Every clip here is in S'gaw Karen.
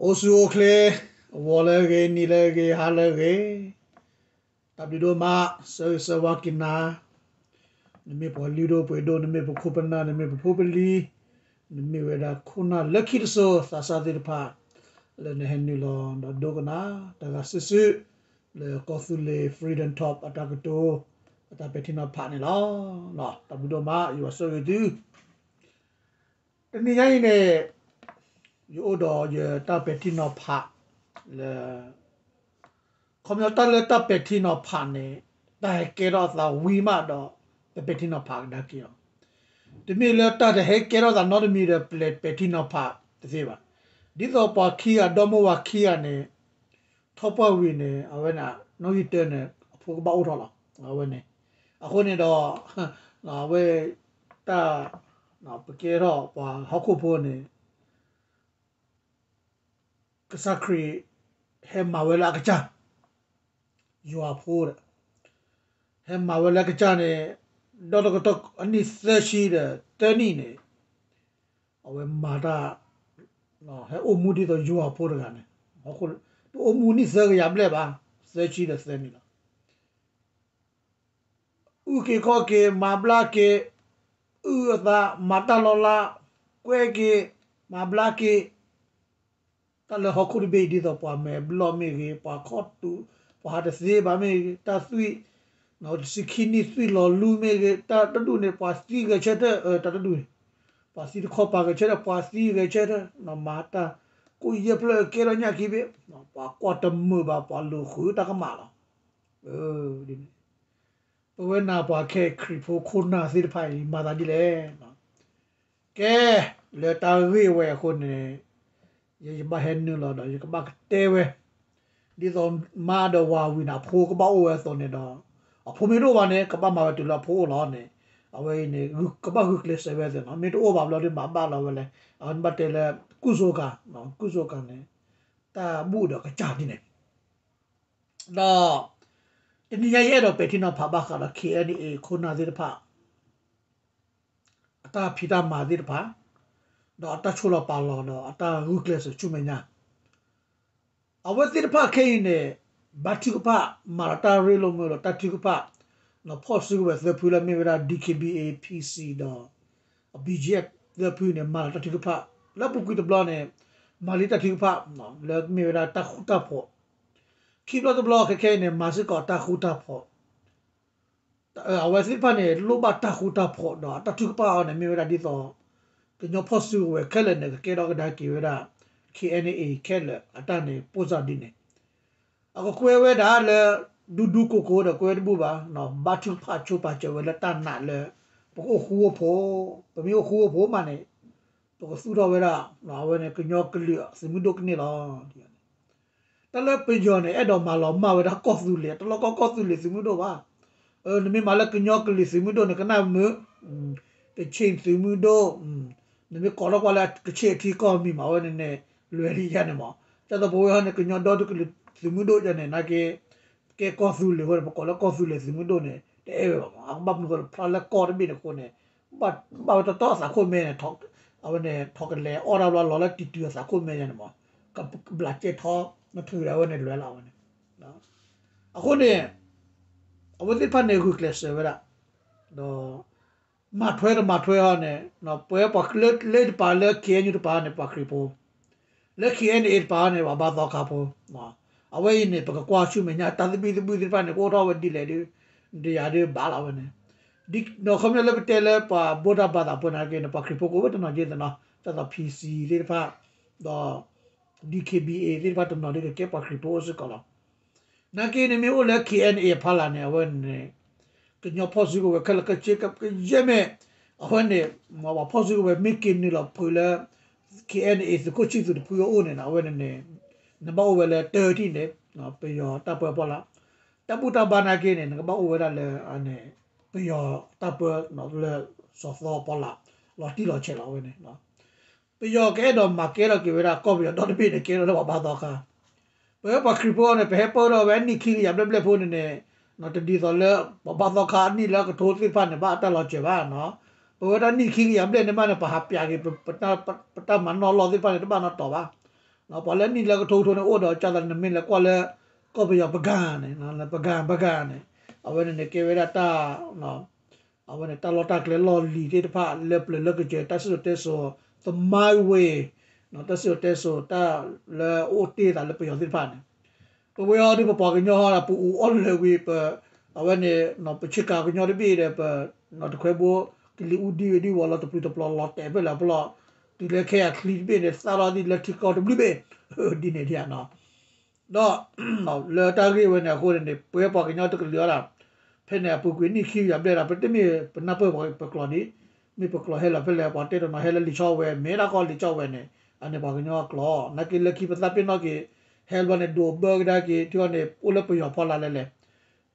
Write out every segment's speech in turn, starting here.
အိၣ်ဆူၣ်အိၣ်ချ့, ဂီၤလၢအဂ့ၤ, နံၤလၢအဂ့ၤ, ဟါလၢအဂ့ၤ, တၢ်ဘျုးဒိၣ်မး, ဆၢဂ့ၤဆၢဝါက့ၤနၤ, နမ့ၢ်ပှၤလုၢ်ဒိၣ်ပှ့ၤဒိၣ်, နမ့ၢ်ပခိၣ်ပနၢ်, နမ့ၢ်ပဖိပလံၤ, နမ့ၢ်ဝဲဒၣ်ခိၣ်နၢ်လၢခံတစိၤသးစၢ်သ့ၣ်တဖၣ်, လၢနဟဲနုာ်လီၤဒီးဒိကနၣ်တၢ်ဂၤစုာ်စုာ်, လၢကီၢ်သူလ့ၤ Freedom Talk အတၢ်ကတိၤ, အတၢ်ပဲာ်ထံနီၤဖးန့ၣ်လီၤ. တၢ်ဘျုးဒိၣ်မး, ယွၤဆိၣ်ဂ့ၤသု တနံၤညါအံၤန့ၣ်, ယအိၣ်ဒီးယတၢ်ပဲာ်ထံနီၤဖးလၢ, ခီပညီတၢ်လၢတၢ်ပဲာ်ထံနီၤဖးန့ၣ်, တၢ်ဟဲကဲထီၣ်အသးဝံၤမးဒီး, ပပဲာ်ထံနီၤဖးကဒါက့ၤအီၤ, တမ့ၢ်လၢတၢ်တဟဲကဲထီၣ်သးနီတမံၤဒီး ပဲာ်ထံနီၤဖးတသ့ဘၣ်. ဒ်သိးပှၤခံဂၤ, ဒီမိၢ်ဝၤခံဂၤန့ၣ်, ထီၣ်ပှၢ်ဝံၤန့ၣ်, အဝဲန့ၣ်, နီၣ်ဂံၢ်တၢန့ၣ်, အဖိကဘၣ်အိၣ်ထီၣ်လီၤ. အဝဲန့ၣ်, အဃိန့ၣ်ဒီး, အဝဲ, တၢ်, ပကဲထီၣ်ပှၤဟီၣ်ခိၣ်ဖိန့ၣ်, ကစၢ်ခရံာ်, ဟဲမၤဝဲလၢအကစၢ်, ယွၤဖိဒီး, ဟဲမၤဝဲလၢအကစၢ်န့ၣ်, ဒီးတကတီၢ်အနံၣ်သၢဆံဒီးသၢနံၣ်န့ၣ်, အဝဲမၤတၢ်, ဟဲအိၣ်မူဒ်သိးယွၤဖိတဂၤန့ၣ်, တအိၣ်မူနံၣ်သၢကယၤဘျဲၣ်ဘၣ်, သၢဆံဒီးသၢနံၣ်လီၤ. အုၣ်က့ၤခီၣ်က့ၤ, မၤဘျါက့ၤ, အုၣ်အသး, မၤတၢ်လီၤလး, ကွဲက့ၤ, မၤဘျါက့ၤ, တၢ်လၢဟီၣ်ခိၣ်တဘ့ၣ်အံၤဒ်သိးပှၤမဲာ်ဘျီၣ်မ့ၢ်ဂ့ၤ, ပှၤခီၣ်တူာ်, ပှၤဟးတသ့ဘၣ်မ့ၢ်ဂ့ၤ, တၢ်သွံၣ်, တဆံခံနံၣ်သွံၣ်လီၤလူမ့ၢ်ဂ့ၤ, တၢ်တဒူၣ်န့ၣ် ပှၤသံဂဲၤဆၢထၢၣ်, တၢ်တဒူၣ်န့ၣ်, ပှၤသံတခီပၤဂဲၤဆၢထၢၣ်, ပှၤသံဂဲၤဆၢထၢၣ်, မၤတၢ်, ကိၣ်ယဲၢ်ဖျၢၣ်ကဲထီၣ်ညၣ်ခံဘ့ၣ်, ပှၤကွၢ်တမုာ်ဘၣ်, ပှၤလူၤဃုတၢ်ကမၣ်လီၤ. ဒ်န့ၣ်, ပဝဲနၤပှၤခဲခရံာ်ဖိခိၣ်နၢ်သ့ၣ်တဖၣ်အံၤ မၤသးဒ်လဲၣ်. ကဲ, လၢတၢ်ဂ့ၢ်ဝဲအဃိန့ၣ်, ယဘၣ်ဟဲနုာ်လီၤဒီး ယကဘၣ်ကတဲဝဲ, ဒ်သိးမါဒီးဝၤဝံၤန့ၣ် အဖိကဘၣ်အိၣ်ဝဲအသိးန့ၣ်ဒီး, အဖိမ့ၢ်တအိၣ်ဘၣ်န့ၣ် ကဘၣ်မၤဝဲတုၤလၢအဖိအိၣ်လီၤန့ၣ်, အဝဲအံၤန့ၣ်, ကဘၣ်ဂုာ်ကျဲးစၢးဝဲအသိးန့ၣ်, မ့ၢ်တအိၣ်ဘၣ်ဘျီဒီးမၤဘၣ်လီၤဝဲလဲၣ်, အဝဲန့ၣ်ဘၣ်တဲလၢ, ကုၢ်စိကၤ, ကုၢ်စိကၤန့ၣ်, တၢ်ဘူၣ်ဒီးကစၢ်ဒ်န့ၣ် ဒီး, တနံၤညါယအဲၣ်ဒိးပဲာ်ထံနီၤဖးဘၣ်ဃးဒီး KNA ခိၣ်နၢ်သ့ၣ်တဖၣ်, အတၢ်ဖံးတၢ်မၤသ့ၣ်တဖၣ်, ဒီးအတၢ်ဆိၣ်လီၤပာ်လီၤဒီးအတၢ်ဂုာ်ကျဲးစၢးဆူမဲာ်ညါ, အဝဲသ့ၣ်တဖၣ်ခဲအံၤန့ၣ်, ဘါထုကဖၣ်, မၤဒီးတၢ်ရ့လိာ်မုာ်ဒီးတၢ်ထုကဖၣ်, ဒီးဖီၣ်စုကဝဲၤသၢဖုလၢမ့ၢ်ဝဲဒၣ် DKBA PC ဒီး, BGF သၢဖုန့ၣ် မၤဒီးတၢ်ထုကဖၣ်, လၢအပူၤကွံာ်တဘျီန့ၣ်, မၤလံတၢ်ထုကဖၣ်, လၢမ့ၢ်ဝဲဒၣ်တၢ်ဃူတၢ်ဖိး, ခံဘျီတဘျီခဲခဲအံၤန့ၣ် မၤစ့ၢ်ကီးတၢ်ဃူတၢ်ဖိး, အဝဲသ့ၣ်တဖၣ်န့ၣ် လိၣ်ဘၣ်တၢ်ဃူတၢ်ဖိးဒီးတၢ်ထုကဖၣ်အီၤန့ၣ် မ့ၢ်ဝဲဒၣ်ဒ်သိး, ကညီဖီၣ်စုကဝဲၤခဲလၢာ်န့ၣ် ကကဲထီၣ်ကဒါက့ၤဝဲဒၣ်, KNA ခဲလၢာ်အတၢ်န့ၣ် ပိၢ်စၢ်ဒ်န့ၣ်, အကကွဲဝဲဒၣ်လၢ, ဒူဒူကိးကိးဒီးကွဲဝဲတဘူၣ်ဘၣ်, ဘါထုကဖၣ်ဆိပာ်စၢၤဝဲလၢတၢ်နာ်လၢ, ပကအိၣ်ဃူအိၣ်ဖိး, ပမ့ၢ်အိၣ်ဃူအိၣ်ဖိးမးန့ၣ်, ပကသူၣ်ထီၣ်ဝဲဒၣ်, အဝဲန့ၣ်ကညီကလုာ်သုးမုၢ်ဒိၣ်ကန့ၢ်လီၤ. တၢ်လၢပယီၤန့ၣ် အဲၣ်ဒိးမၤလီၤမၢ်ဝဲဒၣ်ကီၢ်သူလ့ၤ, တလီၢ်ကီၢ်ကီၢ်သူလ့ၤသုးမုၢ်ဒိၣ်ဘၣ်. နမ့ၢ်မၤလၢကညီကလုာ်သုးမုၢ်ဒိၣ်န့ၣ် ကနၣ်မုာ်, ကခ့ၣ်သုးမုၢ်ဒိၣ်, နမ့ၢ်ကိးထီၣ်ကွၢ်လၢကခ့ၣ်အထံကီၢ်မံၤမး အဝဲန့ၣ်န့ၣ်, လွဲၤဒ်ယဲန့ၣ်မး, ဒ်သိးပဝဲဟီန့ၣ် ကညီဒီတကလုာ်သုးမုၢ်ဒိၣ်ယဲန့ၣ် နာ်က့ ကဲကီၢ်သူလ့ၤအဃိန့ၣ် ပကိးလၢကီၢ်သူလ့ၤသုးမုၢ်ဒိၣ်န့ၣ် တအဲၣ်ဝဲဘၣ်မး, အကဘၣ်မနုၤဃိ ဖျါလၢကီၢ်တဘ့ၣ်န့ၣ်အဃိန့ၣ်, ဘၣ်ဝဲတီတီအသးခိၣ်မဲန့ၣ်, အဝဲန့ၣ် ထိးကလဲၤအီၣ်တၢ်ဘျီလီၤလၢတံၤတုၤအသးခိၣ်မဲယဲန့ၣ်မး, ကဘျးကဲထီ, နထုးဒီးအဝဲန့ၣ်လွဲၤလီၤအဝဲန့ၣ်, အဃိန့ၣ်, အဝဲသ့ၣ်တဖၣ်န့ၣ်ဂုာ်ကျဲးစၢးဝဲဒၣ်, ဒီး မၤထွဲတမၤထွဲဟီန့ၣ်, ပဝဲပှၤလၢတပၤလၢ KNU တပၤန့ၣ် ပှၤခရံာ်ဖိ, လၢ KNA တပၤန့ၣ် ပှၤဘါသီခါဖိ, အဝဲအံၤန့ၣ် ပကကွၢ်ဆူမဲာ်ညါ တၢ်သဘံၣ်သဘုၣ်သ့ၣ်တဖၣ်န့ၣ် ကအိၣ်ထီၣ်ဝဲဒ်လဲၣ်ဒီး, ဒ်ယၤဒ်ဘၣ်လီၤဝဲန့ၣ်, ဒီးခီဖျိလၢပတဲလၢပှၤဘိးတၢ်ဘါသးဖိနာ်က့န့ၣ် ပှၤခရံာ်ဖိကအိၣ်ဝဲတနီၤက့သနီၤ, ဒ်သိး PC သ့ၣ်တဖၣ်, ဒီး DKBA သ့ၣ်တဖၣ်တနီၤဒ်ကကဲပှၤခရံာ်ဖိအိၣ်စ့ၢ်ကီးလီၤ. နာ်က့န့ၣ်မ့ၢ်အိၣ်လၢ KNA အဖီလာ်န့ၣ် အဝဲန့ၣ်, ကညီဖီၣ်စုကဝဲၤခဲလၢာ်ခဲဆ့ကယဲၢ်မ့ၢ်, အဝဲန့ၣ်, ပှၤဖီၣ်စုကဝဲၤမ့ၢ်က့ၤနုာ်လီၤဖုးလၢ KNA သုးခိၣ်ဆံၣ်သူးတဖုအအိၣ်န့ၣ် အဝဲန့ၣ်န့ၣ်, နဘၣ်အိၣ်ဝဲလၢတၢ်ထံၣ်န့ၣ်, ပယီၤတၢ်ပၢအဖီလာ်, တၢ်ဘူၣ်တၢ်ဘါနာ်က့န့ၣ် နကဘၣ်အိၣ်ဝဲဒၣ်လၢ, ပယီၤတၢ်ပၢလၢ စီၤသီအဖီလာ်, လီၤတံၢ်လီၤဆဲးလီၤဝဲန့ၣ် ပယီၤကအဲၣ်ဒိးမၤကဲထီၣ်က့ၤဝဲဒၣ်ကီၢ်ပယီၤဒီတဘ့ၣ်န့ၣ် ကဲထီၣ်လၢပှၤဘါသီခါ, ပဝဲပှၤခရံာ်ဖိန့ၣ် ပဟဲပၢထီၣ်ဝဲအနံၣ်ခံကယၤဘျဲၣ်ဘျဲၣ်ဖိန့ၣ်န့ၣ်, တဒ်သိးလၢပှၤဘါသီခါအနံၣ်လၢအကထိသ့ၣ်တဖၣ်န့ၣ် ဘၣ်အတၢ်လီၤစၢၤဘၣ်, ပဝဲဒၣ်နံၣ်ခံကယၤဘျဲၣ်န့ၣ်ဘၣ်န့ၣ် ပဟးပျးက့ၤ, ပတၢ်မၤနီၢ်လီၢ်သ့ၣ်တဖၣ်န့ၣ် တဘၣ်နီတီၤဘၣ်, ပှၤလၢနံၣ်လၢကထိကထိန့ၣ်အိၣ်ဒီး ကၢ်သးနမ့ၢ်လဲၤကွၢ်လၢ ကီၢ်ပယီၤပကၢၢ်န့ၣ် ပကၢၢ် ပကၢၢ်န့ၣ် အဝဲန့ၣ်န့ၣ်ကဲဝဲဒၣ်တၢ် အဝဲန့ၣ် တၢ်လီၢ်တၢ်ကျဲလီၢ်လံၤသ့ၣ်တဖၣ် လၢပျၢၤလၢကစၢၤ တၢ်စံၣ်စိၤတဲစိၤ သမိုင်းဝေး တၢ်စံၣ်စိၤတဲစိၤ တၢ်လၢအအိၣ်တ့ၢ်သးလၢပယီၤသ့ၣ်တဖၣ်န့ၣ် ပဝဲအံၤဒီးပပှၤကညီဟီဒီး ပအိၣ်အီၣ်လၢာ်ဝံၤ ပ အဝဲန့ၣ် ပဆ့ကၤကညီတဘ့ၣ်ဒီး ပ တခွဲဘိ ကလံၤအူဒံဝဲဒံဝီၤလီၤ တပျုၤတပျီၤလီၤတဲာ်ဖဲလဲၣ်အပျီၢ် တုၤလၢခဲအံၤချံတဘ့ၣ်န့ၣ် သၣ်ထီၣ်ဒ်လၢထံကီၢ်တဘျုးဘ့ၣ် ဒ်န့ၣ်ဒ်နီၤ ဒီး လၢတၢ်ဂ့ၢ်ဝဲန့ၣ်အဃိန့ၣ်န့ၣ် ပဝဲပှၤကညီတကလုာ်အီၤဒၣ် ဖဲန့ၣ်အပူၤကွံာ်နံၣ်ခံကယၤဘျဲၣ်ဒၣ် ပတမ့ၢ်ပနၢ်ပၢၢ်ပှၤပကျိာ်ဒံး မ့ၢ်ပကျိာ်ဟဲလီၤဖဲလဲၣ် ပှၤတဲတနီၤဟဲလၢလံာ်ဆီဝဲ မ့ၢ်ဒၣ်ကီလံာ်ဆီဝဲန့ၣ် အန့ၣ်ပှၤကညီအကျိာ် နာ်က့လၢခံပသးပ့ၤနီၣ်က့ၤ ဟဲဘျီန့ၣ် ဒိးဘၢကဒါက့ၤ ထံအီၤန့ၣ် အိၣ်လၢပယီၤဖီလာ်လဲၣ်လဲၣ်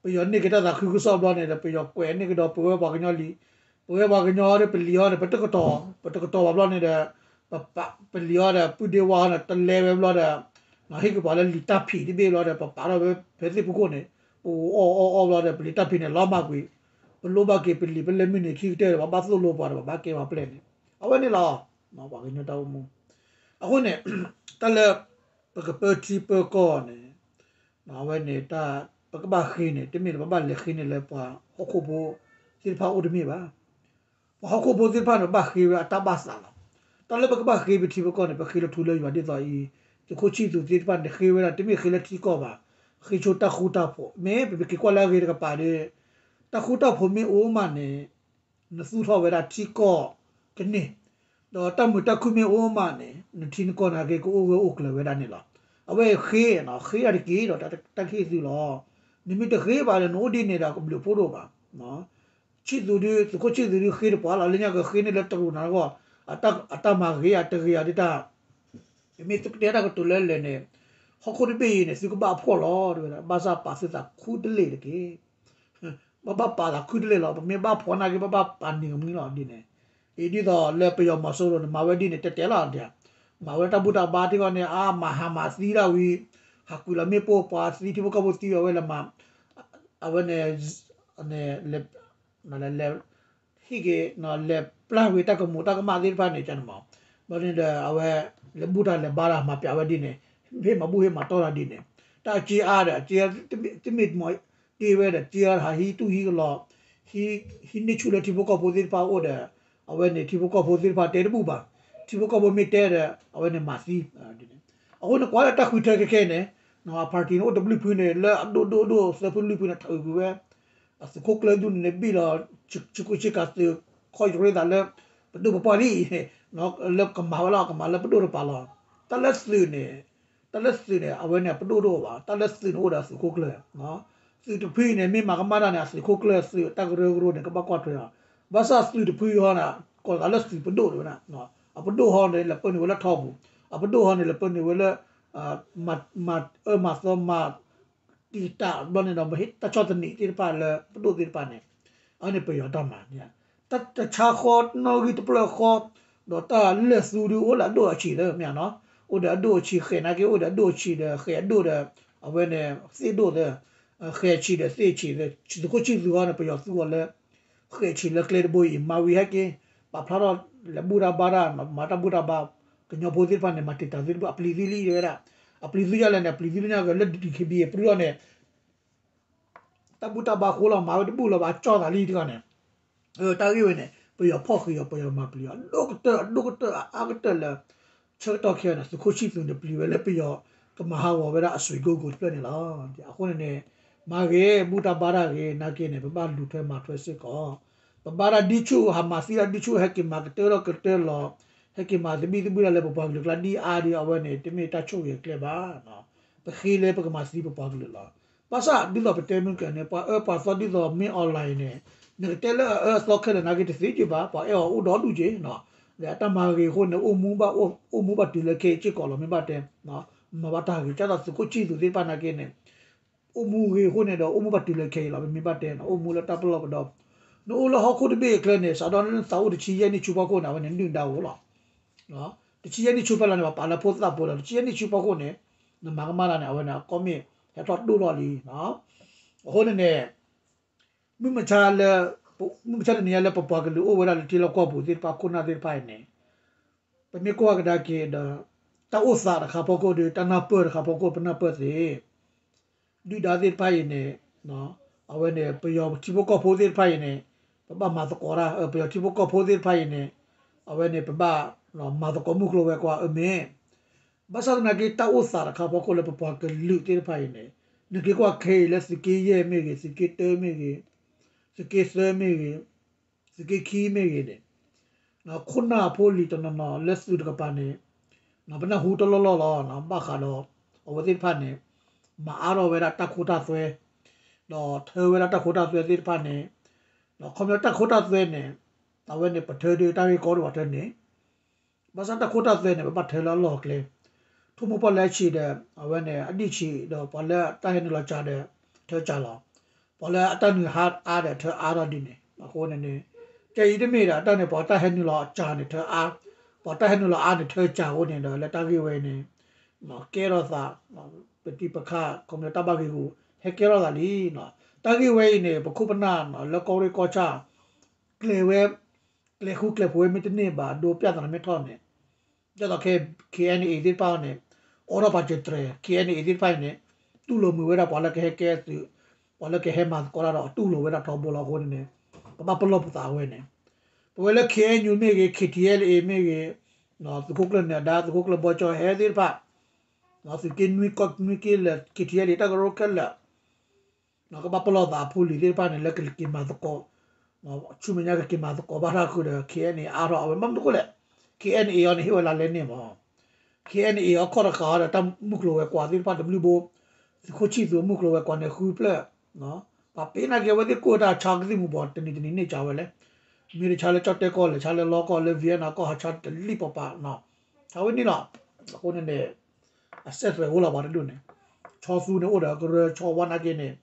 ပယီၤန့ၢ်က့ၤတၢ်သးခုကစီၣ်ဘျီန့ၣ်ဒီး ပယီၤကွဲးန့ၢ်ကဒီးပဝဲပှၤကညီလံာ် ပဝဲပှၤကညီဒီးပလံၤအီၤန့ၣ် ပတကတီၤ ပတကတီၤဘၣ်ဘျီန့ၣ်ဒီး ပပာ်ပလံၤအီၤဒီး ပုၢ်ဒ့ဝါအီၤန့ၣ် တလဲဝဲဘျီဒီး ဟ့ၣ်က့ၤပှၤလၢလံာ်တၢ်ဖံးတဘ့ၣ်ဘျီဒီး ပပာ်ထီၣ်ဝဲဖဲသ့ၣ်ဖူခိၣ်န့ၣ် ပအီၣ်အီၣ်အီၣ်ဘျီဒီး ပလံာ်တၢ်ဖံးန့ၣ် လီၤမၢ်ကွံာ် ပလိၣ်ဘၣ်က့ၤပလံၤ ပလဲၤမုၢ်နံၤခံကတၢၢ်ဒီး ပှၤဘၣ်သိၣ်လိပှၤဒီး ပဘၣ်ကဲပှၤပျဲၢ်န့ၣ် အဝဲန့ၣ်လီၤ ပှၤကညီတၢ်အိၣ်မူ အဃိန့ၣ် တၢ်လၢ ပကပၢထံပၢကီၢ်န့ၣ် အဝဲန့ၣ်တၢ် ပကဘၣ်ဃ့န့ၣ် တမ့ၢ်လၢပဘၣ်လဲၤဃ့န့ၣ်လၢပှၤဟီၣ်ခိၣ်ဖိသ့ၣ်တဖၣ်အိၣ်တမ့ၢ်ဘၣ်. ပှၤဟီၣ်ခိၣ်ဖိသ့ၣ်တဖၣ်န့ၣ် ဘၣ်ဃ့ဝဲအတၢ်ဘၣ်သးလီၤ. တၢ်လၢပကဘၣ်ဃ့ပထံပကီၢ်န့ၣ် ပဃ့လၢထူလၢယွၤဒ်သိးအံၤ သုးခိၣ်ဆံၣ်သူးသ့ၣ်တဖၣ်န့ၣ် ဃ့ဝဲဒၣ်တမ့ၢ်ဃ့လၢထံကီၢ်ဘၣ်. ဃ့ဆိတၢ်ဃူတၢ်ဖိး မ့ၢ်ပက့ၤကွၢ်လၢအဂ့ၤတကပၤဒီး တၢ်ဃူတၢ်ဖိးမ့ၢ်အိၣ်မးန့ၣ် နသူၣ်ထီၣ်ဝဲဒၣ်ထံကီၢ်ကန့ၢ် ဒီးတၢ်မုာ်တၢ်ခုၣ်မ့ၢ်အိၣ်မးန့ၣ် နထံနကီၢ်နာ်က့ ကအိၣ်ဂၢၢ်အိၣ်ကျၢၤဝဲဒၣ်န့ၣ်လီၤ. အဝဲဃ့ ဃ့တၢ်တက့ၢ်ဒီးတၢ်ကဟ့ၣ်သုလီၤ. နမ့ၢ်တဃ့ဘၣ်ဒီး နအိၣ်ဒ်န့ၣ်ဒီး ကဘျုးဖှိၣ်ဒိၣ်ဘၣ်. ဆံၣ်သူးဒု သုးခိၣ်ဆံၣ်သူးဒုဃ့တပှၤလီၤ. လၢညါကဃ့န့ၢ်လၢတရူးနၤတဂီၢ် အတၢ်မၤဂ့ၤအတဂ့ၤအီၤဒ်တၢ် ပမ့ၢ်သုကတဲတၢ်ကတိၤလၢလဲၣ်န့ၣ် ဟီၣ်ခိၣ်တဘ့ၣ်အံၤန့ၣ် သုကဘၣ်ဖှီၣ်လီၤ တဲဝဲဒၣ် ဘၣ်ဆၣ်ပာ်သုသးခူတလ့ၢ်တက့ၢ်. ဘၣ်ဘၣ်ပာ်သးခူတလ့ၢ်လီၤ. ပမ့ၢ်ဘၣ်ဖှီၣ်နာ်က့ ဘၣ်ဘၣ်ပာ်န့ၢ်ကမှံလီၤ ဒ်န့ၣ်. အံၤဒ်သိးလၢပယီၤမီၤစိရိၤန့ၣ် မၤဝဲဒ်န့ၣ် တဲတဲလီၤဒ် မၤဝဲတၢ်ဘူၣ်တၢ်ဘါထံဂီၢ်န့ၣ် အါမၤဟးမၤသံဒၣ်ဝံၤ ဟးကွံာ်လီၤမ့ၣ်ပိၢ်ပှၤသံ ထံဖိကီၢ်ဖိသံအဝဲလၢမၤ အဝဲန့ၣ် လဲၤ ဟ့ၣ်က့ၤ လဲၤပျၢ်ဝံၤတၢ်ကမူးတၢ်ကမၣ်သ့ၣ်တဖၣ်န့ၣ် ကန့ၣ်မး ဘျီန့ၣ်ဒီး အဝဲ လဲၤဘူၣ်တၢ်လဲၤဘါတၢ် မၤပျးဝဲဒ်န့ၣ် ဟ့ၣ်မၤဘူၣ်ဟ့ၣ်မၤတီၢ်တၢ်ဒ်န့ၣ် တၢ်အက့အါဒီး အက့ တမ့ၢ်မ့ၢ်တ့ဝဲဒီး က့အါတဟးဟံးတူၢ်ဟံးကလီၤ ဟံးန့ၢ်ဆူၣ်လၢထံဖိကီၢ်ဖိသ့ၣ်တဖၣ်အအိၣ်ဒီး အဝဲန့ၣ် ထံဖိကီၢ်ဖိသ့ၣ်တဖၣ်တဲတဘူၣ်ဘၣ် ထံဖိကီၢ်ဖိမ့ၢ်တဲဒီး အဝဲန့ၣ်မၤသံ အဃိန့ၣ် ကွၢ်လၢတၢ်ဃုထၢခဲခဲန့ၣ် အ party န့ၣ် အိၣ်တဘျုးဖုန့ၣ် လၢအဒိၣ်ဒိၣ်ဒိၣ်သၢဖုလွံၢ်ဖုန့ၣ် ထုးကွံာ်ဝဲ အသုးခိၣ်ကျၢၢ်ဒူၣ်န့ၣ် ဘ့ၣ်လီၤ ဆံးခိၣ်ဆံးကၤသုး ခီၣ်ရ့သးလၢ ပဒိၣ်ပပှၢ်လံ လၢကမၤဝဲလီၤ ကမၤလၢပဒိၣ်တပၤလီၤ. တၢ်လၢသုးန့ၣ် တၢ်လၢသုးန့ၣ် အဝဲန့ၣ် ပဒိၣ်တအိၣ်ဘၣ် တၢ်လၢသုးန့ၣ်အိၣ်ဒီးအသုးခိၣ်ကျၢၢ် သုးတဖုအံၤန့ၣ် မ့ၢ်မၤကမၣ်တၢ်န့ၣ် အသုးခိၣ်ကျၢၢ်သုးတၢ်ကရၢကရိန့ၣ် ကဘၣ်ကွၢ်ထွဲအီၤ ဘၣ်ဆၣ်သုးတဖုအံၤဟီန့ၣ် ကိးသးလၢသုးပဒိၣ်တဝဲဒၣ် အပဒိၣ်ဟီန့ၣ် လဲၤပၢနုာ်ဝဲလၢထီပူၤ အပဒိၣ်ဟီန့ၣ် လဲၤပၢနုာ်ဝဲလၢ မၤအၢမၤသီမၤ တံာ်တာ်ဘျီန့ၣ်ဒီး မ့ၢ်ဟ့ၣ်တၢ်ဆီၣ်သနံးသ့ၣ်တဖၣ်လၢပဒိၣ်သ့ၣ်တဖၣ်န့ၣ် အန့ၣ်ပယီၤတၢ်မၤ တၢ်တဆါဃီနီၣ်ဂံၢ်တပျၢၢ်ဃီ ဒီးတၢ်လဲၢ်သူဒုးအိၣ်လၢအဒိၣ်အဆံးလၢမ့ၢ်နီၤ အိၣ်ဒီးအဒိၣ်အဆံး ဃဲးနာ်က့အိၣ်ဒီးအဒိၣ်အဆံးဒီး ဃဲးအဒိၣ်ဒီး အဝဲန့ၣ် သ့ၣ်ဒိၣ်သၢ ဃဲးဆံးဒီးသ့ၣ်ဆံး သုးခိၣ်ဆံၣ်သူးဟီန့ၣ် ပယီၤသူအီၤလၢ ဃဲးဆံးလၢကျဲတဘိအံၤ မၤဝံၤဟဲက့ၤ ပာ်ဖျါထီၣ်လဲၤဘူၣ်တၢ်ဘါတၢ် မၤတၢ်ဘူၣ်တၢ်ဘါ ကညီဖိသ့ၣ်တဖၣ်န့ၣ် မၤတံာ်တာ်သုတဘိ အပျံၤသုလံတဲဝဲဒၣ် အပျံၤသုယါလဲၣ်န့ၣ် အပျံၤသုလၢညါက့ၤလၢ ဒီး ဒီး ကဘံ ပြူၢ်ထီၣ်န့ၣ် တၢ်ဘူၣ်တၢ်ဘါဃိလီၤ မၤဝဲတဘူၣ်လီၤဘၣ် ကၠီၣ်သးလံတဂၤန့ၣ် တၢ်ဂ့ၢ်ဝဲန့ၣ် ပယီၤဖီၣ်ဃံးအီၤ ပယီၤမၤပျံၤအီၤ အဒိၣ်ကတၢၢ် အဒိၣ်ကတၢၢ် အအါကတၢၢ်လၢ ဆၢကတီၢ်ခဲအံၤန့ၣ် သုးခိၣ်ဆံၣ်သူးန့ၣ် ပျံၤဝဲလၢပယီၤ ကမၤဟးဂီၤဝဲဒၣ်အစွ့ကိၣ်ကိၤတဖျၢၣ်န့ၣ်လီၤ. အဃိန့ၣ်န့ၣ် မၤဂ့ၤ ဘူၣ်တၢ်ဘါတၢ်ဂ့ၤ နာ်က့န့ၣ် ပဘၣ်လူၤထွဲမၤထွဲစ့ၢ်ကီး ပဘါတၢ်ဒ်ဆူၣ် ဟးမၤသံတၢ်ဒ်ဆူၣ် ဟဲက့ၤမၤကတၢၢ်ထီၣ်ကတၢၢ်လီၤ ဟဲက့ၤမၤသဘံၣ်သဘုၣ်တၢ်လၢပပှၤကလုာ်ကျါဒ်အါဒီး အဝဲန့ၣ် တမ့ၢ်တၢ်ဆိၣ်ဂ့ၤအကျဲဘၣ် ပဃ့လၢပကမၤသံပပှၤကလုာ်လီၤ. ဘၣ်ဆၣ်ဒ်သိးပတဲမုၢ်ကၢၤန့ၣ် ပှၤအၢပှၤသီဒ်သိးမ့ၢ် online န့ၣ် နကတဲလၢအအၢအသီခဲလၢာ်နာ်က့တသ့က့ၤဘၣ် ပှၤအဲၣ်အီၤအိၣ်ဒီဒူၣ်က့ၤ ဒီးအတၢ်မၤဂ့ၤအဃိန့ၣ် အိၣ်မူဘၣ် အိၣ်မူဘၣ်တုၤလၢခဲအံၤစ့ၢ်ကီးလီၤ မ့ၢ်ဘၣ်တဲ မၤဘၣ်တၢ်ဂ့ၤ ကၢ်သိးသုးခိၣ်ဆံၣ်သူးသ့ၣ်တဖၣ်နာ်က့န့ၣ် အိၣ်မူဂ့ၤအဃိန့ၣ်ဒီး အိၣ်မူဘၣ်တုၤလၢခဲအံၤလီၤ ပမ့ၢ်ဘၣ်တဲ အိၣ်မူလၢတၢ်ပလီၢ်ပဒီ နအိၣ်လၢဟီၣ်ခိၣ်တဘ့ၣ်အကျဲန့ၣ် စးဒီးနသးအိၣ်တဆံယဲၢ်နံၣ်ဆူဖီခိၣ်န့ၣ် အဝဲန့ၣ်နုၢ်ဒါအိၣ်လီၤ တဆံယဲၢ်နံၣ်ဆူဖီလာ်န့ၣ် ပပာ်လၢဖိသၣ်ဖိလီၤ တဆံယဲၢ်နံၣ်ဆူဖီခိၣ်န့ၣ် နမၤကမၣ်တၢ်န့ၣ် အဝဲန့ၣ် အကီၢ်မ့ၢ်ဟဲထီၣ်ဒိၣ်ထီၣ်လံ အဃိန့ၣ်န့ၣ် မုၢ်မဆါလၢ မုၢ်မဆါတနံၤညါလၢပပှၤကလုာ်အိၣ်ဝဲဒၣ်လၢထံလီၢ်ကီၢ်ပူၤသ့ၣ်တဖၣ် ခိၣ်နၢ်သ့ၣ်တဖၣ်အံၤန့ၣ် ပမ့ၢ်ကွၢ်ကဒါက့ၤဒီး တၢ်အိၣ်သးတခါဖီခိၣ်ဒီး တၢ်နၢ်ပၢၢ်တခါဖီခိၣ် ပနၢ်ပၢၢ်သ့ ဒုၣ်ဒါသ့ၣ်တဖၣ်အံၤန့ၣ် အဝဲန့ၣ် ပယီၤထံဖိကီၢ်ဖိသ့ၣ်တဖၣ်အံၤန့ၣ် ပဘၣ်မၤသကိးတၢ် ပယီၤထံဖိကီၢ်ဖိသ့ၣ်တဖၣ်အံၤန့ၣ် အဝဲန့ၣ် ပဘၣ်မၤသကိးမုၢ်ကျိၤဝဲၤကွာ်အမ့ၢ် ဘၣ်ဆၣ်သနာ်က့ တၢ်အိၣ်သးတခါဖီခိၣ်လၢပပှၤကလုာ်သ့ၣ်တဖၣ်အံၤန့ၣ် နက့ၤကွၢ်ခဲအံၤလၢသုးက့ယဲၢ်မ့ၢ်ဂ့ၤ, သုးက့တၢမ့ၢ်ဂ့ၤ, သုးက့သၢမ့ၢ်ဂ့ၤ, သုးက့ခံမ့ၢ်ဂ့ၤန့ၣ် ခိၣ်နၢ်ဖိလံၤတနီၤနီၤလၢသုးတကပၤန့ၣ် ပနၢ်ဟူတလီၢ်လီၢ်လီၤ. ဘၣ်ဃးဒီး အဝဲသ့ၣ်တဖၣ်န့ၣ် မၤအါထီၣ်ဝဲဒၣ်တၢ်ခိတၢ်သွဲ ဒီးထၢဝဲဒၣ်တၢ်ခိတၢ်သွဲသ့ၣ်တဖၣ်န့ၣ် ဒီးခီပညီတၢ်ခိတၢ်သွဲန့ၣ် အဝဲန့ၣ် ပထၢဒုးတၢ်ဂ့ၢ်ကီဒိၣ်ဘၣ်ထၢန့ၣ် ဘၣ်ဆၣ်တၢ်ခိတၢ်သွဲန့ၣ် ပဘၣ်ထၢလၢအလီၢ်အကျဲ ထိၣ်မိၢ်ပှၢ်လၢအဆံးဒီး အဝဲန့ၣ် အဒံၣ်ဆံးဒီး ပှၤလၢအတၢ်ဟဲနုာ်လီၤစှၤဒီး ထၢစှၤလီၤ. ပှၤလၢအတၢ်နုာ်ဟးအါဒီး ထၢအါထီၣ်ဒ်န့ၣ် အဃိန့ၣ်န့ၣ် ကဲအံၤတမ့ၢ်ဒီး အတၢ်န့ၣ် ပှၤတၢ်ဟဲနုာ်လီၤစှၤန့ၣ် ထၢအါ, ပှၤတၢ်ဟဲနုာ်လီၤအါန့ၣ် ထၢစှၤအဃိန့ၣ်ဒီး လၢတၢ်ဂ့ၢ်ဝဲအံၤန့ၣ် ကဲထီၣ်သး ပတံၤပခၣ် ခီပညီတၢ်ဘၣ်ဂ့ၤဂူာ် ဟဲကဲထီၣ်သးလံ. တၢ်ဂ့ၢ်ဝဲအံၤန့ၣ် ပခိၣ်ပနၢ်လၢကီၢ်ရ့ၣ်ကီၢ်ဆၣ် ကျဲၤဝဲ ကျဲၤဃူကျဲၤဖိးဝဲမ့ၢ်တန့ၢ်ဘၣ် ဒိပြဿနာမ့ၢ်ထီၣ်န့ၣ် ဒ်သိးခဲ ခ့ၣ်အဲၣ်ယူၣ်အ့ၣ်သ့ၣ်တဖၣ်န့ၣ် အိးထီၣ်ပာ်စၢၤတြဲၤ ခ့ၣ်အဲၣ်ယူၣ်အ့ၣ်သ့ၣ်တဖၣ်အံၤန့ၣ် တူၢ်လိာ်မုာ်ဝဲဒၣ်ပှၤလၢကဟဲကဲသုး ပှၤလၢကဟဲမၤသကိးတၢ်ဒီး တူၢ်လိာ်ဝဲဒၣ်ထီဘိလီၤအဃိန့ၣ်န့ၣ် ပဘၣ်ပလီၢ်ပသးဝဲန့ၣ် ပဝဲလၢ ခ့ၣ်အဲၣ်ယူၣ်မ့ၢ်ဂ့ၤ ခ့ၣ်ထံၣ်အဲၣ်လ်အ့ၣ်မ့ၢ်ဂ့ၤ သုးခိၣ်ကျၢၢ်နၢၤဒါ သုးခိၣ်ကျၢၢ်ဘီကၠီဟဲသ့ၣ်တဖၣ် သုးက့နွံကီၢ်နွံက့လၢာ် ခ့ၣ်ထံၣ်အဲၣ်လ်အ့ၣ် တၢ်ကရၢကရိခဲလၢာ် ကဘၣ်ပလီၢ်သးအဖိလံၤသ့ၣ်တဖၣ်န့ၣ် လၢကက့ၤမၤသကိး ဆူမဲာ်ညါကက့ၤမၤသကိးဘၣ်တၢ်ဃုာ်ဒီး ခ့ၣ်အဲၣ်ယူၣ်အ့ၣ် အါထီၣ်အဝဲ ဘၣ်မနုၤအဃိလဲၣ် ခ့ၣ်အဲၣ်ယူၣ်အ့ၣ်အံၤန့ၣ် ဟ့ၣ်ဝဲလါလဲန့ၣ်မး ခ့ၣ်အဲၣ်ယူၣ်အ့ၣ်အံၤ အခီၣ်တဃာ်အီၤဒီး တၢ်မုၢ်ကျိၤဝဲၤကွာ်သ့ၣ်တဖၣ်တဘျုးဘိ သုးခိၣ်ဆံၣ်သုးမုၢ်ကျိၤဝဲၤကွာ်န့ၣ်ဃုဖျၢၣ် ပှၤပ့ၤနာ်က့ၤအဝဲသ့ၣ်ကိၢ်တၢ်ဆါကသံၣ်မူၤဘှီး တနံၤတနံၤန့ၢ်ကၠးဝဲလဲၣ် မ့ၢ်တဆါလၢကၠီၣ်တဲၣ်ကီၢ်လဲၣ် ဆါလၢလီကီၢ် လၢ Vietnam ကီၢ် ဟးဆါတလံၣ်ပှၤပာ် ဆါဝဲန့ၣ်လီၤ. အဃိန့ၣ်န့ၣ် အစဲးသွဲၣ်အိၣ်လီၤပှၤတဒူၣ်န့ၣ် ဆီသူန့ၣ်အိၣ်ဒီးအကရၢ ဆီဝါနာ်က့န့ၣ်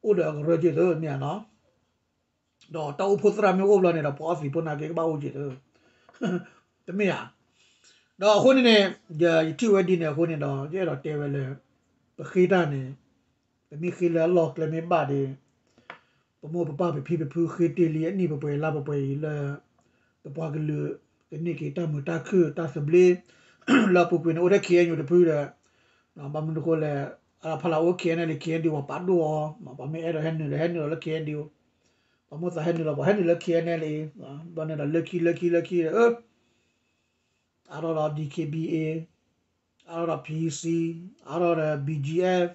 အိၣ်ဒီးအကရၢက့ၤသၢမ့ၢ်ဧါနီၤ ဒီးတၢ်အိၣ်ဖှိၣ်သရၣ်မ့ၢ်အိၣ်ဘျီန့ၣ်ဒီး ပှၤအီသံးဖိနာ်က့ကဘၣ်အိၣ်က့ၤသၢ တမ့ၢ်ဧါ ဒီးအဃိန့ၣ်န့ၣ် ယထံၣ်ဝဲဒ်န့ၣ်အဃိန့ၣ်ဒီး ယအဲၣ်ဒိးတဲဝဲလၢ ပဃ့တၢ်န့ၣ် ပမ့ၢ်ဃ့လၢအလီၢ်ကျဲမ့ၢ်ဘၣ်ဒီး ပမိၢ်ပပၢ်ပဖံပဖုဃ့တ့ၢ်လံအနံၣ်ပပှဲၤလါပပှဲၤအံၤလၢ ပပှၤကလုာ်ကန့ၢ်က့ၤတၢ်မုာ်တၢ်ခုၣ်တၢ်သဘျ့ လၢအပူၤကွံာ်န့ၣ် အိၣ်ထဲ ခ့ၣ်အဲၣ်ယူၣ်တဖုဒီး ဘၣ်မနုၤအဃိလဲၣ် အဖီလာ်အိၣ် ခ့ၣ်အဲၣ်ယူၣ် ခ့ၣ်အဲၣ်ယူၣ် ပှၤပာ်ဒိၣ်အီၤ ပှၤမ့ၢ်အဲၣ်ဒိးဟဲနုာ်ဒီးဟဲနုာ်လီၤလၢ ခ့ၣ်အဲၣ်ယူၣ် ပှၤမိၢ်သးဟဲနုာ်လီၤ ပှၤဟဲနုာ်လၢ ခ့ၣ်အဲၣ်ယူၣ် ဘျီန့ၣ်ဒီးလၢခံလၢခံလၢခံဒီး အါထီၣ်ဒီး DKBA အါထီၣ်ဒီး PC အါထီၣ်ဒီး BGF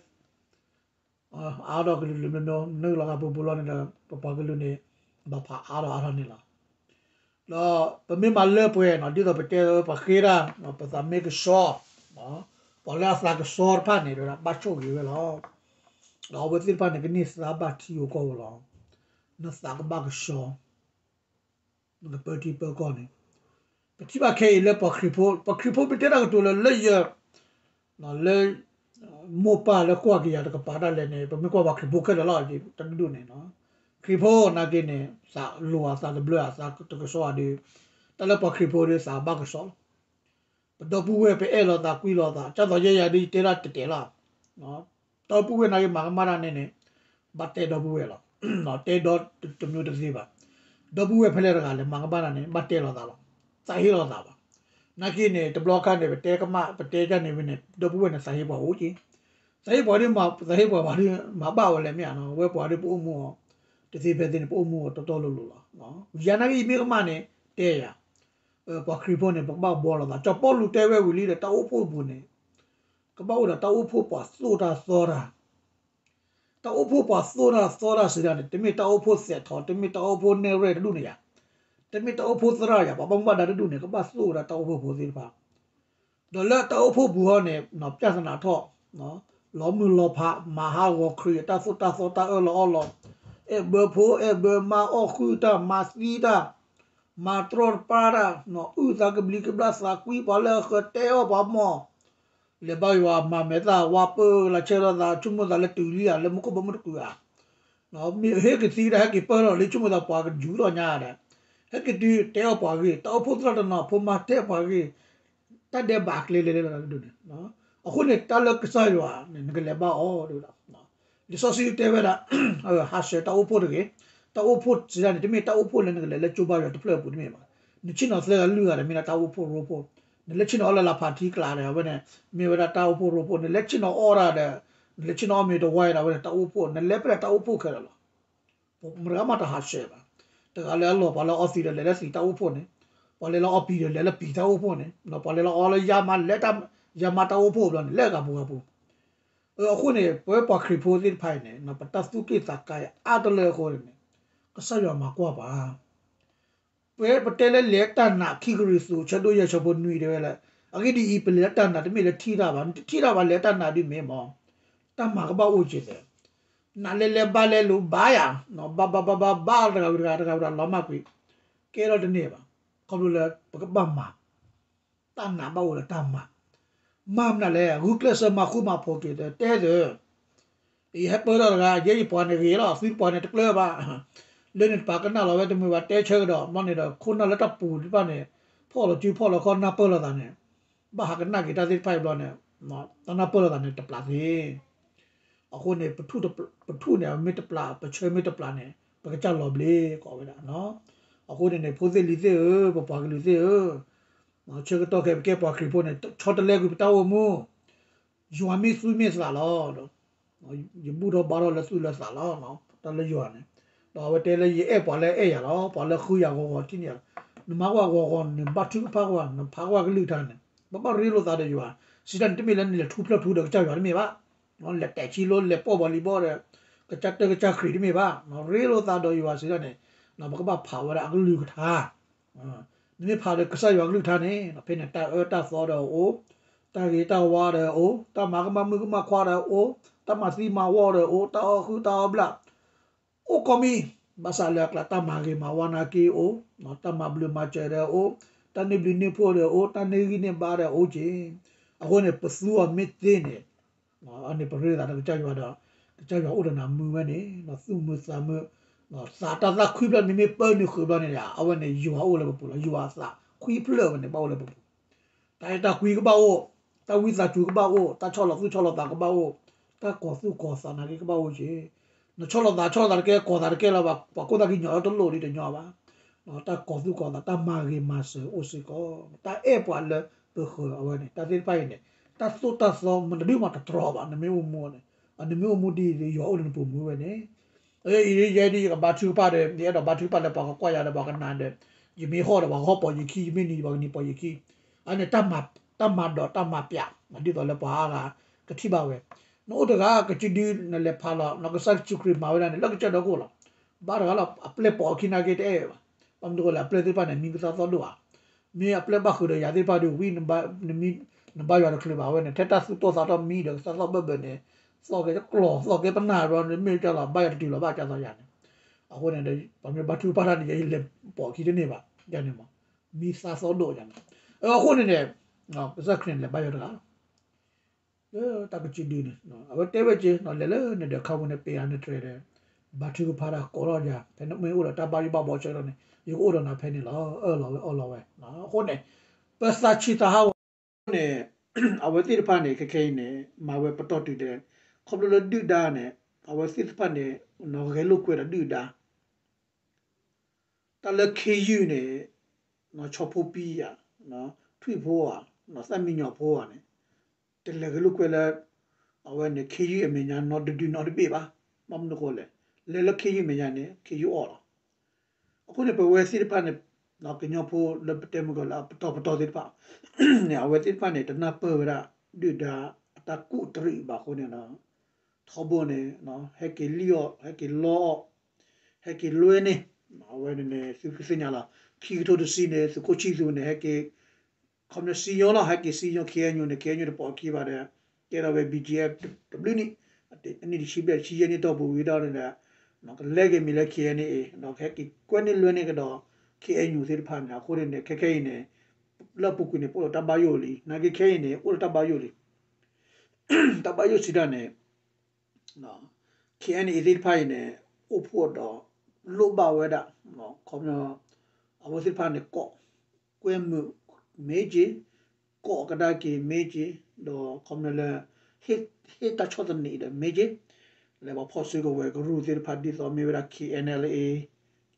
အါထီၣ်ကလုာ်ကလုာ်မျိုးမျိုး နုာ်လီၤသးပူၤပူၤလီၤန့ၣ်ဒီး ပပှၤကလုာ်န့ၣ် ဘၣ်ဖးအါထီၣ်အါထီၣ်န့ၣ်လီၤ. ဒီးပမ့ၢ်မၤလၢပှဲၤနီၤ ဒ်သိးပတဲပဃ့တၢ် ပသးမ့ၢ်ကဆှီ ပှၤလၢအသးကဆှီတဖၣ်န့ၣ် ဘၣ်ဆိၣ်ဂ့ၤဝဲလီၤ. ဒီးအဝဲသ့ၣ်တဖၣ်န့ၣ် ကန့ၢ်သါဘၣ်ထံဧိၤကီၢ်ဧိၤလီၤ. နသးကဘၣ်ကဆှီ နကပၢထံပၢကီၢ်န့ၣ် ပထံၣ်ဘၣ်ခဲအံၤလၢပှၤခရံာ်ဖိ ပှၤခရံာ်ဖိမ့ၢ်တဲတၢ်ကတိၤလၢလၢယ လၢ မိၢ်ပၢ်လၢကွၢ်က့ၤယၤတကပၤဒၣ်လဲာ်န့ၣ် ပမ့ၢ်ကွၢ်ပှၤခရံာ်ဖိခဲလၢာ်လီၤ တဒူၣ်ဒူၣ်န့ၣ် ခရံာ်ဖိနာ်က့န့ၣ် သးလိၤဧါ သးတဘျၢဧါ သးတကဆှီဧါဒီး တၢ်လၢပှၤခရံာ်ဖိဒီးသးဘၣ်ကဆှီလီၤ. ပဒီပုၢ်ဝဲၢ်ပအဲၣ်လိာ်သးကွံလိာ်သး ကၢ်သိးယဲယၤဒ်ယတဲဒၣ်တဲာ်တဲာ်လီၤ. ဒီပုၢ်ဝဲၢ်နာ်က့မၤကမၣ်တၢ်န့ၣ်န့ၣ် ဘၣ်တဲဒီပုၢ်ဝဲၢ်လီၤ. တဲဒီတမျိုးတသ့ဘၣ်. ဒီပုၢ်ဝဲၢ်ဖဲလဲၣ်တဂၤလဲၣ် မၤကမၣ်တၢ်န့ၣ် ဘၣ်တဲလိာ်သးလီၤ. သးဟ့လိာ်သးဘၣ်. နာ်က့န့ၣ် တဘျီခါန့ၣ် ပတဲကမၣ် ပတဲတၢ်န့ၣ်ဝဲန့ၣ် ဒီပုၢ်ဝဲၢ်န့ၣ် သးဟ့ပှၤအိၣ်က့ၤ. သးဟ့ပှၤဒ် သးဟ့ပှၤဘၣ်ဒ် မၤဘၣ်ဝဲလဲၣ်မ့ၢ်ဧါနီၤ ဝဲပှၤဒ်ပအိၣ်မူအီၤ တသ့ဖဲသ့န့ၣ် ပအိၣ်မူအီၤတီတီလိၤလိၤလီၤ. ယၤနာ်က့ယမ့ၢ်ကမၣ်န့ၣ် တဲယၤ ပှၤခရံာ်ဖိန့ၣ် ပကဘၣ်ဘှီလိာ်သး စီၤပီလူးတဲဝဲဝံၤလံဒီး တၢ်အိၣ်ဖှိၣ်အပူၤန့ၣ် ကဘၣ်အိၣ်ဒီးတၢ်အိၣ်ဖှိၣ်ပှၤသိၣ်တၢ်သီတၢ် တၢ်အိၣ်ဖှိၣ်ပှၤသိၣ်တၢ်သီတၢ်စံးဒၣ်န့ၣ် တမ့ၢ်တၢ်အိၣ်ဖှိၣ်သဲးထီၣ် တမ့ၢ်တၢ်အိၣ်ဖှိၣ်နဲၣ်ရွဲၣ်တဒူၣ်န့ၣ်ယၤ တမ့ၢ်တၢ်အိၣ်ဖှိၣ်သရၣ်ယၤ ပှၤဘၣ်မူဘၣ်ဒါတဒူၣ်န့ၣ် ကဘၣ်သိၣ်ဝဲဒၣ်တၢ်အိၣ်ဖှိၣ်ဖိသ့ၣ်တဖၣ် ဒီးလၢတၢ်အိၣ်ဖှိၣ်ပူၤဟီန့ၣ် ပျၢ်သနာ်ထီၣ် လီၤမုၢ်လီၤဖး မၤဟးဂီၤခရံာ် တၢ်သိၣ်တၢ်သီတၢ်အၢၣ်လီၤအီလီၤ အဲၣ်ဘၢဖိအဲၣ်ဘၢမါ အီၣ်ဃုာ်တၢ် မၤသံတၢ် မၤတြီတပါတၢ် အုၣ်သးကဘျံးကဘျၣ်သးကွံ ပှၤလၢအဃၢၤတဲအီၣ်ပှၤမီၢ် လဲၤဘါယွၤမၤမဲာ်သၣ် ဝါပၢလၢဆဲးထီၣ်သး ဆိကမိၣ်သးလၢတုၤလံဧါ လၢမူခိၣ်ဘီမုၢ်တကုာ်ဧါ မ့ၢ်ဟ့ၣ်ကသံတၢ် ဟဲက့ၤပၢၢ်ထီၣ်လံ ဆိကမိၣ်သးပှၤကယူၤထီၣ်ညါဒီး ဟဲက့ၤတုၤတဲအီၣ်ပှၤဂ့ၢ် တၢ်အိၣ်ဖှိၣ်သရၣ်တနီၤ ဖိမါတဲပှၤဂ့ၢ် တၢ်ဒဲးဘးကျဲလဲၤလဲၤလီၤဒ်န့ၣ် အဃိန့ၣ် တၢ်လၢကစၢ်ယွၤန့ၣ် နကလဲၤဘါအီၤ လံာ်စီဆှံတဲဝဲဒၣ် ဟးဆှဲးတၢ်အိၣ်ဖှိၣ်တဂ့ၤ, တၢ်အိၣ်ဖှိၣ်စံးဒၣ်န့ၣ် တမ့ၢ်တၢ်အိၣ်ဖှိၣ်လၢနကလဲၤလၢကၠိဘါယွၤတဖျၢၣ်အပူၤတမ့ၢ်ဘၣ်. နဆ့ၣ်နီၤသၢဂၤလွံၢ်ဂၤဒီး မ့ၢ်ဒၣ်တၢ်အိၣ်ဖှိၣ်ရိဖှိၣ်, နလဲၤဆ့ၣ်နီၤအီၣ်လၢလၢ်ဖးထံကျးဒီး အဝဲန့ၣ် မ့ၢ်ဝဲဒၣ်တၢ်အိၣ်ဖှိၣ်ရိဖှိၣ်, နလဲၤဆ့ၣ်နီၤအီၣ်ဒၣ်ဒီး နလဲၤဆ့ၣ်နီၤအီၣ်မ့ၤတဝါဒီး အဝဲန့ၣ်တၢ်အိၣ်ဖှိၣ်, နလဲၤဖဲဒၣ်တၢ်အိၣ်ဖှိၣ်ခဲလၢာ်လီၤ. ပမတဂၤမးတဟးဆှဲးဘၣ်. တဂၤလၢအလီၢ် ပှၤလၢအီသံးဒီးလဲၤလၢသံးတၢ်အိၣ်ဖှိၣ်န့ၣ်, ပှၤလၢလၢအီပံၤဒီးလဲၤလၢပံၤတၢ်အိၣ်ဖှိၣ်န့ၣ်, ပှၤလၢလၢအီလၢယါမးလဲၤ ယါမးတၢ်အိၣ်ဖှိၣ်ဘျီန့ၣ် လဲၤဂၤပူၤဂၤပူၤ. အဃိန့ၣ် ပဝဲပှၤခရံာ်ဖိသ့ၣ်တဖၣ်အံၤန့ၣ် ပတၢ်သူၣ်က့ၣ်သးကါအါတလၢအဃိန့ၣ် ကစၢ်ယွၤမၤကွၢ်ပှၤ ပဝဲပတဲလၢလဲၤတၢ်နာ် ခံကရံၣ်သူး ဆၢဒိၣ်ယဲၢ်ဆၢဖိနွံတဲဝဲလၢ အဂ့ၢ်ဒ်အံၤ ပလဲၤတၢ်နာ်တမ့ၢ်လၢထံၣ်တၢ်ဘၣ်, နတထံၣ်တၢ်ဘၣ် လဲၤတၢ်နာ်ဒ်မ့ၢ်မး, တၢ်မၤကဘၣ်အိၣ်က့ၤသ့, နာ်လဲၤလဲၤဘါလဲၤလူၤဘါယၤ, ဘါဘါဘါဘါဘါတဂၤဝံၤတဂၤ တဂၤဝံၤတဂၤလီၤမၢ်ကွံာ်, ကဲထီၣ်တန့ၢ်ဘၣ်, ခီဖျိလၢပကဘၣ်မၤ တၢ်နာ်ဘၣ်အိၣ်လၢတၢ်မၤ, မၤမနုၤလဲၣ် ဂုာ်ကျဲးစၢးမၤဃူမၤဖိးက့ၤတဲတဲ, ယဟဲပၢၢ်ထီၣ်တဂၤ ယဲယပှၤန့ၣ်ဂ့ၤလီၤ သုတပှၤန့ၣ်တကျၢၤဘၣ်, လၢန့ၣ်တပာ်ကနၣ်လီၤဝဲတမုာ်ဘၣ် တဲဆၢကဒီး ဘျီန့ၣ်ဒီး ခိၣ်နၢ်လၢတၢ်ပူၤတဖၣ်န့ၣ် ဖီၣ်လီၤစုဖီၣ်လီၤခီၣ်နၢ်ပၢၢ်လိာ်သးန့ၣ်, ဘၣ်ဟးကနၣ်က့ၤတၢ်သ့ၣ်တဖၣ်အံၤဘျီန့ၣ်, တၢ်နၢ်ပၢၢ်လိာ်သးန့ၣ်တပျးသ့ အဃိန့ၣ် ပထူၣ်န့ၣ် မ့ၢ်တပျး ပဆၢမ့ၢ်တပျးန့ၣ် ပကစၢ်လီၤဘျ့ ကိးဝဲဒၣ်. အဃိန့ၣ်န့ၣ် ဖိသ့ၣ်လံၤသ့ၣ်ဧၢ, ပပှၤကလုာ်သ့ၣ်ဧၢ, ဆၢကတီၢ်ခဲအံၤပကဲပှၤခရံာ်ဖိန့ၣ် ဆီတလဲကွံာ်ပတၢ်အိၣ်မူ, ယွၤမ့ၢ်သူၣ်မ့ၢ်သးလီၤ. ယဘူၣ်ထီၣ်ဘါထီၣ်လၢသူၣ်လၢသးလီၤ. တၢ်လၢယွၤန့ၣ်, ဒီးအဝဲတဲလၢယအဲၣ်ပှၤလၢအဲၣ်ယၤလီၤ, ပှၤလၢဃုယၤဂီၤဂီၤထံၣ်န့ၢ်ယၤ, နမၤကွၢ်ဂီၤဂီၤ နဘါထုကဖၣ်ကွၢ် နဖးကွၢ်ကလုၢ်ကထါန့ၣ်, ဘၣ်ဘၣ်ရ့လိာ်သးဒီးယွၤ, စံးတၢ်န့ၣ် တမ့ၢ်လၢနလဲၤထူဖျၢၣ်ထူဒီးကစၢ်ယွၤတမ့ၢ်ဘၣ်, လဲၤတဲာ်ဆံလိ လဲၤပိာ်ဘီလံၤဘီဒီး ကစၢ်တၢၢ်ကစၢ်ခရံာ်တမ့ၢ်ဘၣ်, ရ့လိာ်သးဒီးယွၤစံးတၢ်န့ၣ်, ပကဘၣ်ဖးဝဲဒၣ်အကလုၢ်ကထါ နမ့ၢ်ဖးဒီးကစၢ်ယွၤကလုၢ်ကထါန့ၣ် ဖဲန့ၣ် တၢ်အၢတၢ်သီဒီးအိၣ်, တၢ်ဂ့ၤတၢ်ဝါဒီးအိၣ်, တၢ်မၤကမၣ်မုၣ်ကမၣ်ခွါဒီးအိၣ်, တၢ်မၤသံမၤဝီဒီးအိၣ်, တၢ်အီၣ်ဃုတၢ်အီၣ်ဘျၣ်, အိၣ်ကိးမံၤ, ဘၣ်ဆၣ်လၢအကျါ တၢ်မၤဂ့ၤမၤဝါနာ်က့အိၣ်, တၢ်မၤဘျုးမၤစၢၤဒီးအိၣ်, တၢ်န့ၢ်ဘျုးန့ၢ်ဖှိၣ်ဒီးအိၣ်, တၢ်န့ၢ်ဂံၢ်န့ၢ်ဘါဒီးအိၣ်က့ၤ, အဃိန့ၣ် ပသူအီၤမ့ၢ်သ့န့ၣ် အန့ၣ်ပရ့လိာ်သးဒီးကစၢ်ယွၤဒီး ကစၢ်ယွၤအိၣ်ဒီးနၤမုာ်ဝဲန့ၣ် သူၣ်မုာ်သးမုာ်, သးတၢ်သၣ်ခွံဖျၢၣ်န့ၣ်မ့ၢ်ပၢနုာ်ဃုာ်ဘျီန့ၣ် အဝဲန့ၣ်ယွၤအိၣ်လၢပပူၤလီၤ. ယွၤအသးခွံဖျၢၣ်ဝဲန့ၣ် ဘၣ်အိၣ်လၢပပူၤ, တၢ်အဲၣ်တၢ်ကွံကဘၣ်အိၣ်, တၢ်ဝံသးစူၤကဘၣ်အိၣ်, တၢ်ဆီၣ်လီၤသူၣ်ဆီၣ်လီၤသးကဘၣ်အိၣ်, တၢ်ကီၤသူၣ်ကီၤသးနာ်က့ကဘၣ်အိၣ်က့ၤ, နဆီၣ်လီၤသးဆီၣ်လီၤသးတကဲ ကီၤသးတကဲလၢၤဘၣ်, ပှၤကိးသးကညီၤလီၤတလိၣ်ဒ်တညီဘၣ် တၢ်ကီၤသူၣ်ကီၤသး တၢ်မၤဂ့ၤမၤစၢၤအိၣ်စ့ၢ်ကီး, တၢ်အဲၣ်ပှၤလၢပဃၢၤအဝဲန့ၣ် တၢ်သ့ၣ်တဖၣ်အံၤန့ၣ် တၢ်သိၣ်တၢ်သီမတၤဒုမးတတြီဘၣ် နမ့ၢ်အိၣ်မူန့ၣ်, နမ့ၢ်အိၣ်မူဒ်အံၤ ယွၤအိၣ်လၢနပူၤမုာ်ဝဲန့ၣ်, ယဲဒ်ယကဘါထုကဖၣ်ဒီး ယအဲၣ်ဒိးဘါထုကဖၣ်လၢပှၤကကွၢ်ယၤဒီးပှၤကနၣ်ဒီး, ယမ့ၢ်ဟီၣ်ဒီးပှၤကဟီၣ်ပိာ်ယခံ, ယမ့ၢ်နံၤပှၤကနံၤပိာ်ယခံ, အန့ၣ် တၢ်မၤဒိးတၢ်မၤပျး ဒ်သိးလၢပှၤအါဂၤကထံၣ်ဘၣ်ဝဲ, နအိၣ်တဂၤ ကစံးဒု နလဲၤဖးလီၤ နကစၢ်ယ့ၣ်ၡူးခရံာ်မၤဝဲဒၣ်န့ၣ် လၢကစၢၢ်ဒီးကအိၣ်လီၤ, ဘါတဂၤလီၤ အပျဲၢ်ပိာ်အခံနာ်က့တအဲၣ်ဘၣ်, ဘၣ်မနုၤဃိလဲၣ် အပျဲၢ်သ့ၣ်တဖၣ်န့ၣ် မံကသါသီၣ်ဒိၣ်ဧါ မ့ၢ်အပျဲၢ်ဘၣ်ဃုာ်ဒီးယၤသ့ၣ်တဖၣ်ဒီး ဝံနဘါယွၤတချုးဘၣ်ဝဲန့ၣ် ထဲတၢ်သူၣ်တီသးတီမံဒီးသးသီၣ်ဘၢၣ်ဘၢၣ်န့ၣ်, သီၣ်က့ၤတကျီၢ် သီၣ်က့ၤပနၢ်ဘျီန့ၣ် မ့ၢ်ကလီၤ ဘါယွၤတတုၤလီၤဘၣ်ကသီယၤန့ၣ်, အဃိန့ၣ်ဒီး ပမ့ၢ်ဘါထုကဖၣ်တၢ်န့ၣ် ယလဲၤပိာ်ခံတန့ၢ်ဘၣ်ယၤန့ၣ်မး, မံသးသီၣ်ဒိၣ်ယၤန့ၣ်, အဃိန့ၣ်န့ၣ် ကစၢ်ခရံာ်န့ၣ် လဲၤဘါယွၤတဂၤလီၤ လၢတၢ်ကစံးဒုန့ၣ် အဝဲတဲဝဲက့ၤ လဲၤလၢနဒၢးခါပူၤန့ၣ် ပ့ၤအါနတြဲၤဒီး ဘါထုကဖၣ်တၢ်ကိးထီၣ်ယၤ ဖဲနမ့ၢ်အိၣ်ဒီးတၢ်ဘၣ်ယိၣ်ဘၣ်ဘီဆၢကတီၢ်န့ၣ် ယကအိၣ်ဒီးနၤဖဲန့ၣ်လီၤ အၢၣ်လီၤဝဲအီလီၤဝဲ, အဃိန့ၣ် ပသးဆံးသးဟးဂီၤန့ၣ် အဝဲသ့ၣ်တဖၣ်န့ၣ် ခဲခဲအံၤန့ၣ် မၤဝဲပတီၢ်တုၤဒီး ခီဖျိလၢဒုၣ်ဒါန့ၣ် အဝဲသ့ၣ်တဖၣ်န့ၣ် ဂဲၤလိာ်ကွဲဒီးဒုၣ်ဒါ တၢ်လၢခ့ယုၢ်န့ၣ် ဆီဖိပံယၤ, ထွံၣ်ဖိဧါ, သၣ်မံညီၤဖိဧါန့ၣ် တလဲၤဂဲၤလိာ်ကွဲလၢ အဝဲန့ၣ် ခ့ယုၢ်အမဲာ်ညါနီတဒုနီတဘ့ၣ်ဘၣ်. ဘၣ်မနုၤအဃိလဲၣ်, လဲၤလၢခ့ယုၢ်အမဲာ်ညါန့ၣ် ခ့ယုၢ်အီၣ်လီၤ. အဃိန့ၣ် ပဝဲသ့ၣ်တဖၣ်န့ၣ် ကညီဖိလၢပတဲမုၢ်ကီၢ်လၢအပတီၢ်ပတီၢ်သ့ၣ်တဖၣ် န့ၣ် အဝဲသ့ၣ်တဖၣ်န့ၣ် တနၢ်ပၢၢ်ဝဲဒၣ် ဒုၣ်ဒါအတၢ်ကူၣ်တရံးဘၣ်အဃိန့ၣ်ဒီး ထီဘိန့ၣ် ဟဲက့ၤလံၣ်အီၣ် ဟဲက့ၤလီအီၣ် ဟဲက့ၤလွဲန့ၣ် အဝဲန့ၣ်န့ၣ် သုကသ့ၣ်ညါလီၤ. ခံကထိတဆံန့ၣ် သုးခိၣ်ဆံၣ်သူးန့ၣ် ဟဲက့ၤ ခီပညီစံယိၤလီၤ ဟဲက့ၤစံယိၤ ခ့အဲၣ်ယူၣ်န့ၣ် ခ့အဲၣ်ယူၣ်တပိာ်အခံဘၣ်ဒီး ကဲထီၣ်ဝဲ ဘံၣ်ကၠံၣ်အဲၣ် တဘျုးနံၣ် အနံၣ်တဆံဘျဲၣ် တဆံယဲၢ်နံၣ်တီၢ်ပူၤဝံၤဒီးန့ၣ်ဒီး ကလဲၤက့ၤမံၤလၢ ခ့အဲၣ်ယူၣ် ဒီးကဟဲက့ၤကွဲန့ၢ်လွဲန့ၢ်ကဒီး ခ့အဲၣ်ယူၣ် သ့ၣ်တဖၣ်န့ၣ် အဃိန့ၣ်န့ၣ် ခဲခဲအံၤန့ၣ် လၢအပူၤကွံာ်န့ၣ် ပအိၣ်ဒီးတၢ်ဘၣ်ယိၣ်လံ နာ်က့ခဲအံၤန့ၣ် အိၣ်ဒီးတၢ်ဘၣ်ယိၣ်လံ တၢ်ဘၣ်ယိၣ်စံးတၢ်န့ၣ် ခ့အဲၣ်ယူၣ် သ့ၣ်တဖၣ်အံၤန့ၣ် အိၣ်ဖှိၣ်ဒီး လိၣ်ဘၣ်ဝဲဒၣ် ခီပညီ အဝဲသ့ၣ်တဖၣ်န့ၣ် ကိးကွဲမုာ်မ့ၢ်က့ၤ ကိးကဒါက့ၤမ့ၢ်က့ၤ ဒီးခီပညီလၢ ဟ့ၣ်တၢ်ဆီၣ်သနံးဒီးမ့ၢ်က့ၤ လၢပှၤဖီၣ်စုကဝဲၤကရူၢ်သ့ၣ်တဖၣ် ဒ်သိးမ့ၢ်ဝဲဒၣ် ခ့အဲၣ်ယူၣ်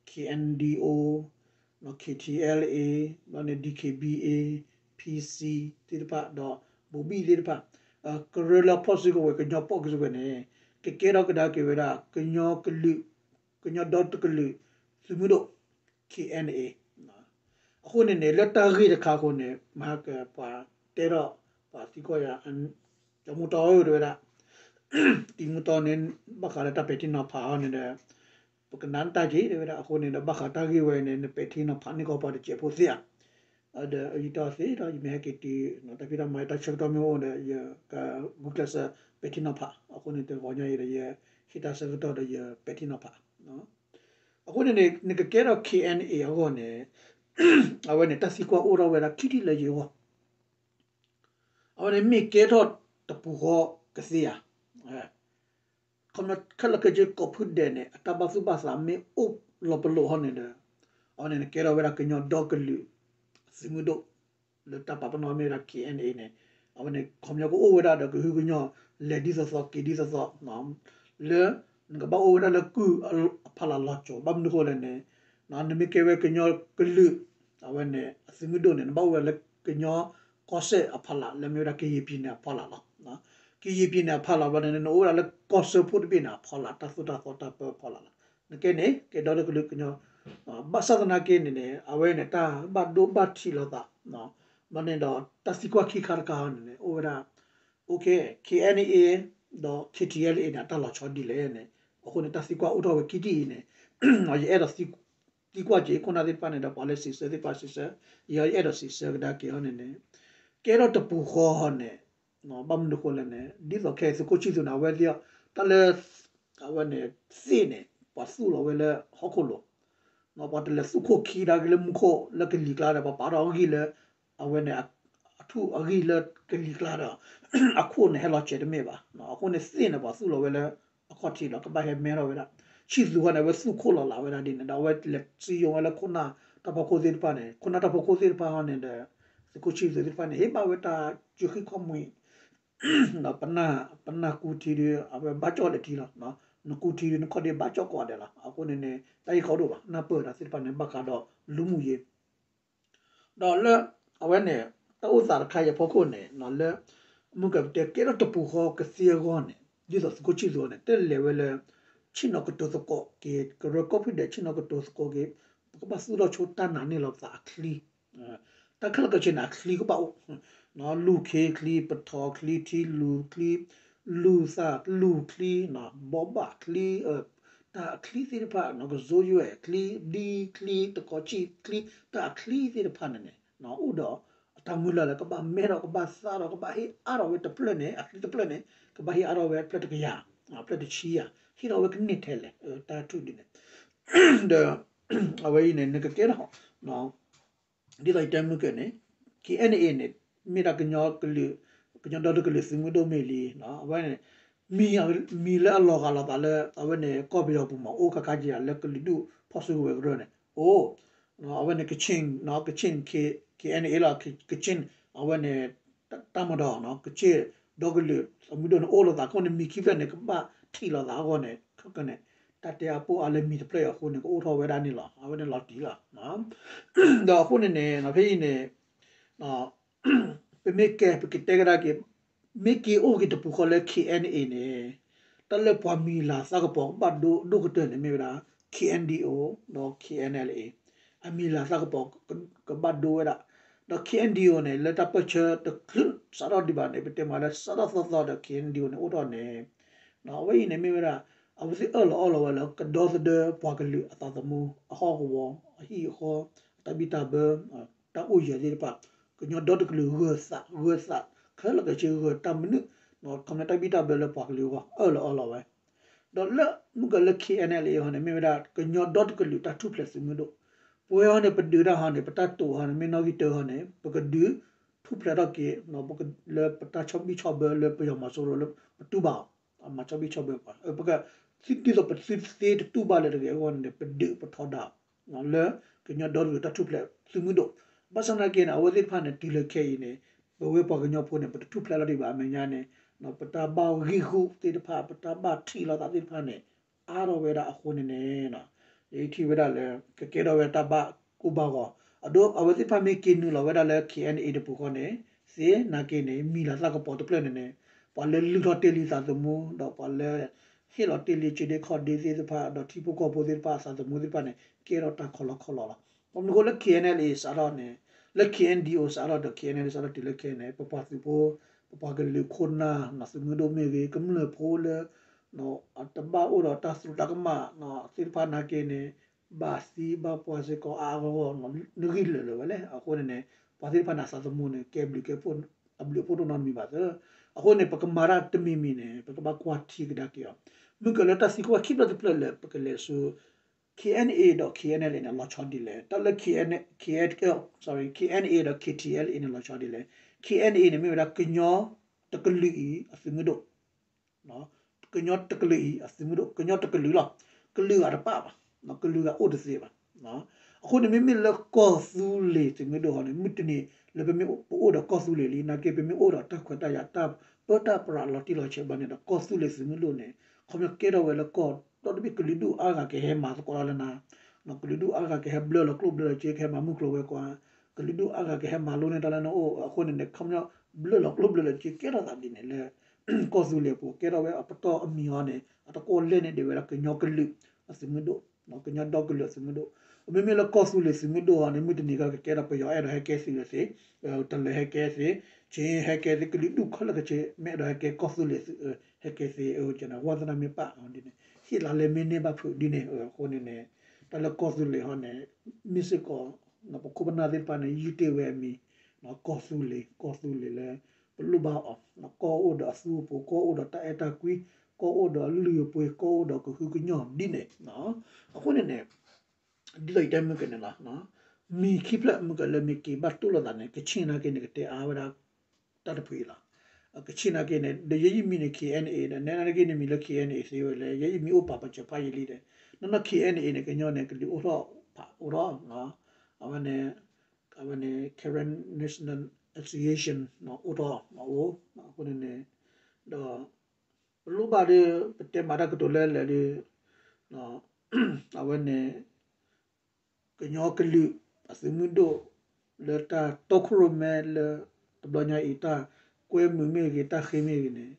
ခ့အဲၣ်ယူၣ် ခ့အဲၣ်ယူၣ် ဘျီန့ၣ် ဒံၣ်ခ့ၣ်ဘံၣ်အ့ၣ် ဘျီန့ၣ် ဒံၣ်ခ့ၣ်ဘံၣ်အ့ၣ် PC သ့ၣ်တဖၣ် ဒီး ဘိၤဘံၣ် သ့ၣ်တဖၣ် ကရၢလၢအဖီၣ်စုကဝဲၤ ကညီဖီၣ်စုကဝဲၤန့ၣ် ကကဲထီၣ်ကဒါက့ၤဝဲဒၣ် ကညီကလုာ် ကညီဒီတကလုာ် သုးမုၢ်ဒိၣ် KNA အဃိန့ၣ်န့ၣ် လၢတၢ်ဂ့ၢ်တခါအဃိန့ၣ် မဟါကပှၤတဲထီၣ် ပှၤသံကွၢ်ယၤ ကၠီမူတီတဲဝဲဒၣ် တံၤမူတီန့ၣ် ဘၣ်ဃးလၢတၢ်ပဲာ်ထံနီၤဖးအီၤန့ၣ်ဒီး ပကနၣ်တၢ်က့ၤတဲဝဲဒၣ် အဃိန့ၣ်ဒီး ဘၣ်ဃးတၢ်ဂ့ၢ်ဝဲန့ၣ် နပဲာ်ထံနီၤဖးန့ၢ်ကီးပှၤတစဲးဖိသ့ဧါ ဒီးယတီၢ်သ့ဒီး ယမ့ၢ်ဟဲက့ၤတုၤ တၢ်ဖံးတၢ်မၤတၢ်ဆၢကတီၢ်မ့ၢ်အိၣ်ဒီး ယကဂုာ်ကျဲးစၢးပဲာ်ထံနီၤဖး အဃိန့ၣ် တဂီၤညါအံၤဒီး ယဟ့ၣ်တၢ်ဆၢကတီၢ်ဒီး ယပဲာ်ထံနီၤဖး အဃိန့ၣ်န့ၣ် နကကဲထီၣ် KNA အဂီၢ်န့ၣ် အဝဲန့ၣ် တၢ်သံကွၢ်အိၣ်ထီၣ်ဝဲဒၣ်ခံထံၣ်လၢယဂီၢ် အဝဲန့ၣ်မ့ၢ်ကဲထီၣ်တပူၤဃီကသ့ဧါ. ခီဖျိခဲလၢာ်ခဲဆ့ကိးဖုဒဲးန့ၣ် အတၢ်ဘၣ်သူၣ်ဘၣ်သးမ့ၢ်အိၣ်လီၤပလိာ်ဟီန့ၣ်ဒီး အဝဲန့ၣ်ကဲထီၣ်ဝဲဒၣ်ကညီဒီကလုာ် သုးမုၢ်ဒိၣ် လၢတၢ်ပာ်ပနီၣ်မ့ၢ်ဝဲဒၣ် KNA န့ၣ် အဝဲန့ၣ်ခီဖျိကအိၣ်ဝဲဒၣ်ဒီးကဟုကညီၢ် လဲၤဒ်သိးသိးက့ၤဒ်သိးသိး လၢ နကဘၣ်အိၣ်ဝဲဒၣ်လၢကုၢ်အဖီလာ်လီၤစိၤ ဘၣ်မနုၤအဃိလဲၣ်န့ၣ် နမ့ၢ်ကဲဝဲကညီကလုာ် အဝဲန့ၣ် အသုးမုၢ်ဒိၣ်န့ၣ် နဘၣ်အိၣ်ဝဲဒၣ်လၢကညီကီၢ်စဲၣ်အဖီလာ် လၢမ့ၢ်ဝဲဒၣ်ကယံာ်ပံၤန့ၣ်အဖီလာ်လီၤ. ကယံာ်ပံၤန့ၣ်အဖီလာ်ဘျီန့ၣ် နအိၣ်ဝဲဒၣ်လၢကီၢ်စၢဖှိၣ်တဘ့ၣ်န့ၣ်အဖီလာ် တၢ်သိၣ်တၢ်သီတၢ်ပၢအဖီလာ်လီၤ. နကဲန့ၣ် ကဲဒီတကလုာ်ကညီ ဘၣ်ဆၣ်သနာ်က့န့ၣ်န့ၣ် အဝဲန့ၣ် တၢ်ဘၣ်ဒိဘၣ်ထံးလိာ်သး ဘျီန့ၣ်ဒီး တၢ်သံကွၢ်ခံခါတခါန့ၣ်န့ၣ် အိၣ်ဝဲဒၣ် OK KNA ဒီး KTLA န့ၣ် အတၢ်လီၤဆီဒ်လဲၣ်န့ၣ် အဃိန့ၣ် တၢ်သံကွၢ်အိၣ်ထီၣ်ဝဲခံထံၣ်အံၤန့ၣ် ယအဲၣ်ဒိးသံကွၢ်က့ၤခိၣ်နၢ်သ့ၣ်တဖၣ်န့ၣ်ဒီး ပှၤလၢစံးဆၢသ့ၣ်တဖၣ်စံးဆၢ ယအဲၣ်ဒိးစံးဆၢကဒါက့ၤအီၤန့ၣ်န့ၣ် ကဲထီၣ်တပူၤဃီန့ၣ် ဘၣ်မနုၤအဃိလဲၣ်န့ၣ် ဒ်သိးခဲအံၤသုးခိၣ်ဆံၣ်သူးန့ၣ် အဝဲသ့ၣ် တၢ်လၢ အဝဲန့ၣ် သ့ၣ်န့ၣ် ပှၤသူၣ်လီၤဝဲလၢဟီၣ်ခိၣ်လိၤ ပှၤတလဲၤသူၣ်ခိၣ်ခံဒါက့ၤလၢမူခိၣ်လၢကလံၤကျါဒီး ပှၤပာ်ထီၣ်အဂံၢ်လၢ အဝဲန့ၣ် အထူၣ်အဂံၢ်လၢကလံၤကျါဒီး အခိၣ်န့ၣ်ဟဲလီၤစဲးတမ့ၢ်ဘၣ်. အဃိန့ၣ်သ့ၣ်န့ၣ် ပှၤသူၣ်လီၤဝဲလၢအခီၣ်ထံးလီၤ ကဘၣ်ဟဲမဲထီၣ်ဝဲဒၣ် ဆံၣ်သူးဃီန့ၣ် အဝဲသူၣ်ခိၣ်လီၤလးဝဲဒၣ်ဒ်န့ၣ်ဒီး အဝဲလဲၤစံယိၤဝဲလၢခိၣ်နၢ်တၢ်ဖီခိၣ်သ့ၣ်တဖၣ်န့ၣ် ခိၣ်နၢ်တၢ်ဖီခိၣ်သ့ၣ်တဖၣ်ဟီန့ၣ်ဒီး သုးခိၣ်ဆံၣ်သူးသ့ၣ်တဖၣ်န့ၣ် ဟ့ၣ်ဘၣ်ဝဲတၢ်စၢဃံခီမံၤ ဒီးပနၢ် ပနၢ်ကူထံဒီး အဝဲဘၣ်ကၠီၣ်လဲၤထံလီၤ. နကူထံဒီးနခီၣ်ဒ့ဘၣ်ကၠီၣ်ကိးဂၤဒဲးလီၤ. အဃိန့ၣ်န့ၣ် တၢ်အံၤကီဒိၣ်ဘၣ် နၢ်ပၢၢ်တၢ်သ့ၣ်တဖၣ်န့ၣ် ဘၣ်ဃးဒီးလူမှုရေး ဒီးလၢ အဝဲန့ၣ် တၢ်အိၣ်သးတခါအံၤအဖီခိၣ်န့ၣ် လၢ မုၢ်ကပတဲကဲထီၣ်တပူၤဃီကသ့အဂီၢ်န့ၣ် ဒ်သိးသုးခိၣ်ဆံၣ်သူးန့ၣ် တလဲၤဝဲလၢ ဆ့ၣ်နီၤကတိၤသကိးက့ၤ ကရၢကီၢ်ဖုဒဲးဆ့ၣ်နီၤကတိၤသကိးက့ၤ ပကဘၣ်သူၣ်ထီၣ်ဆိတၢ်နာ်န့ၢ်လီၤပသးအချံ တၢ်ခဲလၢာ်ခဲဆ့န့ၣ် အချံကဘၣ်အိၣ် လူၢ်ခ့ချံ ပထီၣ်ချံ ထံလူၢ်ချံ လူၢ်သၣ်လူၢ်ချံ ဘီဘၣ်ချံ တၢ်အချံသ့ၣ်တဖၣ် ကစိယွဲၣ်ချံ ဒံချံ တကီၤဆံၣ်ချံ တၢ်အချံသ့ၣ်တဖၣ်န့ၣ်န့ၣ် အိၣ်ဒီးအတၢ်မုၢ်လၢ်လၢကဘၣ်မဲထီၣ် ကဘၣ်သၣ်ထီၣ် ကဘၣ်ဟ့ၣ်အါထီၣ်ဝဲတဖျၢၣ်န့ၣ် အချံတဖျၢၣ်န့ၣ် ကဘၣ်ဟ့ၣ်အါထီၣ်ဝဲဖျၢၣ်တကယၤ ဖျၢၣ်တဆံယၤ ဟ့ၣ်ထီၣ်ဝဲကန့ၢ်ထဲလဲၣ် တၢ်ထူၣ်ဒ်န့ၣ် ဒီး အဝဲအံၤန့ၣ် နကကဲထီၣ် ဒ်သိးယတဲမုၢ်ကၢန့ၣ် KNA န့ၣ် မ့ၢ်ဒၣ်ကညီကလုာ် ကညီဒီတကလုာ်သုးမုၢ်ဒိၣ်မ့ၢ်လံ အဝဲန့ၣ် မံၤ မံၤလၢအလီၤဂာ်လိာ်သးလၢ အဝဲန့ၣ် ကီၢ်ပယီၤပူၤမး အိၣ်ခါခါက့ၤလၢကလုာ်ဒူၣ်ဖီၣ်စုကဝဲၤကရၢန့ၣ် အိၣ် အဝဲန့ၣ် ကခ့ၣ် ကခ့ၣ် KNA လီၤ ကခ့ၣ် အဝဲန့ၣ် တၢ်မၤဒီး ကခ့ၣ်ဒီကလုာ်သုးမုၢ်ဒိၣ်န့ၣ် အိၣ်လိာ်သးအဃိန့ၣ် မံၤခံဖျၢၣ်န့ၣ် ကဘၣ်ထံၣ်လိာ်သးအဂီၢ်န့ၣ် ခဲကနံၣ် တၢ်တဲအါပိၢ်အါလၢမံၤတဖျၢၣ်အံၤအဃိန့ၣ် ကအိၣ်ထီၣ်ဝဲဒၣ်န့ၣ်လီၤ. အဝဲန့ၣ်လီၤတံၢ်လီၤ. ဒီးအဃိန့ၣ်န့ၣ် ဖဲအံၤန့ၣ် ပမ့ၢ်ကဲ ပကတဲကဒါက့ၤ မ့ၢ်က့ၤအိၣ်က့ၤတပူၤဃီလၢ KNA န့ၣ် တၢ်လၢပှၤမံၤလၤသးကပီၤကဘၣ်ဒိဒိၣ်ကတၢၢ်န့ၣ်မ့ၢ်ဝဲဒၣ် KNDO ဒီး KNLA အမံၤလၤသးကပီၤကဘၣ်ဒိဝဲဒၣ် ဒီး KNDO န့ၣ် လၢတၢ်ပၢၢ်ဆၢတချုးစးထီၣ်ဒံးဘၣ်န့ၣ် ပတဲမးလၢစးထီၣ်သီသီဒီး KNDO န့ၣ် အိၣ်ထီၣ်န့ၣ် အဝဲအံၤန့ၣ်မ့ၢ်ဝဲဒၣ် အဝဲသ့ၣ်အၢၣ်လီၤအီလီၤဝဲလၢကဒီသဒၢပှၤကလုာ်အသးသမူ အဟီၣ်ကဝီၤ အဟံၣ်အဃီ အတၢ်ဘံၣ်တၢ်ဘၢ တၢ်အိၣ်ယၢၤသ့ၣ်တဖၣ် ကညီဒီတကလုာ်ဂၢၤသး ဂၢၤသး ခဲလၢာ်ခဲဆ့ဂၢၤတၢ်မနုၤ ခီဖျိတၢ်ဘံၣ်တၢ်ဘၢလၢပှၤကလုာ်အဂီၢ် အၢၣ်လီၤအီလီၤဝဲ ဒီးလၢမုၢ်ကလၢ KNLA ဟီန့ၣ် မ့ၢ်ဝဲဒၣ် ကညီဒီတကလုာ်တၢ်ထူၣ်ဖျဲးသုးမုၢ်ဒိၣ် ပဝဲဟီန့ၣ် ပဒုးတၢ်ဟီန့ၣ် ပတၢ်တိာ်ဟီန့ၣ် မ့ၢ်နီၣ်ဂံၢ်တၢဟီန့ၣ် ပကဒုးထူၣ်ဖျဲးထီၣ်က့ၤ လၢပတၢ်ဆီၣ်ဘံၣ်ဆီၣ်ဘၢလၢပယီၤမီၤစိရိၤလၢပတူၢ်ဘၣ်အီၤ မၤဆီၣ်ဘံၣ်ဆီၣ်ဘၢပှၤ ပက ဒ်သိးပသုသ့တတူၢ်ဘၣ်လၢၤတဂ့ၤအဂီၢ်န့ၣ် ပဒုးပထီဒါ လၢကညီဒီတကလုာ်တၢ်ထူၣ်ဖျဲးသုးမုၢ်ဒိၣ် ဘၣ်ဆၣ်သနာ်က့န့ၣ် အဝဲသ့ၣ်တဖၣ်န့ၣ် တုၤလၢခဲအံၤန့ၣ် ပဝဲပှၤကညီဖိန့ၣ် ပတထူၣ်ဖျဲးလီၤဒံးဘၣ်အမဲာ်ညါန့ၣ် ပတၢ်ဘၣ်ဂံၢ်ဂူာ်သ့ၣ်တဖၣ် ပတၢ်ဘၣ်ထံးလိာ်သးသ့ၣ်တဖၣ်န့ၣ် အါထီၣ်ဝဲဒၣ်အဃိန့ၣ်န့ၣ် ယထံၣ်ဝဲဒၣ်လၢ ကကဲထီၣ်ဝဲတၢ်ဘၣ်ကိၢ်ဘၣ်ဂီၤ အဒိ အဝဲသ့ၣ်တဖၣ်မ့ၢ်က့ၤနုာ်လီၤဝဲဒၣ်လၢ K N A တပူၤဃီန့ၣ် သ့ၣ်နာ်က့န့ၣ် မံၤလၤသၣ်ကပီၤတဖျၢၣ်န့ၣ်န့ၣ် ပှၤလၢလုၢ်ထီၣ်တ့ၢ်လံသးသမူ ဒီးပှၤလၢ ဟ့ၣ်လီၤတ့ၢ်လံကၠ့ဒ့ခီၣ်ဒ့သ့ၣ်တဖၣ် ဒီးထံဖိကီၢ်ဖိသ့ၣ်တဖၣ်အသးသမူသ့ၣ်တဖၣ်န့ၣ် ကဲထီၣ်တၢ်ခီလီခီလီလီၤ. ဘၣ်မနုၤအဃိလၢ K N L A စးထီၣ်န့ၣ် လၢ K N D O စးထီၣ်ဒီး K N L A စးထီၣ်တုၤလၢခဲအံၤန့ၣ် ပပှၤသုးဖိ ပပှၤကလုာ်ခိၣ်နၢ် သုးမုၢ်ဒိၣ်မ့ၢ်ဂ့ၤ ကမျၢၢ်ဖိလၢ တဘၣ်အိၣ်ဒီးတၢ်သရူးတၢ်ကမၣ်သ့ၣ်တဖၣ်နာ်က့န့ၣ် ဘၣ်သံဘၣ်ပှၢ်စ့ၢ်ကီးအါအါဂီၢ်ဂီၢ် နဂံၢ်လၢာ်လၢာ်ဝဲလဲၣ်. အဃိန့ၣ်န့ၣ် ပှၤသ့ၣ်တဖၣ်န့ၣ် အသးသမူန့ၣ် ကဲဘျုးကဲဖှိၣ် အဘျုးအဖှိၣ်ဒိၣ်နီတမံၤဘၣ်သၢ. အဃိန့ၣ် ပကမၤတၢ်တမံၤမံၤန့ၣ် ပကဘၣ်ကွၢ်ထံကဒါက့ၤအီၤ မုၢ်ကလၢတၢ်သံကွၢ်ခံဖျၢၣ်တဖျၢၣ်လၢ ပကလဲၤဆူ K N A ဒီး K N L A န့ၣ် လီၤဆီဒ်လဲၣ်. တၢ်လၢ K N K N sorry K N A ဒီး K T L A န့ၣ် လီၤဆီဒ်လဲၣ်. K N A န့ၣ် မ့ၢ်ဝဲဒၣ်ကညီတကလုာ်အံၤအသုးမုၢ်ဒိၣ် ကညီတကလုာ်အံၤအသုးမုၢ်ဒိၣ် ကညီတကလုာ်လီၤ. ကလုာ်ဂၤတပၣ်ဘၣ်, ကလုာ်ဂၤအိၣ်တသ့ဘၣ်. အဃိန့ၣ် မ့မ့ၢ်လၢကီၢ်သူလ့ၤသုးမုၢ်ဒိၣ်ဟီန့ၣ် မုၢ်တနံၤလၢပမ့ၢ်ပအိၣ်ဒီးကီၢ်သူလ့ၤလံ နာ်က့ပမ့ၢ်အိၣ်ဒီးတၢ်ခွဲးတၢ်ယာ်တၢ်ပၢတၢ်ပြးလီၤတံၢ်လီၤဆဲးဘၣ်န့ၣ်ဒီး ကီၢ်သူလ့ၤသုးမုၢ်ဒိၣ်န့ၣ် ခီပညီကဲထီၣ်ဝဲလၢကီၢ်ဒီတဘ့ၣ် ကလုာ်ဒူၣ်အါဂၤကဟဲမၤသကိးတၢ်လၢနၤ ကလုာ်ဒူၣ်အါဂၤကဟဲဘျၢလီၤကျိၣ်ဘျၢလီၤစ့ ကဟဲမၤမုၢ်ကျိၤဝဲၤကွာ် ကလုာ်ဒူၣ်အါဂၤကဟဲမၤလိန့ၢ်တၢ်လၢနအိၣ်အဃိန့ၣ်န့ၣ် ခီပညီဘျၢလီၤကျိၣ်ဘျၢလီၤစ့ ကဲထီၣ်သးဒ်န့ၣ်လၢ ကီၢ်သူလ့ၤအပူၤ ကဲထီၣ်ဝဲအပတီၢ်အမံၤအီၤန့ၣ် အတကိးလဲၣ်န့ၣ်ဒ်ဝဲဒၣ်ကညီကလုာ်အသုးမုၢ်ဒိၣ် ကညီဒီကလုာ်အသုးမုၢ်ဒိၣ်. မ့မ့ၢ်လၢကီၢ်သူလ့ၤသုးမုၢ်ဒိၣ်ဟီန့ၣ် မုၢ်တနံၤကကဲထီၣ်ပယီၤအဲၣ်ဒိးဟဲကဲသုးလၢသ့ တလၢၤဟဲကဲသ့ ကၠ့ဟဲကဲသ့ ကလုာ်ဒူၣ်ခဲလၢာ်ခဲဆ့ မ့ၢ်အဲၣ်ဒိးဟဲကဲကီၢ်သူလ့ၤသုး ဟဲကဲသ့ ဝဲသနာ်မ့ၢ်ပၣ်အီၤဒ်န့ၣ် ဟ့ၣ်လါလဲမ့ၢ်န့ၢ်ဘၣ်ဖုးဒ်န့ၣ်အဃိန့ၣ်န့ၣ် တၢ်လၢကီၢ်သူလ့ၤဟီန့ၣ် မ့ၢ်စ့ၢ်ကီး ပခိၣ်ပနၢ်သ့ၣ်တဖၣ်န့ၣ် ယုၢ်တ့ၢ်ဝဲအမံၤ ကီၢ်သူလ့ၤ ကီၢ်သူလ့ၤလၢ ပလိၣ်ဘၣ်အီၤ ကီၢ်အိၣ်ဒီးအသူအပူၤ ကီၢ်အိၣ်ဒီးတၢ်အဲၣ်တၢ်ကွံ ကီၢ်အိၣ်ဒီးအလုၢ်အပှ့ၤ ကီၢ်အိၣ်ဒီးကဟုကညီၢ်ဒ်န့ၣ် အဃိန့ၣ်န့ၣ် ဒ်သိးယတဲမုၢ်ကန့ၣ်လီၤ မံၤခံဖျၢၣ်မုၢ်ကလၢမ့ၢ်က့ၤဘၣ်တိၢ်လိာ်သးန့ၣ် ကဆ့ၣ်နာ်က့န့ၣ် ကတဲအါဝဲဒၣ် တၢ်တဖုအံၤလီၤ. ကဆ့ၣ်နာ်က့န့ၣ် ဒီးယဲယမံၤန့ၣ် K N A ဒီးနဲနာ်က့န့ၣ်မံၤလၢ K N A သ့ဝဲလဲၣ် ယဲယမံၤအိၣ်ပာ်ပာ်စၢၤဖးယံာ်လံဒီး နီၢ်နီၢ် K N A န့ၣ် ကညီန့ၣ် ကလုာ်အိၣ်ထီၣ်ဖးအိၣ်ထီၣ် အဝဲန့ၣ် အဝဲန့ၣ် Karen National Association အိၣ်ထီၣ်အိၣ် အဃိန့ၣ်န့ၣ် ဒီး ပလိၣ်ဘၣ်ဒီး ပတဲမၤတၢ်ကတိၤလၢလဲၣ်ဒီး အဝဲန့ၣ် ကညီကလုာ်အသုးမုၢ်ဒိၣ် လၢတၢ်တီခိၣ်ရိၣ်မဲလၢ တဘျီညါအံၤ တၢ်ကွဲမုာ်မ့ၢ်ဂ့ၤ တၢ်ဃ့မ့ၢ်ဂ့ၤန့ၣ်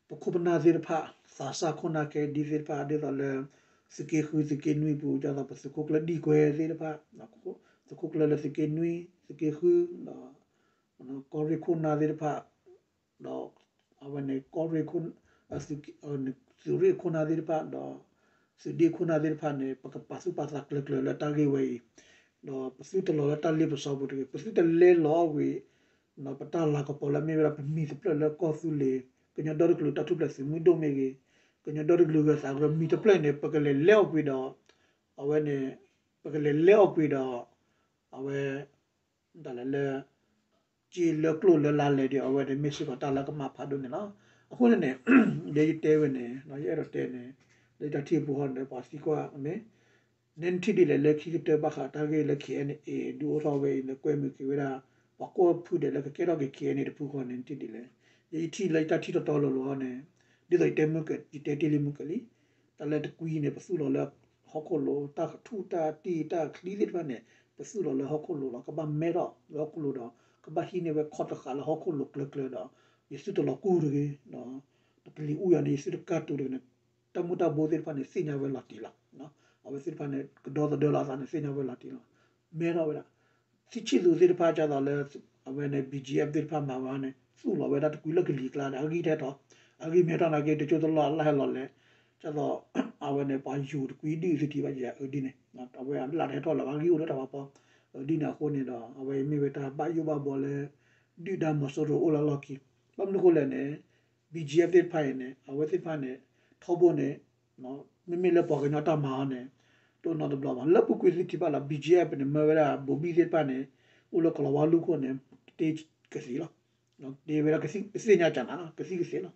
ပခိၣ်ပနၢ်သ့ၣ်တဖၣ် သးစၢ်ခိၣ်နၢ်ခဲဒံသ့ၣ်တဖၣ် ဒ်သိးလၢ သုးက့ဃု သုးက့နွံပူၤ ဒ်သိးပသုးခိၣ်ကျၢၢ်ဒံကွဲသ့ၣ်တဖၣ် သုးခိၣ်ကျၢၢ်လၢသုးက့နွံ သုးက့ဃု ဒီး ကီၢ်ရ့ၣ်ခိၣ်နၢ်သ့ၣ်တဖၣ် ဒီး အဝဲန့ၣ် ကီၢ်ရ့ၣ်ခိၣ် သုးရ့ၣ်ခိၣ်နၢ်သ့ၣ်တဖၣ် ဒီး သုးဒ့ခိၣ်နၢ်သ့ၣ်တဖၣ်န့ၣ် ပကပာ်သူၣ်ပာ်သးကျၢၤကျၢၤလၢတၢ်ဂ့ၢ်ဝဲအံၤ ဒီးပသုတလီၤလၢတၢ်လ့ပစီပူၤတဂ့ၤ ပသုတလဲလီၤအီၣ်ကွံာ် ပတၢ်လၤကပီၤလၢမ့ၢ်ဝဲဒၣ်ပမံၤတဖျၢၣ်လၢကီၢ်သူလ့ၤ ကညီဒီတကလုာ်တၢ်ထူၣ်ဖျဲးသုးမုၢ်ဒိၣ်မ့ၢ်ဂ့ၤ ကညီဒီတကလုာ်ဂၢၤသးကရၢမံၤတဖျၢၣ်န့ၣ် ပကလဲၤလဲအီၣ်ကွံာ်ဒီး အဝဲန့ၣ် ပကလဲၤလဲအီၣ်ကွံာ်ဒီး အဝဲ ဒ်လဲၣ်လၢ က့လၢကျိၣ်လၢလါလဲၣ်ဒီး အဝဲန့ၣ်မ့ၢ်စ့ၢ်ကီးတၢ်လၢကမၣ်ဖးဒိၣ်န့ၣ်လီၤ. အဃိန့ၣ်န့ၣ် ယဲယတဲဝဲန့ၣ် ယအဲၣ်ဒိးတဲန့ၣ် လၢယတၢ်ထံၣ်အပူၤဟီန့ၣ် ပှၤသံကွၢ်မ့ၢ် နဲနထံၣ်ဒ်လဲၣ်လၢခံကတၢၢ်ဘၣ်ဃးတၢ်ဂ့ၢ်လၢ K N A ဒုးအိၣ်ထီၣ်ဝဲအံၤလၢကွဲမုာ်က့ၤဝဲဒၣ် ပှၤကိးဖုဒဲးလၢကကဲထီၣ်က့ၤ K N A တဖုဃီန့ၣ် နထံၣ်ဒ်လဲၣ်. ယဲယထံၣ်လၢယတၢ်ထံၣ်တီတီလိၤလိၤဟီန့ၣ် ဒ်သိးယတဲမုၢ်က ယတဲတ့ၢ်လံမုၢ်ကလံ တၢ်လၢတကွံန့ၣ် ပသူၣ်လီၤလၢဟီၣ်ခိၣ်လိၤ တၢ်ကထူၣ်တၢ်တံၢ်တၢ်ချံသ့ၣ်တဖၣ်န့ၣ် ပသူၣ်လီၤလၢဟီၣ်ခိၣ်လိၤလီၤ ကဘၣ်မဲထီၣ်လၢဟီၣ်ခိၣ်လိၤဒီး ကဘၣ်ဟံးန့ၢ်ဝဲခီၣ်တဃာ်လၢဟီၣ်ခိၣ်လိၤကျၢၤကျၢၤဒီး ယသုတလီၤကူၢ်တဂ့ၤ ဒီး ပကလံၤအူယၤန့ၣ် ယသုတကၢ်တူာ်တဂ့ၤန့ၣ် တၢ်မူၤတၢ်ဘိသ့ၣ်တဖၣ်န့ၣ် သ့ၣ်ညါဝဲလီၤတံၢ်လီၤ. အဝဲသ့ၣ်တဖၣ်န့ၣ် ကဒီသဒၢလီၤအသးန့ၣ် သ့ၣ်ညါဝဲလီၤတံၢ်လီၤ. မဲထီၣ်ဝဲဒၣ် ထံဆံၣ်သူးသ့ၣ်တဖၣ် ဒ်သိးလၢ အဝဲန့ၣ် B G F သ့ၣ်တဖၣ်မၤဝဲန့ၣ် သူၣ်လီၤဝဲဒၣ်တကွံလၢကလံၤကျါဒီး အဂံၢ်ထဲထီၣ် အဂံၢ်မ့ၢ်ထီၣ်နာ်က့ တကၠိတလီၢ်အလၢ်ဟဲလီၤလဲၣ် ဒ်သိး အဝဲန့ၣ် ပှၤယိၤတကွံဒုၣ်သုထံၣ်ဘၣ်ယၤအဒ်န့ၣ် အဝဲအလၢ်တဟဲထီၣ်လၢၤဘၣ် အဂံၢ်အိၣ်လၢတၢ်ဖးဖီ ဒ်န့ၣ်အဃိန့ၣ်ဒီး အဝဲအံၤမ့ၢ်ဝဲတၢ်ဘၣ်ယိၣ်ဘၣ်ဘှီလၢ ဒုၣ်ဒါမီၤစိရိၤအိၣ်လၢအလီၢ်ခံ ဘၣ်မနုၤအဃိလဲၣ်န့ၣ် B G F သ့ၣ်တဖၣ်အံၤန့ၣ် အဝဲသ့ၣ်တဖၣ်န့ၣ် ထီဘိန့ၣ် မ့မ့ၢ်လၢပှၤကညီတၢ်မၤအီၤန့ၣ် တအိၣ်နီတဘျီဘၣ် လၢပူၤကွံာ်သုထံၣ်ဘၣ်လီၤ B G F န့ၣ် မၢဝဲဒၣ်ဘိၤဘံၣ်သ့ၣ်တဖၣ်န့ၣ် အိၣ်လၢကလီၤဝါလူၢ်ခိၣ်န့ၣ် တ့ကသံၣ်လီၤ. တ့ဝဲဒၣ်ကသ့ၣ်ညါကၢ်နၤလီၤ ကသံၣ်ကသ့ၣ်လီၤ.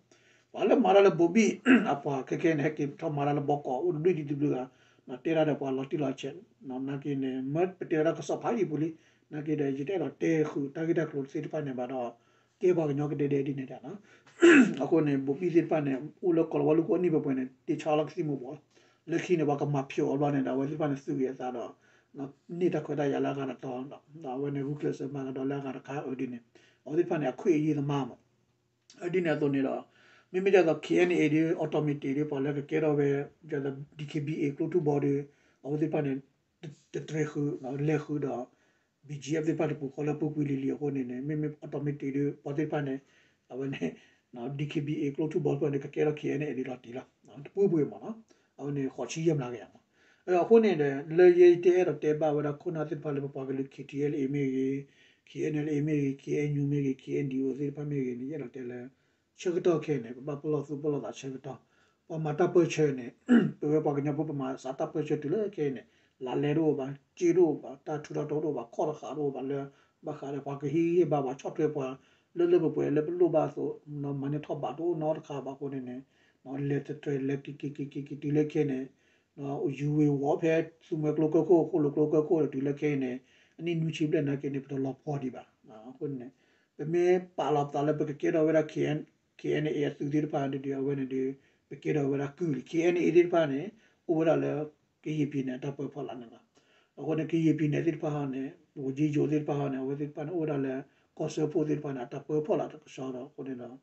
ပှၤလၢမၤတၢ်လၢဘိၤဘံၣ်အပှၤခဲခဲန့ၣ် ဟဲက့ၤထီၣ်မၤတၢ်လၢဘီကီး အိၣ်တဘျုးဒံးတဘျုးဂၤ တဲတၢ်ဒီးပှၤလီၤတံၢ်လီၤဆဲး နာ်က့န့ၣ် မၢပတဲဝဲဒၣ်ကစီၣ်ဖးယံာ်ပူၤလံ နာ်က့ဒီး ယတအဲၣ်ဒိးတဲဃုာ်တၢ်ဂ့ၢ်တၢ်ကျိၤသ့ၣ်တဖၣ်န့ၣ်ဘၣ်ဒီး ကဲပှၤကညီကဒဲဒဲဒ်န့ၣ်တၢ်လီၤ. အဃိန့ၣ် ဘိၤဘံၣ်သ့ၣ်တဖၣ်န့ၣ် အိၣ်လၢကလီၤဝါလူၢ်ခိၣ်အနံၣ်ပှဲၤပှဲၤန့ၣ် တ့ဆါလီၤကသံၣ်မူၤဘှီးလီၤ. လၢခံန့ၣ် ပှၤကမၤဖျိးအီၤဘျီန့ၣ်ဒီး အဝဲသ့ၣ်တဖၣ်န့ၣ် သုးဂ့ၤအသးဒီး န့ၢ်တၢ်ခွဲးတၢ်ယာ်လၢအဂၤတတီၤ, ဒီးအဝဲန့ၣ်ဂုာ်ကျဲးစၢးမၤကဒီးလၢအဂၤတခါအဒ်န့ၣ်, အဝဲသ့ၣ်တဖၣ်န့ၣ် အခွဲးအယာ်သမားမး အဒ်န့ၣ်အသိးန့ၣ်ဒီး, မ့မ့ၢ်ဒ်သိး K N A ဒ် automatic ဒ်ပှၤလၢကကဲထီၣ်ဝဲ ဒ်သိး D K B A ကျိထူဘီဒီး, အဝဲသ့ၣ်တဖၣ်န့ၣ် တတြဲၤဃုာ် လဲၤဃုာ်ဒီး B G F သ့ၣ်တဖၣ်တပူၤဃီလၢပူၤကွံာ်လံၤလံၤအဃိန့ၣ်န့ၣ် မ့မ့ၢ် automatic ဒ်ပှၤသ့ၣ်တဖၣ်န့ၣ်, အဝဲန့ၣ် D K B A ကျိထူဘီတဖၣ်န့ၣ် ကကဲထီၣ် K N A ဒ်လီၤတံၢ်လီၤ, တပူၤပူၤမးနီၤ, အဝဲန့ၣ် ဃိးဆံယဲၢ်မျးကယၤမး. အဃိန့ၣ်ဒီး လၢယတအဲၣ်ဒိးတဲဘၣ်ဝဲဒၣ်ခိၣ်နၢ်သ့ၣ်တဖၣ်လၢပပှၤကလုာ် K T L A မ့ၢ်ဂ့ၤ, K N L A မ့ၢ်ဂ့ၤ, K N U မ့ၢ်ဂ့ၤ, K N D O သ့ၣ်တဖၣ်မ့ၢ်ဂ့ၤန့ၣ် ယအဲၣ်ဒိးတဲလၢ ဆၢကတီၢ်ခဲအံၤန့ၣ် ပဘၣ်ပလီၢ်သူၣ်ပလီၢ်သးဆၢကတီၢ်, ပှၤမၤတၢ်ပၢဆှၢန့ၣ်, ပဝဲပှၤကညီဖိပမၤစးတၢ်ပၢဆှၢတုၤလၢခဲအံၤန့ၣ်, လးလဲတအိၣ်ဘၣ်, စ့တအိၣ်ဘၣ်, တၢ်ထူးတၢ်တီတအိၣ်ဘၣ်, ခီၣ်တဃာ်တအိၣ်ဘၣ်လၢ, ဘၣ်ဃးဒီးပှၤကဟ့ၣ်ဂံၢ်ဟ့ၣ်ဘါပှၤ ဆီၣ်ထွဲပှၤ, လၢလၢပှဲၤပှဲၤလၢပလိၣ်ဘၣ်အသိး, မၤန့ၢ်ထီၣ်ဘးတအိၣ်နီတခါဘၣ်အဃိန့ၣ်န့ၣ်, လဲၤတတြဲၤလဲၤက့ၤက့ၤက့ၤက့ၤက့ၤတုၤလၢခဲအံၤန့ၣ် ယူၤဝ့ၤဝီၤဖဲ သူမှဲကျိကၢၢ်ခိၣ် ဃိၣ်လိာ်ကျိကၢၢ်ခိၣ်ဒီးတုၤလၢခဲအံၤန့ၣ်, အနံၣ်နွံဆံဘျဲၣ်နာ်က့န့ၣ် ပတလီၤပှီၢ်ဒံးဘၣ်. အဃိန့ၣ်, ပမ့ၢ်ပာ်လီၤပသးလၢပကကဲထီၣ်ဝဲဒၣ် K N, K N A အသုးသ့ၣ်တဖၣ်ဒ်ဒီး အဝဲန့ၣ်ဒီး, ပကဲထီၣ်ဝဲဒၣ်ကုၢ်လံ. K N A သ့ၣ်တဖၣ်န့ၣ်, အိၣ်ဝဲဒၣ်လၢ ကယဲၢ်ပံၤန့ၣ် အတၢ်ပၢဖီလာ်န့ၣ်လီၤ. အဃိန့ၣ် ကယဲၢ်ပံၤန့ၣ်သ့ၣ်တဖၣ်ဟီန့ၣ်, ဝက့ယိၤသ့ၣ်တဖၣ်ဟီန့ၣ် အဝဲသ့ၣ်တဖၣ်န့ၣ် အိၣ်ဝဲဒၣ်လၢ ကီၢ်စၢဖှိၣ်သ့ၣ်တဖၣ်န့ၣ် အတၢ်ပၢဖီလာ်တကဆှီဒီး အဃိန့ၣ်ဒီး,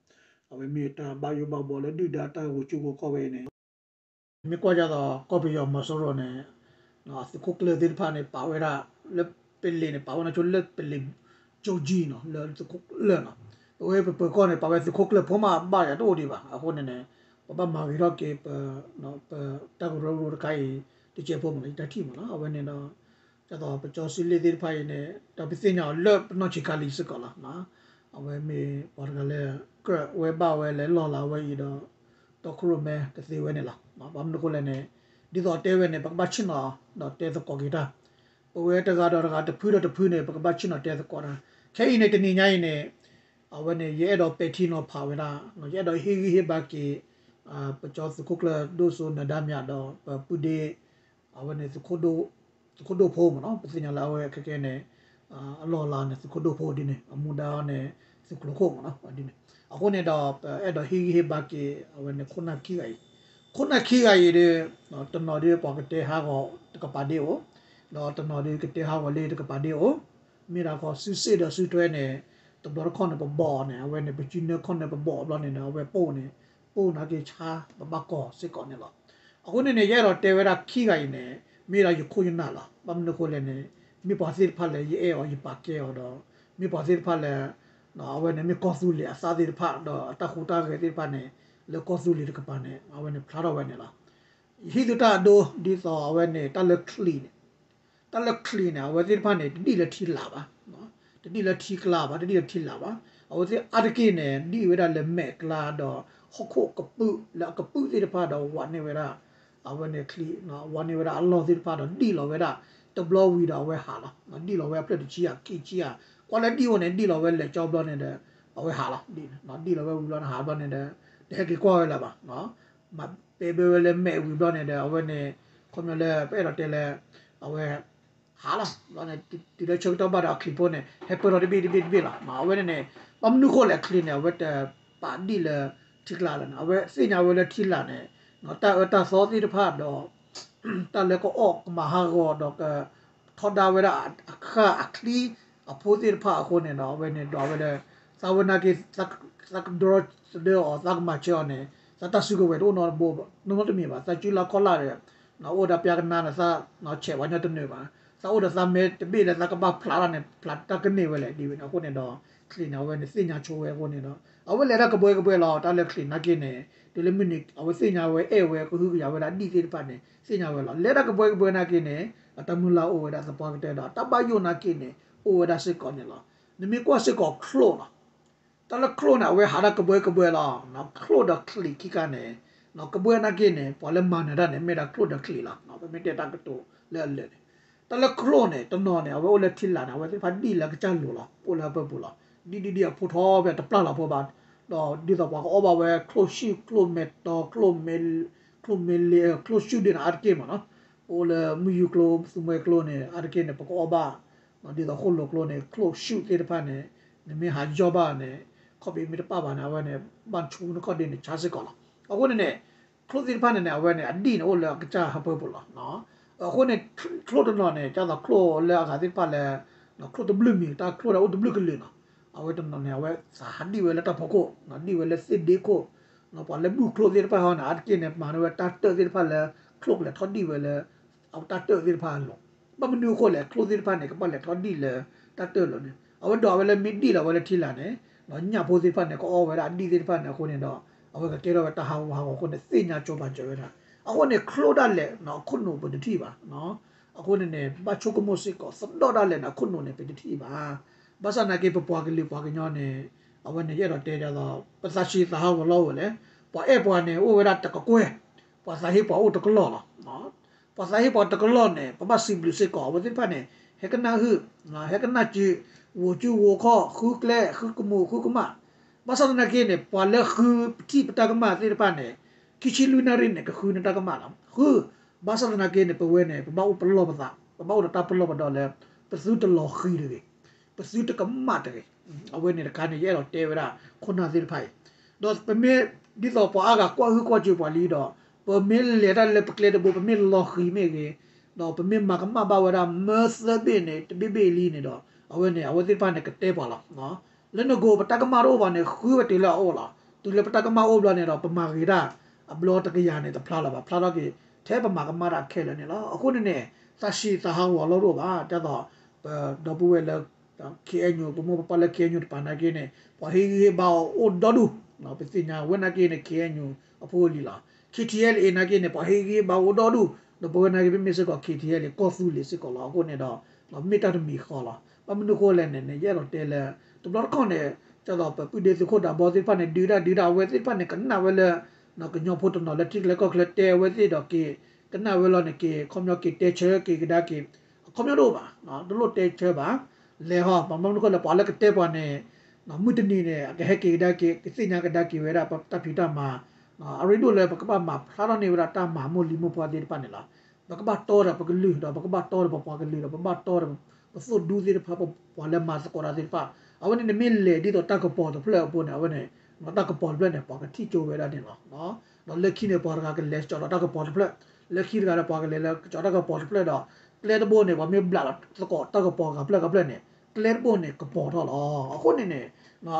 အဝဲမ့ၢ်တၢ်ဘၣ်ယိၣ်ဘၣ်ဘှီလၢဒုၣ်ဒါတၢ်ဂိၤကၠူၣ်ဂိၤခီၣ်ဝဲအံၤန့ၣ် မ့ၢ်ကွၢ်ဒ်သိး ကီၢ်ပယီၤမီၤစိရိၤန့ၣ်, သုးခိၣ်ကျၢၢ်သ့ၣ်တဖၣ်န့ၣ် ပာ်ဝဲဒၣ်လၢပလံၤန့ၣ် ပာ်ဝဲဒၣ်ဆိလၢပလံၤ ကၠိကၠံနီၤ လၢသုးခိၣ်ကျၢၢ်နီၤ. ပဝဲပပၢၤကီၢ်န့ၣ် ပာ်ဝဲသုးခိၣ်ကျၢၢ်ဖိမးဘၣ်ယၤတအိၣ်ဒံးဘၣ်. အဃိန့ၣ်န့ၣ် ပဘၣ်မၤဂ့ၤထီၣ်က့ၤ ပတၢ်ကရၢကရိတခါအံၤ တကဲးဖိမးနီၤ ယတၢ်ထံၣ်မးနီၤ. အဝဲန့ၣ်ဒီး ဒ်သိးပကၠီစုလ့ၣ်သ့ၣ်တဖၣ်အံၤန့ၣ် ဒီးပသ့ၣ်ညါအီၤလၢပနီၢ်ဆံးခါလံစ့ၢ်ကီးလီၤ. အဝဲမ့ၢ်ပှၤတဂၤလၢ ကြၢးဝဲဘၣ်ဝဲလၢလီၢ်လၤဝဲအံၤဒီး တီခိၣ်ရိၣ်မဲတသ့ဝဲန့ၣ်လီၤ. ဘၣ်မနုၤအဃိလဲၣ်န့ၣ် ဒ်သိးတဲဝဲန့ၣ် ပကဘၣ်ဆ့ၣ်နီၤ ဒီးတဲသကိးက့ၤတၢ်, ပဝဲတဂၤဒီးတဂၤ တဖုဒီးတဖုန့ၣ် ပကဘၣ်ဆ့ၣ်နီၤတဲသကိးတၢ်. ခဲအံၤန့ၣ် တနံၤညါအံၤန့ၣ် အဝဲန့ၣ် ယအဲၣ်ဒိးပဲာ်ထံနီၤဖးဝဲဒၣ် ယအဲၣ်ဒိးဟ့ၣ်ဂံၢ်ဟ့ၣ်ဘါက့ၤ ပကၠီသုးခိၣ်ကျၢၢ်ဒိၣ်စိနၢၤဒါမၠးဒီး ပပုၢ်ဒ့ အဝဲန့ၣ် သုးခိၣ်ဒိၣ်ဖိမးနီၤ. ပသ့ၣ်ညါလၢအဝဲခဲကဲန့ၣ် အလီၢ်လၤန့ၣ် သုးခိၣ်ဒိၣ်ဖိဒ်န့ၣ် အမူဒါန့ၣ် သုးကျိၤခိၣ်မးနီၤ ဒ်န့ၣ်. အဃိန့ၣ်ဒီး ပအဲၣ်ဒိးဟ့ၣ်ဂံၢ်ဟ့ၣ်ဘါက့ၤ အဝဲန့ၣ်ခိၣ်နၢ်ခံဂၤအံၤ, ခိၣ်နၢ်ခံဂၤအံၤဒီး တနီၤဒီးပှၤကတဲဟးဂီၤတကပၤဒ့အိၣ်, ဒီးတနီၤဒီးကတဲဟးဂီၤလၢတကပၤဒ့အိၣ်, မ့ၢ်ဒၣ်ခီစုစ့ၣ်ဒီးစုထွဲန့ၣ် တဘျီတခီၣ်န့ၣ် ပဘီးအီၤန့ၣ် အဝဲန့ၣ် ပစုနၢခီၣ်န့ၣ် ပဘီးအီၤဘျီန့ၣ်ဒီး အဝဲပိၢ်န့ၣ် ပိၢ်နာ်က့ဆါ ပဘၣ်ကီၢ်စ့ၢ်ကီးန့ၣ်လီၤ. အဃိန့ၣ်န့ၣ် ယအဲၣ်ဒိးတဲဝဲဒၣ်ခံဂၤအံၤန့ၣ် မ့ၢ်ဒၣ်ယခိၣ်ယနၢ်လီၤ. ဘၣ်မနုၤအဃိလဲၣ်န့ၣ် မ့ၢ်ပှၤသ့ၣ်တဖၣ်လၢယအဲၣ်အီၤယပာ်ကဲအီၤဒီး မ့ၢ်ပှၤသ့ၣ်တဖၣ်လၢ အဝဲန့ၣ်မ့ၢ်ကီၢ်သူလ့ၤအသးသ့ၣ်တဖၣ် ဒီးအတၢ်ဟူးတၢ်ဂဲၤသ့ၣ်တဖၣ်န့ၣ် လၢကီၢ်သူလ့ၤတကပၤန့ၣ် အဝဲန့ၣ်ဖျါထီၣ်ဝဲန့ၣ်လီၤ. ယဟ့ၣ်သုတၢ်အဒိ ဒ်သိးအဝဲန့ၣ် တၢ်လၢချံးန့ၣ် တၢ်လၢချံးန့ၣ် အဝဲသ့ၣ်တဖၣ်န့ၣ် တဒံၣ်လၢထံလာ်ဘၣ်, တဒံၣ်လၢထံကျါဘၣ်, တဒံၣ်လၢထံလာ်ဘၣ်. အဝဲသ့ၣ်အါတက့ၢ်န့ၣ် ဒံၣ်ဝဲဒၣ်လၢမဲာ်ကျါဒီး ဟီၣ်ခိၣ်ကပုာ် လၢအကပုာ်သ့ၣ်တဖၣ်ဒီးဝးန့ၢ်ဝဲဒၣ် အဝဲန့ၣ်ချံး ဝးန့ၢ်ဝဲဒၣ်အလီၢ်သ့ၣ်တဖၣ်ဒီးဒံၣ်လီၤဝဲဒၣ် တဘျီဝံၤဒီးအဝဲဟးလီၤ. ဒံၣ်လီၤဝဲအဖျၢၣ်တဆံဧါခံဆံဧါ ကွၢ်လၢဒံၣ်အိၣ်န့ၣ် ဒံၣ်လီၤဝဲလဲၤကၠီဘျီန့ၣ်ဒီး အဝဲဟးလီၤ. ဒံၣ်လီၤဝဲဝံၤဘျီန့ၣ် ဟးဘျီန့ၣ်ဒီး တဟဲက့ၤကွၢ်ဝဲလၢၤဘၣ်. မၤပဲာ်ဘၢဝဲလၢမဲာ်ဝံၤဘျီန့ၣ်ဒီး အဝဲန့ၣ် ခီပညီလၢပအဲၣ်ဒိးတဲလၢ အဝဲ ဟးလီၤ. ဘျီန့ၣ် တုၤလၢဆၢကတီၢ်ဘၣ်ဒီးအချံးဖိန့ၣ် ဟဲပၢၢ်ထီၣ်တဘ့ၣ်တဘ့ၣ်တဘ့ၣ်လီၤ. အဝဲန့ၣ်န့ၣ် ဘၣ်မနုၤဃိလဲၣ် ချံးန့ၣ် အဝဲတပာ်ဒံၣ်လၢထံကျါလဲၣ်န့ၣ် အဝဲသ့ၣ်ညါဝဲလၢထံလာ်န့ၣ် တၢ်အၢတၢ်သီသ့ၣ်တဖၣ်ဒီး တၢ်လၢကအီၣ်ကမၤဟးဂီၤဒီးက ထီဒါဝဲဒၣ်အဃၢ်အချံအဖိသ့ၣ်တဖၣ်အဃိန့ၣ်ဒီး အဝဲန့ၣ်ဒွးဝဲလၢ သးဝဲနာ်က့ သးကဒြီသဒၢအီၤ သးကမၤစၢၤအီၤန့ၣ် သးတၢ်စုကဝဲၤတအိၣ်နီတဘိ နီတမံၤဘၣ်. သးစုလၢခီၣ်လာ်ဒီး အိၣ်ဝဲဒၣ်ပျၢ်ကနါန့ၣ် သးဆဲးဝဲညီတနၢၤဘၣ်. သးအိၣ်ဒီးသးမဲာ်တဘ့ၣ်လၢသးကဘၣ်ဖျးတၢ်န့ၣ် ဖျးတၢ်ကန့ၢ်ဝဲလဲၣ်ဒ်ဝဲန့ၣ် အဃိန့ၣ်ဒီး ချံးန့ၣ် အဝဲန့ၣ်သ့ၣ်ညါဆိဝဲအဃိန့ၣ်ဒီး အဝဲလဲၤတၢ်ကဘှဲကဘှဲလီၤ. တၢ်လၢချံးနာ်က့န့ၣ် တုၤလၢမုၢ်နံၤ အဝဲသ့ၣ်ညါဝဲအဲၣ်ဝဲကဟုကယာ်ဝဲဒၣ်ဒံၣ်သ့ၣ်တဖၣ်န့ၣ် သ့ၣ်ညါဝဲလီၤ. လဲၤတၢ်ကဘှဲကဘှဲနာ်က့န့ၣ် အတၢ်မုၢ်လၢ်အိၣ်ဝဲဒၣ်သပှၢ်ကတၢၢ်ဒီး တၢ်ဘၣ်ယိၣ်နာ်က့န့ၣ် အိၣ်ဝဲဒၣ်စ့ၢ်ကီးန့ၣ်လီၤ. နမ့ၢ်ကွၢ်စ့ၢ်ကီးချိၣ်နီၤ တၢ်လၢချိၣ်န့ၣ် အဝဲဟးတၢ်ကဘှဲကဘှဲလီၤ. ချိၣ်ဒီးချံးခံခါန့ၣ် ကဘှဲနာ်က့န့ၣ် ပှၤလၢမၤနၢၤတၢ်န့ၣ် မ့ၢ်ဒၣ်ချိၣ်ဒီးချံးလီၤ. ပမ့ၢ်တဲတၢ်ကတိၤလၢအလၢာ်န့ၣ် တၢ်လၢချိၣ်န့ၣ် တနီၤန့ၣ် အဝဲအိၣ်လၢထံလာ်န့ၣ် အဝဲသ့ၣ်တဖၣ်ဒံၣ်လၢအကစၢ်လိၤလီၤ. အိၣ်လၢအပၢပူၤလီၤ. ဒံၣ်ဒံၣ်ဒံၣ်အဖိထီဘၣ်တပျၢ်လီၤဖိဘၣ်. ဒီးဒ်သိးပှၤကအီၣ်ဘၣ်ဝဲချိၣ်ရှုၣ် ချိၣ်မဲတီ ချိၣ်မဲလ့ ချိၣ်ရှုၣ်ဒ်န့ၣ် အါတက့ၢ်မးနီၤ. ပအိၣ်လၢမုၢ်ယူၤကျိ သူမှဲကျိန့ၣ် အါတက့ၢ်န့ၣ် ပကအီၣ်ဘၣ် ဒ်သိးဃိၣ်လိာ်ကျိန့ၣ် ချိၣ်ရှုၣ်သ့ၣ်တဖၣ်န့ၣ် နမ့ၢ်ဟးယီၢ်ဘၣ်န့ၣ် ခီၣ်ဖံးမ့ၢ်တပာ်ဘၣ်န့ၣ် အဝဲန့ၣ် ဘၣ်ဆူနခီၣ်ဒ့န့ၣ် ဆါစ့ၢ်ကီးလီၤ. အဃိန့ၣ်န့ၣ် ချိၣ်သ့ၣ်တဖၣ်န့ၣ်န့ၣ် အဝဲန့ၣ် အဒံၣ်န့ၣ် အိၣ်လၢအကစၢ်ဟၢဖၢပူၤလီၤ. အဃိန့ၣ် ချိၣ်တနီၤန့ၣ် ကၢ်သိးချိၣ်လၢအဂၤသ့ၣ်တဖၣ်လၢ ချိၣ်တဘျုးမံၤ တၢ်ချိၣ်ဒၣ်အိၣ်တဘျုးကလုာ်နီၤ, အဝဲတနီၤန့ၣ် အဝဲသးဟးဒံၣ်ဝဲလၢတၢ်ဖီခိၣ်, ဒံၣ်ဝဲလၢသ့ၣ်ဒ့ခိၣ်, ပှၤလၢဘူၣ်ချိၣ်သ့ၣ်တဖၣ်ဟီန့ၣ် အါတက့ၢ်န့ၣ် မၤန့ၢ်ဝဲတၢ်တၢၢ်သ့ၣ်တဖၣ်လၢ ချိၣ်ကလဲၤထီၣ်ဒံၣ်ဝဲလၢ အတၢ်တၢၢ်သ့ၣ်တဖၣ်အလိၤ. ဘၣ်မနုၤအဃိလဲၣ်, ချိၣ်သ့ၣ်တဖၣ်န့ၣ် ကဘၣ်လဲၤထီၣ်ဒံၣ်လၢတၢ်တၢၢ်လီၤန့ၣ်, အဝဲဒိးဝဲလၢမ့ၢ်ဒံၣ်လီၤဝဲလၢထံလာ်န့ၣ်, ညၣ်ဖိသ့ၣ်တဖၣ်န့ၣ် ကအီဝဲဒၣ်အဒံၣ်သ့ၣ်တဖၣ်န့ၣ်အဃိန့ၣ်ဒီး အဝဲကကဲထီၣ်ဝဲတၢ်ဟးဂူာ်ဟးဂီၤအဃိန့ၣ် သ့ၣ်ညါကၠိဘၣ်စၢၤဝဲဒၣ်. အဃိန့ၣ် ချိၣ်ဒၣ်လဲာ် အခိၣ်နူာ်ပတထံၣ်ဘၣ်. အဃိန့ၣ်န့ၣ် ဘၣ်ဆိကမိၣ်စ့ၢ်ကီး သဒီၣ်ဒၣ်လဲာ်န့ၣ် အခိၣ်နူာ်န့ၣ် ပတထံၣ်ဘၣ်. ဘၣ်ဆၣ်သနာ်က့ ပပှၤကလုာ်ပှၤကညီန့ၣ် အဝဲန့ၣ် ယအဲၣ်ဒိးတဲဒ်သိး ပသးဆံးသးဟးဂီၤလီၤအိၣ်ဝဲလဲၣ်, ပှၤအဲၣ်ပှၤန့ၣ် အိၣ်ဝဲဒၣ်တကကွဲၢ်, ပှၤသးဟ့ပှၤအိၣ်တကလီၢ်လီၤ. ပှၤသးဟ့ပှၤတကလီၢ်န့ၣ် ပဘၣ်စံးဘျုးစ့ၢ်ကီး အဝဲသ့ၣ်တဖၣ်န့ၣ် ဟဲကနၣ်ဟုၣ်, ဟဲကနၣ်စု, ဂိၤစုဂိၤခီၣ်, ဃုကျဲ, ဃုကမူၤ, ဃုကမၣ်. ဘၣ်ဆၣ်သနာ်က့န့ၣ် ပှၤလၢဃုပထံၣ်ပတၢ်ကမၣ်သ့ၣ်တဖၣ်န့ၣ် ခံဆံလွံၢ်နၣ်ရံၣ်န့ၣ် ကဃုန့ၢ်တၢ်ကမၣ်လီၤ. ဃု, ဘၣ်ဆၣ်သနာ်က့န့ၣ် ပဝဲန့ၣ် ပဘၣ်အိၣ်ပလီၢ်ပသး, ပဘၣ်အိၣ်ဒီးတၢ်ပလီၢ်ပဒီးလၢ ပသုတလီၤဃံၤတဂ့ၤ, ပသုတကမၣ်တဂ့ၤ. အဝဲန့ၣ်တခါန့ၣ် ယအဲၣ်ဒိးတဲဝဲဒၣ် ခိၣ်နၢ်သ့ၣ်တဖၣ်အံၤ, ဒီးပမ့ၢ် ဒ်သိးပှၤအါဂၤကွၢ်ဟုၣ်ကွၢ်စၢၤပှၤလံဒီး ပမ့ၢ်လဲၤတၢ်လၢပကျဲတဘိ ပမ့ၢ်လီၤဃံၤမ့ၢ်ဂ့ၤ, ဒီးပမ့ၢ်မၤကမၣ်ဘၣ်ဝဲဒၣ်မၢသၢဘ့ၣ်န့ၣ် တဘ့ၣ်ဘ့ၣ်လံန့ၣ်ဒီး အဝဲန့ၣ် အဝဲသ့ၣ်တဖၣ်န့ၣ် ကတဲပှၤလီၤ. လၢနဂိၢ်ပတၢ်ကမၣ်တအိၣ်ဘၣ်န့ၣ် ဃုဝဲတုၤလၢအအိၣ်လီၤ. တုၤလၢပတၢ်ကမၣ်အိၣ်ဘျီန့ၣ်ဒီး ပမၤဂ့ၤတၢ် အဘျီတကယၤန့ၣ် တဖျါလၢၤဘၣ်, ဖျါထီၣ်က့ၤထဲပမၤကမၣ်တၢ်ခဲလၢာ်န့ၣ်လီၤ. အဃိန့ၣ်န့ၣ် သးဆံးသးဟးဂီၤလီၤတအိၣ်ဘၣ်. ဒ်သိး ပဒီပုၢ်ဝဲၢ်လၢ ခ့အဲၣ်ယူၣ် ပမိၢ်ပပၢ်လၢ ခ့အဲၣ်ယူၣ် တပၤနာ်က့န့ၣ် ပှၤဟ့ၣ်ဂံၢ်ဟ့ၣ်ဘါအီၤအိၣ်ဒီဒူၣ်, ပသ့ၣ်ညါဝဲနာ်က့န့ၣ် ခ့အဲၣ်ယူၣ် အဖိအလံၤလီၤ. ခ့ထံအဲလ်အ့ နာ်က့န့ၣ် ပှၤဟ့ၣ်ဂံၢ်ဟ့ၣ်ဘါအိၣ်ဒီဒူၣ်, ဒီးပဝဲနာ်က့ ပမ့ၢ်စ့ၢ်ကီး ခ့ထံအဲလ်အ့ ကီၢ်သူလ့ၤစ့ၢ်ကီးလီၤ. အဃိန့ၣ်ဒီး မ့ၢ်တၢ်တမံၤဃီလီၤ. ဘၣ်မနုၤအဃိလဲၣ်န့ၣ် ယအဲၣ်ဒိးတဲလၢ တဘျီတခီၣ်န့ၣ် ဒ်သိးပပုၢ်ဒ့သုးခိၣ်ဒးဘီသ့ၣ်တဖၣ်န့ၣ် ဒုးတၢ်ဒုးတၢ် အဝဲသ့ၣ်တဖၣ်န့ၣ် ကနၣ်ဝဲလၢ ကညီဖိတနီၤလၢထံချၢကီၢ်ချၢတဲအဝဲသ့ၣ်ဒီးက့ၤ ကနၣ်ဝဲလီၤန့ၣ် က့ၤခီပညီက့ၤတဲဆၢက့ၤကဒါက့ၤ အခီပညီတအိၣ်ဘၣ်, တလိၣ်တဲဆၢဘၣ်. လဲၤဟီ ဘၣ်မနုၤအဃိလဲၣ် ပှၤလၢကတဲပှၤန့ၣ် မုၢ်တနံၤန့ၣ် အကဟဲက့ၤကဒါက့ၤ ကသ့ၣ်ညါကဒါက့ၤဝဲဒၣ်ပတၢ်ဖံးတၢ်မၤ, အရ့ဒိၣ်လၢပကဘၣ်မၤဖျါထီၣ်န့ၢ်ဝဲဒၣ်တၢ်မၤမိၢ်လံၤမိၢ်ပှၢ်သ့ၣ်တဖၣ်န့ၣ်လီၤ. ပကဘၣ်တီဒီးပကလုာ် ဒီးပကဘၣ်တီဒီးပပှၤကလုာ် ဒီးပဘၣ်တီဒီးပသိၣ်ဒူသ့ၣ်တဖၣ် ပှၤလၢမၤသကိးတၢ်သ့ၣ်တဖၣ် အဝဲန့ၣ်န့ၣ်မ့ၢ်လဲၤဒ်သိးတၢ်ကပီၤတဖျၢၣ်အပူၤန့ၣ် အဝဲန့ၣ် တၢ်ကပီၤတဖျၢၣ်န့ၣ် ပှၤကထံၣ်ကၠိဝဲဒၣ်န့ၣ်လီၤ. ဒီးလၢခံန့ၣ် ပှၤတဂၤကလဲၤကၠီၤဒီးတၢ်ကပီၤတဖျၢၣ်, လၢခံတဂၤဒီး ပှၤကလဲၤလၢကၠီၤတၢ်ကပီၤတဖျၢၣ်ဒီး ကျဲတဘိန့ၣ် ပှၤမ့ၢ်ဘျးလီၤသကိးတၢ်ကပီၤဂၤဖျၢၣ်ဂၤဖျၢၣ်န့ၣ် ကျဲတဘိန့ၣ် ကပီၤထီၣ်လီၤ. အဃိန့ၣ်န့ၣ်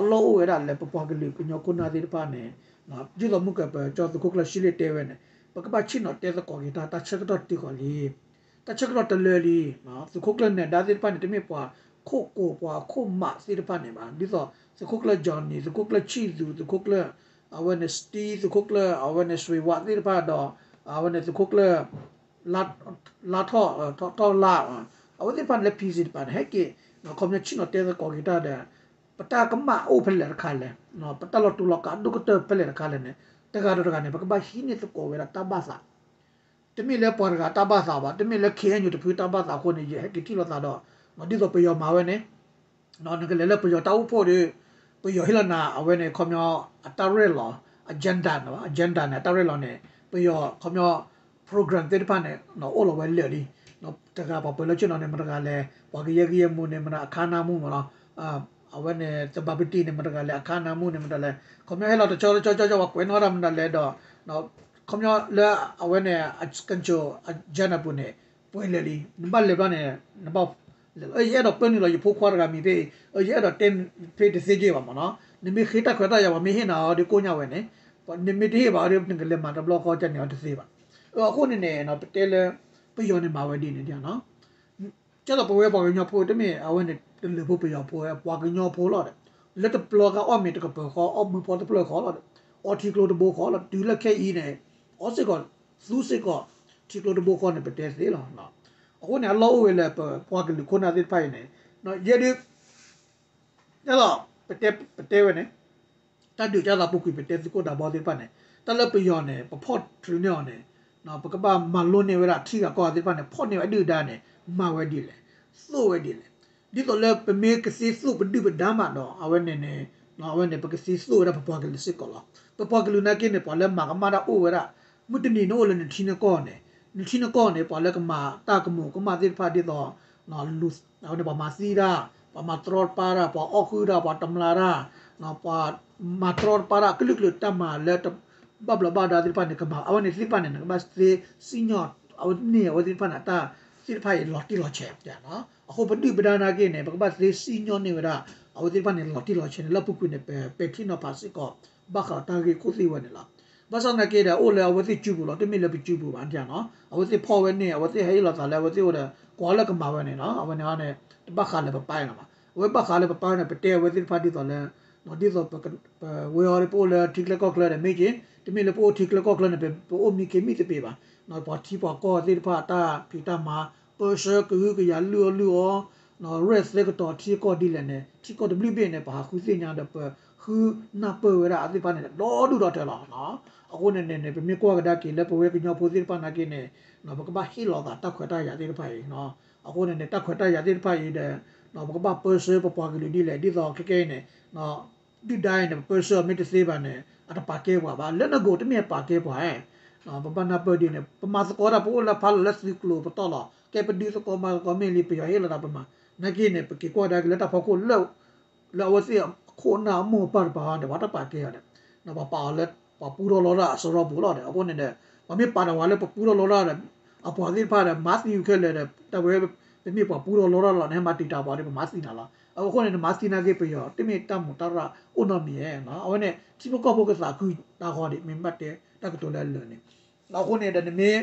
အလီၢ်အိၣ်ဝဲဒၣ်လၢပပှၤကလုာ်ကညီခိၣ်နၢ်သ့ၣ်တဖၣ်န့ၣ် ဒ်သိးမုၢ်ကပၢၤကၠီသုးခိၣ်ကျၢၢ်ရှံလ့ၣ်တဲဝဲန့ၣ် ပကဘၣ်ဆ့ၣ်နီၤတဲသကိးက့ၤတၢ် တၢ်ဆၢကတီၢ်တုၤဃီၤလံ တၢ်ဆၢကတီၢ်တလၢလံ. သုးခိၣ်ကျၢၢ်နဲၤဒါသ့ၣ်တဖၣ်န့ၣ် တမ့ၢ်ပှၤခိၣ်ကိးပှၤခိၣ်မးသ့ၣ်တဖၣ်န့ၣ်ဘၣ်. ဒ်သိး သုးခိၣ်ကျၢၢ် Johnny သုးခိၣ်ကျၢၢ်ဆံၣ်သူ သုးခိၣ်ကျၢၢ် အဝဲန့ၣ် Steve သုးခိၣ်ကျၢၢ် အဝဲန့ၣ် စွ့ၤဝးသ့ၣ်တဖၣ်ဒီး အဝဲန့ၣ် သုးခိၣ်ကျၢၢ် လါထီၣ် ထီၣ်လါ အဝဲသ့ၣ်တဖၣ်န့ၣ်လၢ PC တပၤန့ၣ် ဟဲက့ၤ ခီပညီဆ့ၣ်နီၤတဲသကိးက့ၤတၢ်ဒီး ပတၢ်ကမၣ်အိၣ်ဖဲလဲၣ်တခါလဲၣ်, ပတၢ်လီၤတူာ်လီၤကာ်ဒိၣ်ကတၢၢ်ဖဲလဲၣ်တခါလဲၣ်န့ၣ် တဂၤဒီးတဂၤန့ၣ် ပကဘၣ်ဟံးန့ၢ်သကိးဝဲဒၣ်တၢ်ဘၣ်သး တမ့ၢ်လၢပှၤတဂၤတၢ်ဘၣ်သးဘၣ်, တမ့ၢ်လၢ ခ့အဲၣ်ယူၣ် တဖုတၢ်ဘၣ်သးအဃိန့ၣ် ယဟဲက့ၤထံၣ်လိာ်သးဒီး ဒ်သိးပယီၤမၤဝဲန့ၣ် နကလဲၤလၢပယီၤတၢ်အိၣ်ဖှိၣ်ဒီး ပယီၤဟ့ၣ်လီၤနၤ အဝဲန့ၣ် ခီပညီ အတၢ်ရဲၣ်လီၤ agenda န့ၣ် agenda န့ၣ် အတၢ်ရဲၣ်လီၤန့ၣ် ပယီၤ ခီပညီ program သ့ၣ်တဖၣ်န့ၣ် အိၣ်လီၤဝဲလၢာ်လံ. တဂၤပှၤပၢၤလၢဆ့ၣ်နီၤန့ၣ် မတဂၤလဲၣ်, ပှၤကယဲၢ်ကယဲၢ်မူန့ၣ် မတဂၤအခါနါမူမးလီၤ. အဝဲန့ၣ် သဘၣ်ပတံၣ်န့ၣ် မတဂၤလဲၣ် အခါနါမူန့ၣ် မတဂၤလဲၣ်, ခီပညီဟဲလီၤတဆီတဆီဆီဆီ ပှၤကွဲးနီၣ်တၢ်မတၤလဲၣ်ဒီး ခီပညီလၢအဝဲန့ၣ် control agenda ပူၤန့ၣ် ပှဲၤလၢာ်လံ. နဘၣ်လဲၤဘျီန့ၣ် နဘၣ်လဲၤလီၤ. ယအဲၣ်ဒိးပၢနုာ်လီၤ ယဖိခွါတဂၤမံၤဖဲအံၤ, ယအဲၣ်ဒိးတဲဖဲတသ့က့ဘၣ်မးနီၤ. နမ့ၢ်ဃ့တၢ်ခွဲးတၢ်ယာ် ပှၤမ့ၢ်ဟ့ၣ်နၤအီၤဒီးကိးညါဝဲန့ၣ်, နမ့ၢ်တဟ့ၣ်ဘၣ်အီၤဒီး နကလဲၤမၤတဘျီဃီကန့ၣ်အီၤတသ့ဘၣ်. အဃိန့ၣ်န့ၣ် ပတဲလၢ ပယီၤန့ၣ်မၤဝဲဒ်န့ၣ်ဒ်နီၤ ကဲသိးပဝဲပှၤကညီဖိ တမ့ၢ်အဝဲန့ၣ် တလၢၢ်ဖိပယီၤဖိ ပှၤကညီဖိလီၤဒီး လၢတပျီကအီၣ်မ့ၤတကပၤဃီ အီၣ်ဘုဖီတဖျၢၣ်ဃီလီၤဒီး အီထံကျိတဘိဃီလီၤ. တုၤလၢခဲအံၤန့ၣ် အီစ့ၢ်ကီး သူစ့ၢ်ကီး ထံကျိတဘိဃီန့ၣ် ပတဲသ့လီၤ. အဃိန့ၣ် အလီၢ်အိၣ်ဝဲလၢပပှၤကလုာ်ခိၣ်နၢ်သ့ၣ်တဖၣ်အံၤန့ၣ် ယဲဒၣ် ဒ်သိး ပတဲဝဲန့ၣ် တၢ်ဒုးကၢ်သးပူၤကွံာ် ပတဲသုးခိၣ်ဒးဘီသ့ၣ်တဖၣ်န့ၣ် တၢ်လၢပယီၤန့ၣ် ပဖီၣ်ထုးန့ၢ်အီၤန့ၣ် ပကဘၣ်မၤလိန့ၢ်ဝဲဒၣ်ထံဂၤကီၢ်ဂၤသ့ၣ်တဖၣ်န့ၣ် ဖီၣ်န့ၢ်ဝဲဒုၣ်ဒါန့ၣ် မၤဝဲဒ်လဲၣ်, သိၣ်ဝဲဒ်လဲၣ်. ဒ်သိးလၢပမ့ၢ်ကသ့သိၣ်ပဒုၣ်ပဒါမးဒီး အဝဲန့ၣ်န့ၣ် အဝဲန့ၣ် ပကသ့သိၣ်ဝဲဒၣ်ပပှၤကလုာ်စ့ၢ်ကီးလီၤ. ပပှၤကလုာ်နာ်က့န့ၣ် ပှၤလၢမၤကမၣ်တၢ်အိၣ်ဝဲဒၣ် မုၢ်တနံၤန့ၣ်အိၣ်လၢနထံနကီၢ်န့ၣ် နထံနကီၢ်န့ၣ် ပှၤလၢကမၤတၢ်ကမူၤကမၣ်သ့ၣ်တဖၣ်ဒ်သိး အဝဲန့ၣ် ပှၤမၤသံတၢ်, ပှၤမၤတြီတပါတၢ်, ပှၤအီၣ်ဃုာ်တၢ်, ပှၤတမျးတၢ်, ပှၤမၤတြီတပါတၢ် ကလုာ်ကလုာ်တၢ်မၤလၢ ဘၣ်ဘျီးဘၣ်ဒါသ့ၣ်တဖၣ်န့ၣ် ကမၤ အဝဲန့ၣ်သ့ၣ်တဖၣ်န့ၣ် နကဘၣ်သ့စံၣ်ညီၣ် အဝဲန့ၢ်အဝဲသ့ၣ်တဖၣ်န့ၣ် တၢ်သ့ၣ်တဖၣ်အံၤလီၤတံၢ်လီၤဆဲး. အဃိပဒုၣ်ပဒါနာ်က့န့ၣ် ပကဘၣ်သ့စံၣ်ညီၣ်န့ၢ်ဝဲဒၣ် အဝဲသ့ၣ်တဖၣ်န့ၣ် လီၤတံၢ်လီၤဆဲးန့ၣ် လၢအပူၤကွံာ်န့ၣ် ပပဲာ်ထံနီၤဖးစ့ၢ်ကီး ဘၣ်ဃးဒီးတၢ်ဂ့ၢ်ခိၣ်သ့ၣ်ဝဲန့ၣ်လီၤ. ဘၣ်ဆၣ်သနာ်က့ဒီး အိၣ်လၢအဝဲသ့ၣ်စုပူၤလီၤ, တမ့ၢ်လၢပစုပူၤဘၣ်န့ၣ်. အဝဲသ့ၣ်ဖီၣ်ဝဲန့ၣ် အဝဲသ့ၣ်ဟဲဟ့ၣ်လီၤသးလၢအဝဲသ့ၣ်အိၣ်ဒီး ကွၢ်လၢကမၤဝဲန့ၣ်လီၤ. အဝဲန့ၣ်န့ၣ် တဘၣ်ဃးလၢပပၢ်န့ၣ်ဘၣ်. အဝဲဘၣ်ဃးလၢပပၢ်န့ၣ် ပတဲအဝဲသ့ၣ်တဖၣ်ဒ်သိးလၢ ဒ်သိး ပဝဲအံၤပအိၣ်လၢထံချၢကီၢ်ချၢဒီးမ့ၢ်က့ၤ, တမ့ၢ်လၢပအိၣ်ထံချၢကီၢ်ချၢန့ၣ် ပအိၣ်မံခ့မံသပ့ၤဘၣ်. ပှၤထံပှၤကီၢ်သ့ၣ်တဖၣ်အတၢ်ဖံးတၢ်မၤ ပၢဆှၢကဟုကယာ်လုၢ်အီၣ်လုၢ်အီ ရဲၣ်သဲကတီၤထံကီၢ်ဒ်လဲၣ်န့ၣ် ထံကီၢ်တဘျုးဘ့ၣ်န့ၣ် ပဟးဃုသ့ၣ်ညါဒီးပဃုနၢ်ပၢၢ်ဝဲဒၣ်အသ့ၣ်တဖၣ်န့ၣ် ဒီဒူၣ်ဒီထၢလီၤ. အဃိန့ၣ်န့ၣ် ပမ့ၢ်ကွၢ်ကဒါက့ၤလၢပဝဲကညီဖိသ့ၣ်တဖၣ်နာ်က့န့ၣ် ပကဘၣ်ဟ့ၣ်လီၤသးတၢ်ခွဲးတၢ်ယာ်သ့ၣ်တဖၣ်အံၤ. အဃိန့ၣ်န့ၣ် တၢ်ခွဲးတၢ်ယာ်သ့ၣ်တဖၣ်အံၤဒီး ပကဘၣ်ပၢဆှၢပပှၤကလုာ်ဒ်လဲၣ် ဒ်သိးခဲကဲအံၤန့ၣ် ဒုၣ်ဒါအံၤန့ၣ် ပပၢဆှၢအီၤမ့ၢ်တသ့ဘၣ်န့ၣ် အတပာ်ကဲပှၤဘၣ်. လၢနဂိၢ်တမ့ၢ်အပာ်ကဲပှၤဧါ. ပဘၣ်နၢ်ပၢၢ်ဒ်န့ၣ် ပမၤသကိးတၢ် ပအိၣ်လၢဖးလီၤလၢသုးကျိၤပတီၢ်လီၤ. ကဲပဒုးသကိးမၤသကိးမ့ၢ်လံ ပယီၤဟ့ၣ်လီၤသးပမၤ နာ်က့န့ၣ် ပက့ၤကွၢ်ကဒါက့ၤလၢတၢ်ဖီခိၣ်လၢ လၢအဝဲသ့ၣ်အခိၣ်အနၢ်အမိၢ်အပၢ်တပၤန့ၣ် ပှၤတပာ်ကဲအီၤဒီး ပှၤပာ်အီၤလၢ ပှၤပူထီၣ်လီတၢ်အစရီပူၤလီၤဒီး အဃိန့ၣ်ဒီး ပှၤမ့ၢ်ပာ်တၢ်ဝဲလၢပပူထီၣ်လီတၢ်ဒီး အပှၤသ့ၣ်တဖၣ်ဒီး မၤသံခဲလၢာ်ဒီး တၢ်ဝဲ ပမ့ၢ်ပှၤပူထီၣ်လီတၢ်လီၤန့ၣ် ဟဲမၤတံာ်တာ်ပှၤဒီး ပမၤသံနၤလီၤ. အဃိန့ၣ် နမၤသံနာ်က့ ပယီၤတမ့ၢ်တၢ်မူးတၢ်ရၣ်အိၣ်နီတမံၤဧါ. အဝဲန့ၣ် ထံဖိကီၢ်ဖိကသးခုတၢ်ဃီဒံး မ့ၢ်ဘၣ်တဲတၢ်ကတိၤလၢအလၢာ်န့ၣ် အဃိန့ၣ်ဒီးနမ့ၢ်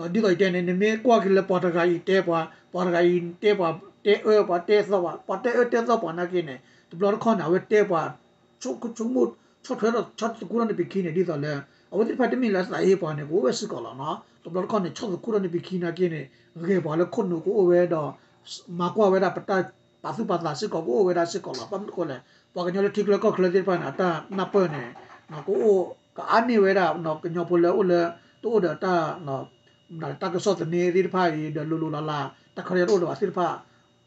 ဒ်သိးယတဲန့ၣ် နမ့ၢ်ကွၢ်က့ၤလၢပှၤတဂၤအံၤတဲပှၤ, ပှၤတဂၤအံၤတဲပှၤ, တဲအၢပှၤတဲသီပှၤ, ပှၤတဲအၢတဲသီပှၤနာ်က့န့ၣ် တဘျီတခီၣ်န့ၣ် အဝဲတဲပှၤ ဆိကမိၣ် ဆီၣ်ထွဲဒီးဆီၣ်သခူထီၣ်န့ၢ်ပခံန့ၣ် ဒ်သိးလၢ အဝဲသ့ၣ်တဖၣ်တမ့ၢ်လၢအသးဟ့ပှၤန့ၣ် ကအိၣ်ဝဲစ့ၢ်ကီးလီၤ. တဘျီတခီၣ်န့ၣ် ဆီၣ်သခူထီၣ်န့ၢ်ပခံနာ်က့န့ၣ် ဂဲၤပှၤလၢခိၣ်နူာ်ကအိၣ်ဝဲဒီး မၤကွၢ်ဝဲဒၣ်ပတၢ်ပာ်သူၣ်ပာ်သးစ့ၢ်ကီး ကအိၣ်ဝဲဒၣ်စ့ၢ်ကီးလီၤ. ဘၣ်မနုၤအဃိလဲၣ် ပှၤကညီလၢထံချၢကီၢ်ချၢသ့ၣ်တဖၣ်န့ၣ် အတၢ်နၢ်ပၢၢ်န့ၣ် ကအိၣ်ကအါန့ၢ်ဝဲဒၣ် ကညီဖိလၢအိၣ်လၢ တအိၣ်ဒီးတၢ် တၢ်ကစီၣ်သန့သ့ၣ်တဖၣ်အံၤဒီး လိၤလိၤလးလး တၢ်ခွဲးတၢ်ယာ်တအိၣ်ဒီးဘၣ်သ့ၣ်တဖၣ်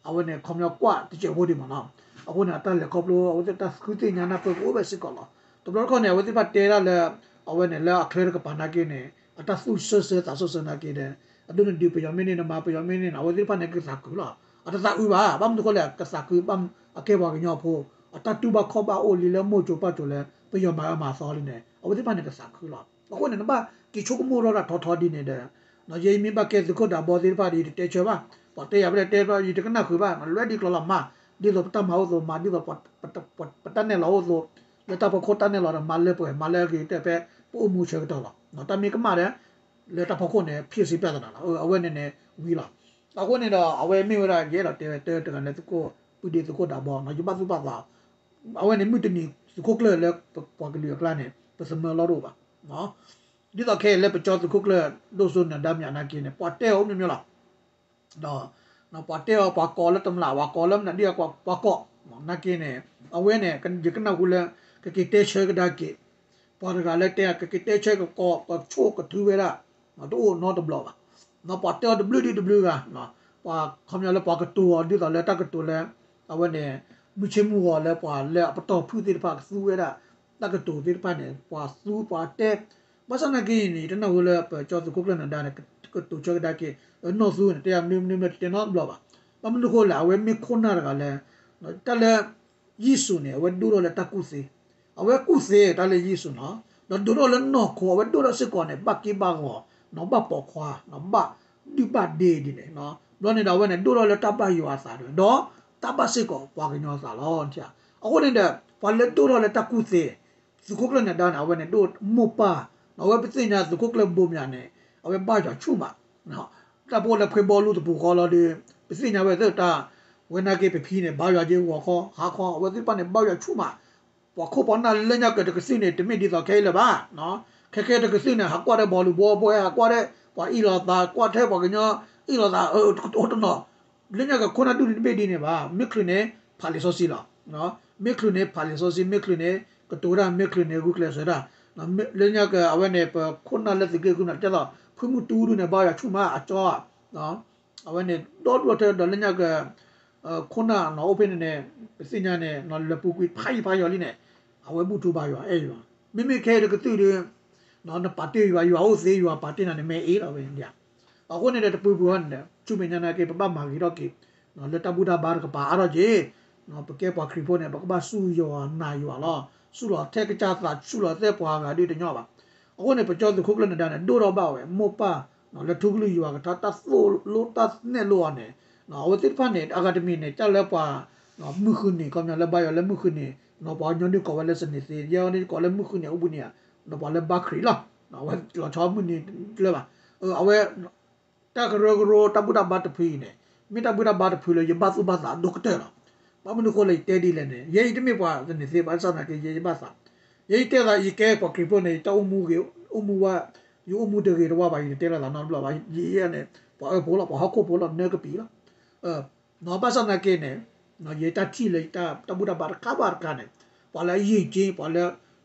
အဝဲန့ၣ် ခီပညီကွၢ်တစဲးဖိဒံးမ့ၢ်နီၤ. အဃိန့ၣ် အတၢ်လဲၤခီဖျိ အဝဲသ့ၣ်တၢ်ဃုသ့ၣ်ညါနၢ်ပၢၢ်ကအိၣ်ဝဲစ့ၢ်ကီးလီၤ. တဘျီတခီၣ်န့ၣ် အဝဲသ့ၣ်တဖၣ်တဲဒၣ်လၢ အဝဲန့ၣ်လၢအချၢတကပၤနာ်က့န့ၣ် အတၢ်သူၣ်ဆၢဆၢသးဆၢဆၢနာ်က့ဒီး အဒိနဒုးပယီၤမ့ၢ်န့ၢ် နမၤပယီၤမ့ၢ်န့ၢ်န့ၣ် အဝဲသ့ၣ်တဖၣ်န့ၣ် ကသးခုလီၤ. အတသးအုးဘၣ် ဘၣ်မနုၤအဃိလဲၣ် ကသးခု အကဲပှၤကညီဖိ အတၢ်တူၢ်ဘၣ်ခီၣ်ဘၣ်အိၣ်လံလၢမိၢ်ကၠိၤပၢ်ကၠိၤလၢ ပယီၤမၤအၢမၤသီလံန့ၣ် အဝဲသ့ၣ်တဖၣ်န့ၣ် ကသးခုလီၤ. အဃိန့ၣ် နဘၣ်က့ၤဆိကမိၣ်ထီၣ်တၢ်ထီထီဒ်န့ၣ်ဒီး ယဲယမ့ၢ်ဘၣ်ကဲသုးခိၣ်ဒးဘီသ့ၣ်တဖၣ်ဒီး ယတတဲဆၢဘၣ်, ပှၤတဲယၤဖဲလဲၣ်တဲဖဲလဲၣ် ယတကနၣ်ဃုာ်ဘၣ်, လွဲဒ်ကျီလီၤမၤ, ဒ်သိးပတၢ်မၤအိၣ်သိးမၤ, ဒ်သိးပတၢ်နဲၣ်လီၤအိၣ်သိး, လၢတၢ်ဖီခိၣ်တၢ်နဲၣ်လီၤဒီး မၤလၢပှဲၤ မၤလၢအဂ့ၤကတၢၢ်ဖဲ ပအိၣ်မူဆၢကတီၢ်လီၤ. တၢ်မ့ၢ်ကမၣ်ဒီး လၢတၢ်ဖီခိၣ်န့ၣ် ဖံးစ့ပျၢ်သနာ်လီၤ, အဝဲန့ၣ်န့ၣ်ဝံၤလီၤ. အဃိန့ၣ်ဒီး အဝဲမ့ၢ်ဝဲဒၣ် ယအဲၣ်ဒိးတဲဝဲတၢ်တဂၤလၢသုးခိၣ် ပုၢ်ဒ့သုးခိၣ်ဒးဘီ ယဘၣ်သူၣ်ဘၣ်သး အဝဲန့ၣ်မုၢ်တနံၤသုးခိၣ်ကျၢၢ်လၢပှၤကလုာ်အကျါန့ၣ် ပသမၢလီၢ်တအိၣ်ဘၣ်. ဒ်သိးခဲအံၤလၢပကၠီသုးခိၣ်ကျၢၢ် ဒိၣ်စိနၢၤဒါမၠးနာ်က့န့ၣ် ပှၤတဲအီၤအိၣ်မ့ၢ်မ့ၢ်လီၤ. ဒီး ပှၤတဲအီၤ ပှၤကိးလၢတမျး ပှၤကိးလၢမနုၤဒ် ပှၤကိး နာ်က့န့ၣ် အဝဲန့ၣ် ယကနၢ်ဟူလၢ ကက့ၤတဲဆၢကဒါက့ၤ ပှၤတဂၤလၢတဲ ကက့ၤတဲဆၢကကိး ကဆိၣ်ကထုဝဲဒၣ် တအိၣ်နီတဘျီဘၣ်. ပှၤတဲအီၤတဘျုးဒံးတဘျုးဂၤ ပှၤခီပညီလၢပှၤကတိၤအီၤ ဒ်သိးလၢတၢ်ကတိၤလၢ အဝဲန့ၣ် မုၢ်ဆ့မုၢ်ဂီၤလၢပှၤလၢအပတီၢ်ဖုၣ်သ့ၣ်တဖၣ်ကသူဝဲဒၣ် တၢ်ကတိၤသ့ၣ်တဖၣ်န့ၣ် ပှၤသူပှၤတဲ ဘၣ်ဆၣ်နာ်က့န့ၣ် ယတနၢ်ဟူလၢပကၠီသုးခိၣ်ကျၢၢ်နၢၤဒါန့ၣ် ကတိၤဆၢကဒါက့ၤ နီၢ်သူန့ၣ် တဲယၤမနုၤမနုၤမနုၤတတဲနီတဘျီဘၣ်. ဘၣ်မနုၤအဃိလဲၣ် အဝဲမ့ၢ်ခိၣ်နၢ်တဂၤလၢ တၢ်လၢ ယ့ၣ်ၡူးန့ၣ် အဝဲဒိၣ်ထီၣ်လၢတၢ်ကူၣ်သ့, အဝဲကူၣ်သ့တၢ်လၢယ့ၣ်ၡူးနီၤ, ဒီးဒိၣ်ထီၣ်လၢနီၢ်ခိ အဝဲဒိၣ်ထီၣ်စ့ၢ်ကီးန့ၣ် ဘၣ်က့ဘၣ်ဂီၤ, ဘၣ်ပိာ်ခွါ, ဘၣ်ဒုၣ်ဘၣ်ဒ့ဒ်န့ၣ်, ဘျီန့ၣ်ဒီးအဝဲန့ၣ် ဒိၣ်ထီၣ်လၢတၢ်ဘၣ်ယွၤအသးဒီး ဒီးတၢ်ဘၣ်စ့ၢ်ကီးပှၤကညီအသးလီၤ. အဃိန့ၣ်ဒီး ပှၤလၢဒိၣ်ထီၣ်လၢတၢ်ကူၣ်သ့ သုးခိၣ်ကျၢၢ်နၢၤဒါန့ၣ် အဝဲန့ၣ်ဒိၣ်မိၢ်ပၢ်, အဝဲပသ့ၣ်ညါသုးခိၣ်ကျၢၢ်ဘိမၠးန့ၣ် အဝဲဘၣ်ယွၤဆူၣ်မး, တၢ်ပအိၣ်လၢဖှ့ဘီလူတပူၤဃီလီၤဒီး ပသ့ၣ်ညါဝဲသ့ၣ်တၢ်, ဝဲနာ်က့ပဖံန့ၣ် ဘါယွၤက့ဂီၤခီ ဟါခီ အဝဲသ့ၣ်တဖၣ်န့ၣ် ဘါယွၤဆူၣ်မး, ပှၤခိၣ်ပှၤနၢ်လၢညါကတကသုၣ်န့ၣ် တမ့ၢ်ဒ်သိးခဲအံၤလၢၤဘၣ်, ခဲခဲတကသုၣ်န့ၣ် ဟးကွၢ်ထဲဘီလူၤဘီဘှဲ ဟးကွၢ်ထဲပှၤအ့ၣ်လိာ်သး ကွၢ်ထဲပှၤကညီအ့ၣ်လိာ်သး အိၣ်တနီၤ, လၢညါကခိၣ်နၢ်ဒူၣ်န့ၣ်တမ့ၢ်ဒ်န့ၣ်ဘၣ်, မ့ၢ်ချုးန့ၣ် ဖးလံာ်စီဆှံလီၤ, မ့ၢ်ချုးန့ၣ် ဖးလံာ်စီဆှံ မ့ၢ်ချုးန့ၣ် ကတိၤတၢ် မ့ၢ်ချုးန့ၣ် ဂုာ်ကျဲးစၢးတၢ်, လၢညါကအဝဲန့ၣ် ပခိၣ်နၢ်လၢသုးက့ဃုမၠး တဲသိး ဖုမုၢ်တူဒူၣ်န့ၣ် ဘါယွၤဆူၣ်မးအကၠီဧါ အဝဲန့ၣ် ဒီဒူၣ်ထဲဒီးလၢညါက ခိၣ်နၢ်နီၤအိၣ်ဖဲန့ၣ်န့ၣ် ပသ့ၣ်ညါန့ၣ် လၢပူၤကွံာ်ဖးယံၤဖးယီၤလံန့ၣ် အဝဲဘူၣ်ထူဘါယွၤအဲၣ်ယွၤ, မ့မ့ၢ်ခဲအံၤတကသုၣ်ဒီး နပာ်တ့ၢ်ယွၤ ယွၤအိၣ်သ့ ယွၤပာ်တ့ၢ်နၤန့ၣ် မ့ၢ်အ့ၣ်လီၤဝဲန့ၣ်, အဃိန့ၣ်ဒီးတပူၤပူၤအံၤန့ၣ် ဆူမဲာ်ညါနာ်က့ ပဘၣ်မၤဂ့ၤထီၣ်က့ၤ လၢတၢ်ဘူၣ်တၢ်ဘါတကပၤအါထီၣ်က့ၤ, ပကဲပှၤခရံာ်ဖိန့ၣ် ပကဘၣ်စူၢ်ယွၤနာ်ယွၤလီၤ, စူၢ်လီၤထဲကစၢ်သး စူၢ်လီၤထဲပှၤဂၤဒ်တညီဘၣ်. အဃိန့ၣ် ပကၠီသုးခိၣ်ကျၢၢ်နၢၤဒါန့ၣ် ဒိၣ်ထီၣ်ဘၣ်ဝဲ မိၢ်ပၢ် လၢထူကလုၢ်ယွၤကထါ တၢ်သိၣ်လိတၢ်နဲၣ်လိအီၤန့ၣ် အဝဲသ့ၣ်တဖၣ်န့ၣ် အဂၤတမံၤန့ၣ် တၢ်လၢပှၤ မုၢ်ဃုနံၤ ခီပညီလၢဘါယွၤလၢမုၢ်ဃုနံၤ ပှၤကညီဒုးကိးဝဲလၢ စနေသင် ယဲအီၤန့ၣ်ကိးလၢမုၢ်ဃုနံၤအိၣ်ဘှံးနံၤဧါ ပှၤလၢဘါခရံာ်လီၤ. အဝဲလီၤဆီမုၢ်နံၤတလၢဘၣ်. အဝဲ တၢ်ကရၢကရိတၢ်ဘူၣ်တၢ်ဘါတဖုအံၤန့ၣ် မ့ၢ်တၢ်ဘူၣ်တၢ်ဘါတဖုလၢယဘၣ်သူၣ်ဘၣ်သးဒိၣ်ကတၢၢ်လီၤ. ဘၣ်မနုၤအဃိလၢယတဲဒ်လဲၣ်န့ၣ် ယဲအံၤတမ့ၢ်ပှၤသန့ၤသ့ဘၣ်ဆၣ်သနာ်က့ ယဲယဘၣ်သး ယဲယတဲသး ယကဲပှၤခရံာ်ဖိန့ၣ် ယတၢ်အိၣ်မူဂ့ၤ အိၣ်မူဝဲ ယအိၣ်မူတဂ့ၤတဝါဘၣ် ယတတဲလိာ်သးနီတဘျီဘၣ်. ယဲန့ၣ် ပှၤအၢဖိလီၤ ပှၤဟီၣ်ခိၣ်ဖိလီၤ နၢကပံာ်လီၤ. ဘၣ်ဆၣ်သနာ်က့န့ၣ် ယတၢ်ထံၣ်လၢတၢ်ဘူၣ်တၢ်ဘါတခါဘၣ်တခါန့ၣ် ပှၤလၢအယံာ်က့ ပှၤလၢ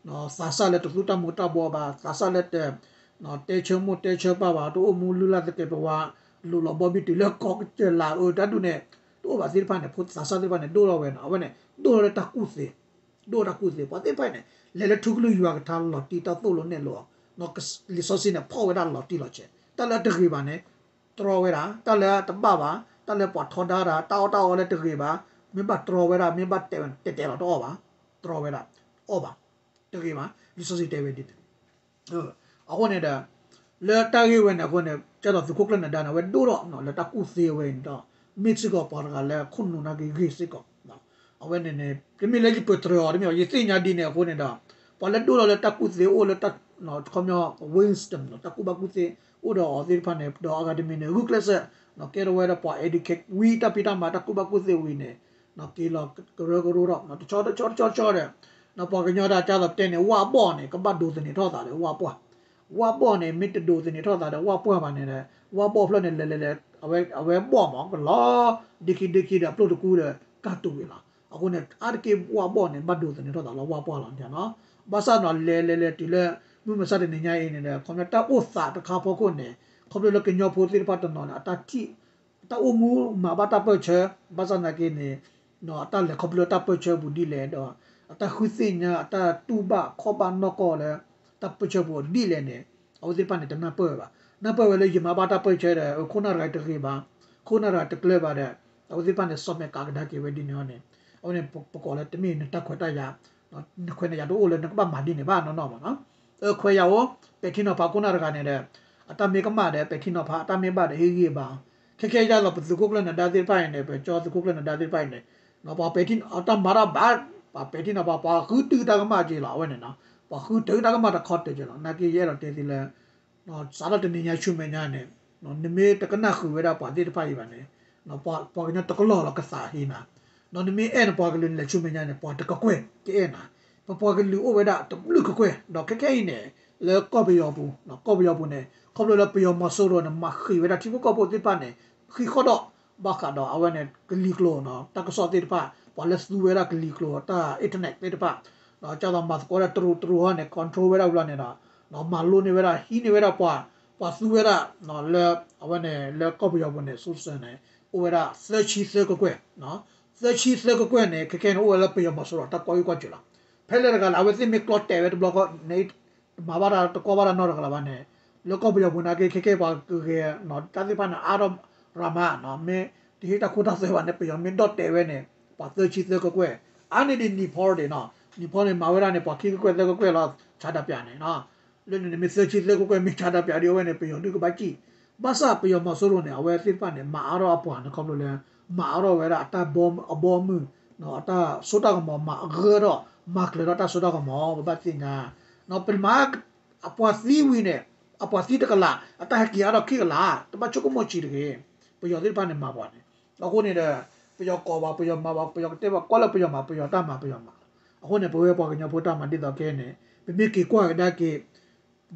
သးစၢ်လၢတသူတၢ်မူၤတၢ်ဘှီးဘၣ် သးစၢ်လၢတ တဲဆၢမိၢ်တဲဆၢပၢ်ဘၣ် တအိၣ်မူလုၢ်လၢ်သကဲးပဝး လိၤလီၤဘီဘံၣ်တုၤလၢကီကစၢၢ်လၢအအၢတၢ်ဒူၣ်န့ၣ် တအိၣ်ဘၣ်သ့ၣ်တဖၣ်န့ၣ် ဖိသးစၢ်သ့ၣ်တဖၣ်န့ၣ် ဒိၣ်ထီၣ်ဝဲန့ၣ် အဝဲန့ၣ် ဒိၣ်ထီၣ်လၢတၢ်ကူၣ်သ့ ဒိၣ်ထီၣ်တၢ်ကူၣ်သ့ ပှၤသ့ၣ်တဖၣ်န့ၣ် လဲၤလၢထူကလုၢ်ယွၤကထါလီၤတံၢ်တၢ်သိၣ်လိနဲၣ်လိအီၤ လံာ်စီဆှံန့ၣ် ဖီၣ်ဝဲဒၣ်လီၤတံၢ်လီၤဆဲး တၢ်လၢတဂ့ၤဘၣ်န့ၣ် တြီဝဲဒၣ် တၢ်လၢတဘၣ်ဘၣ် တၢ်လၢပှၤထီဒါတၢ် တၢ်အီၣ်တၢ်အီလၢတဂ့ၤဘၣ် မ့ၢ်ဘၣ်တြီဝဲဒၣ် မ့ၢ်ဘၣ်တဲဝဲ တဲာ်တဲာ်လီၤတအီၣ်ဘၣ် တြီဝဲဒၣ် အီၣ်ဘၣ် တဂ့ၤဘၣ် လံာ်စီဆှံတဲဝဲဒ်န့ၣ် အဃိန့ၣ်ဒီး လၢတၢ်ဂ့ၢ်ဝဲန့ၣ်အဃိန့ၣ် ကၢ်သိးသုးခိၣ်ကျၢၢ်နဒါန့ၣ် အဝဲဒိၣ်ထီၣ်လၢတၢ်ကူၣ်သ့ဝဲအံၤန့ၣ်ဒီး မ့ၢ်စ့ၢ်ကီးပှၤတဂၤလၢခိၣ်နူာ်နာ်က့ဂ့ၤစ့ၢ်ကီး အဝဲန့ၣ်န့ၣ် တမ့ၢ်လၢယပၢၢ်တြၢၤအီၤတမ့ၢ်အီၤ ယသ့ၣ်ညါဒ်န့ၣ်အဃိန့ၣ်ဒီး ပှၤလၢဒိၣ်ထီၣ်လၢတၢ်ကူၣ်သ့အိၣ်လၢတၢ် ခီပညီ wisdom တၢ်ကူၣ်ဘၣ်ကူၣ်သ့ အိၣ်ဒီးအီၤသ့ၣ်တဖၣ်န့ၣ် ဒီးအဂၤတမံၤန့ၣ် ဂုာ်ကျဲးစၢး ကဲထီၣ်ဝဲဒီးပှၤ educate ဝံၤတၢ်ဖံးတၢ်မၤတၢ်ကူၣ်ဘၣ်ကူၣ်သ့ဝံၤန့ၣ် က့ၤလီၤကရၢကရိထီၣ် တဆီတဆီတဆီတဆီဒီး ပှၤကညီတၢ်ကၢ်သိးတဲန့ၣ် ဝၣ်ဘီၣ်န့ၣ် ကဘၣ်ဒိးသန့ၤထီၣ်သးဒီးဝၣ်ပှၢ် ဝၣ်ဘီၣ်န့ၣ် မ့ၢ်တဒိးသန့ၤထီၣ်သးဒီးဝၣ်ပှၢ်ဘၣ်န့ၣ်ဒီး ဝၣ်ဘီၣ်ဖျၢၣ်န့ၣ် လဲၤလဲၤလဲၤ အဝဲဘီၣ်မး ကလီၤ ဒ့ခံဒ့ခံဒီးအပျိၢ်တကူဒီး ကၢ်တူာ်ဝံၤလီၤ. အဃိန့ၣ် အါတက့ၢ်ဝၣ်ဘီၣ်န့ၣ် ဘၣ်ဒိးသန့ၤထီၣ်သးလီၤ ဝၣ်ပှၢ်လီၤန့ၣ်နီၤ. ဘၣ်ဆၣ်နီၤ လဲၤလဲၤလဲၤတုၤလၢ မုၢ်မဆါတနံၤညါအံၤန့ၣ်ဒီး ခီပညီတၢ်အိၣ်သးတခါဖီခိၣ်န့ၣ် ခီဖျိလၢကညီဖိသ့ၣ်တဖၣ်တနီၤန့ၣ် အတၢ်ထံၣ် တၢ်အိၣ်မူမၤဘၣ်တၢ်ပၢၢ်ဆၢ ဘၣ်ဆၣ်သနာ်က့န့ၣ် အတၢ်လဲၤခီဖျိတၢ်ပၢၢ်ဆၢပူၤဒ်လဲၣ်ဒီး အတၢ်ဃုသ့ၣ်ညါ အတၢ်တူၢ်ဘၣ်ခီၣ်ဘၣ်နီၢ်ကီၢ်လၢ တၢ်ပၢၢ်ဆၢပူၤဒ်လဲၣ်န့ၣ် အဝဲသ့ၣ်တဖၣ်န့ၣ် တနၢ်ပၢၢ်ဝဲဘၣ်. နၢ်ပၢၢ်ဝဲလၢယမၤဘၣ်တၢ်ပၢၢ်ဆၢဒီး ခိၣ်နၢ်တဂၤတဂ့ၤဘၣ်, ခိၣ်နၢ်တဂၤတကျၢၤဘၣ်ဒီး အဝဲသ့ၣ်တဖၣ်န့ၣ် စီၣ်မဲာ်ကးကဒါက့ၤဝဲဒ်န့ၣ်န့ၣ် အဝဲန့ၣ်ပကိးလၢတမ့ၢ်နတၢ်ခွဲးတၢ်ယာ် နခွဲးနယာ်တအိၣ်လၢနကဘၣ်မၤဒ်န့ၣ်ဘၣ်နီၢ်နီၢ်မးနီၤ. အခွဲးယာ်အိၣ် ပဲာ်ထံနီၤဖးခိၣ်နၢ်တဂၤန့ၣ်ဒီး အတၢ်မ့ၢ်ကမၣ်ဒီး ပဲာ်ထံနီၤဖး အတၢ်မ့ၢ်ဘၣ်ဒီး ဟ့ၣ်ဂံၢ်ဘါ ခဲခဲအံၤဒ်သိးပသုးခိၣ်ကျၢၢ်နဒါသ့ၣ်တဖၣ်အံၤန့ၣ် ပကၠီသုးခိၣ်ကျၢၢ်နဒါသ့ၣ်တဖၣ်အံၤန့ၣ် ပှၤပဲာ်ထံ အတၢ်မၤတၢ်ဘၣ် ပှၤပဲာ်ထံနီၤဖး ပှၤဃုတုၤတၢ်ကမၣ်က့ၤလီၤ အဝဲန့ၣ်နီၤ. ပှၤဃုတုၤတၢ်ကမၣ်တခီတၢၤက့ၤလီၤ. နာ်က့ယအဲၣ်ဒိးတဲသုလၢ စးထီၣ်တနံၤညါဆူမဲာ်ညါန့ၣ် နမ့ၢ်တကနၣ်ဃုာ်ဝဲဒၣ်ပှၤသ့ၣ်တဖၣ်အံၤဘၣ်န့ၣ် ပှၤကညီတကလီၢ်လီၤကသးဟ့နၤ, ဒီးနမ့ၢ်အဲၣ်နပှၤကလုာ်န့ၣ် လဲၤဆူမဲာ်ညါန့ၣ် ပှၤတကကွဲၢ်ကအဲၣ်နၤ. ပပှၤကလုာ်အိၣ်ဝဲဒၣ်တဘျုးကကွဲၢ် ဒီးခဲခဲအံၤန့ၣ် လၢကီၢ်ပယီၤပူၤ ကီၢ်ပယီၤပူၤန့ၣ် ခီဖျိလၢပယီၤမီၤစိရိၤန့ၣ် မၤဃံးဝဲဒၣ်ထံဖိကီၢ်ဖိသ့ၣ်တဖၣ်န့ၣ် ဃံးဃီၣ်ဒီး ဘၣ်ဃးဒီးအဝဲန့ၣ် ကလံၤကျိာ် တၢ်ကစီၣ်သ့ၣ်တဖၣ် ပှၤလၢသူဝဲဒၣ်ကလံၤကျိာ် တၢ် internet သ့ၣ်တဖၣ် ဒီးကၢ်သိးမၤသကိးဒၣ်တရူးတရူးဟီန့ၣ် control ဝဲဒၣ်ဝံၤလီၤန့ၣ်ဒီး မၤလိန့ၢ်ဝဲဒၣ် ဟံးန့ၢ်ဝဲဒၣ်ပှၤ ပှၤသူဝဲဒၣ် လၢအဝဲန့ၣ် လၢကီၢ်ပယီၤပူၤန့ၣ် စူစၢၣ်န့ၣ် အိၣ်ဝဲဒၣ်သၢဆံသၢကကွဲၢ် သၢဆံသၢကကွဲၢ်န့ၣ် ခဲခဲန့ၣ် အိၣ်ဝဲလၢပယီၤမီၤစိရိၤတၢ်ကွၢ်ဂံၢ်ကွၢ်စၢၤလီၤ. ဖဲလဲၣ်တဂၤလဲၣ် အဝဲသ့ၣ်မ့ၢ်ကျီတဲာ်ဝဲတဘျီဃီန့ၣ် တမၤဘၣ်တၢ်တကွၢ်ဘၣ်တၢ်နီတဂၤလၢၤဘၣ်န့ၣ် လၢကီၢ်ပယီၤပူၤနာ်က့ ခဲခဲပှၤကဂဲၤ တၢ်သ့ၣ်တဖၣ်န့ၣ် အါထီၣ်ရၤမး မ့ၢ်တဟ့ၣ်တၢ်ခိတၢ်သွဲဘၣ်န့ၣ် ပယီၤမ့ၢ်ဒီၣ်တဲာ်ဝဲန့ၣ် ပှၤသၢဆံသၢကကွဲၢ် အါန့ၢ်ဒံးနံၤဖီဒံးနီၤ နံၤဖီန့ၣ် မၤဝဲဒၣ်န့ၣ် ပှၤခံကကွဲၢ်သၢကကွဲၢ်လီၤ ဆါတၢ်ပၠးန့ၣ် လၢန့ၣ်န့ၣ် မ့ၢ်သၢဆံသၢကကွဲၢ် မ့ၢ်ဆါတၢ်ပၠးဒ်အဝဲန့ၣ် ပယီၤဒုးကဘၣ်စံၣ် ဘၣ်ဆၣ်ပယီၤမီၤစိရိၤန့ၣ် အဝဲသ့ၣ်တဖၣ်န့ၣ် မၤအါထီၣ်အပှၤန့ၣ် ခီဖျိလၢ မၤအါထီၣ်ဝဲဒၣ်အတၢ်ဘီအဘီအမုၢ် အတၢ်စိတၢ်ကမီၤ မၤအဂၢၢ်ထီၣ် မၤကျၢၤထီၣ်တၢ်စိတၢ်ကမီၤ ပဘၣ်သ့ၣ်ညါ ပမၤ အပှၤသံဝံၤန့ၣ် အပှၤသံတကလး အတၢ်ဟဲက့ၤအါထီၣ်ခံကလး တဘၣ်ဆိကမိၣ်ဆံးတဂ့ၤ ပယီၤသ့ၣ်တဖၣ်န့ၣ်မၤပှၤန့ၣ် အဃိန့ၣ်ဒီး ပယီၤကိးဘၣ် ပယီၤမၤဘၣ် ပယီၤကတဲဘၣ် ကွၢ်လၢပယီၤမၤ ပယီၤတၢ်မၤ ပယီၤမၤလီၤ. အဃိန့ၣ် ပဝဲပှၤကညီဖိတၢ်မၤဒ်သိးခဲအံၤန့ၣ် ပမ့ၢ်က့ၤကွၢ်ကဒါက့ၤ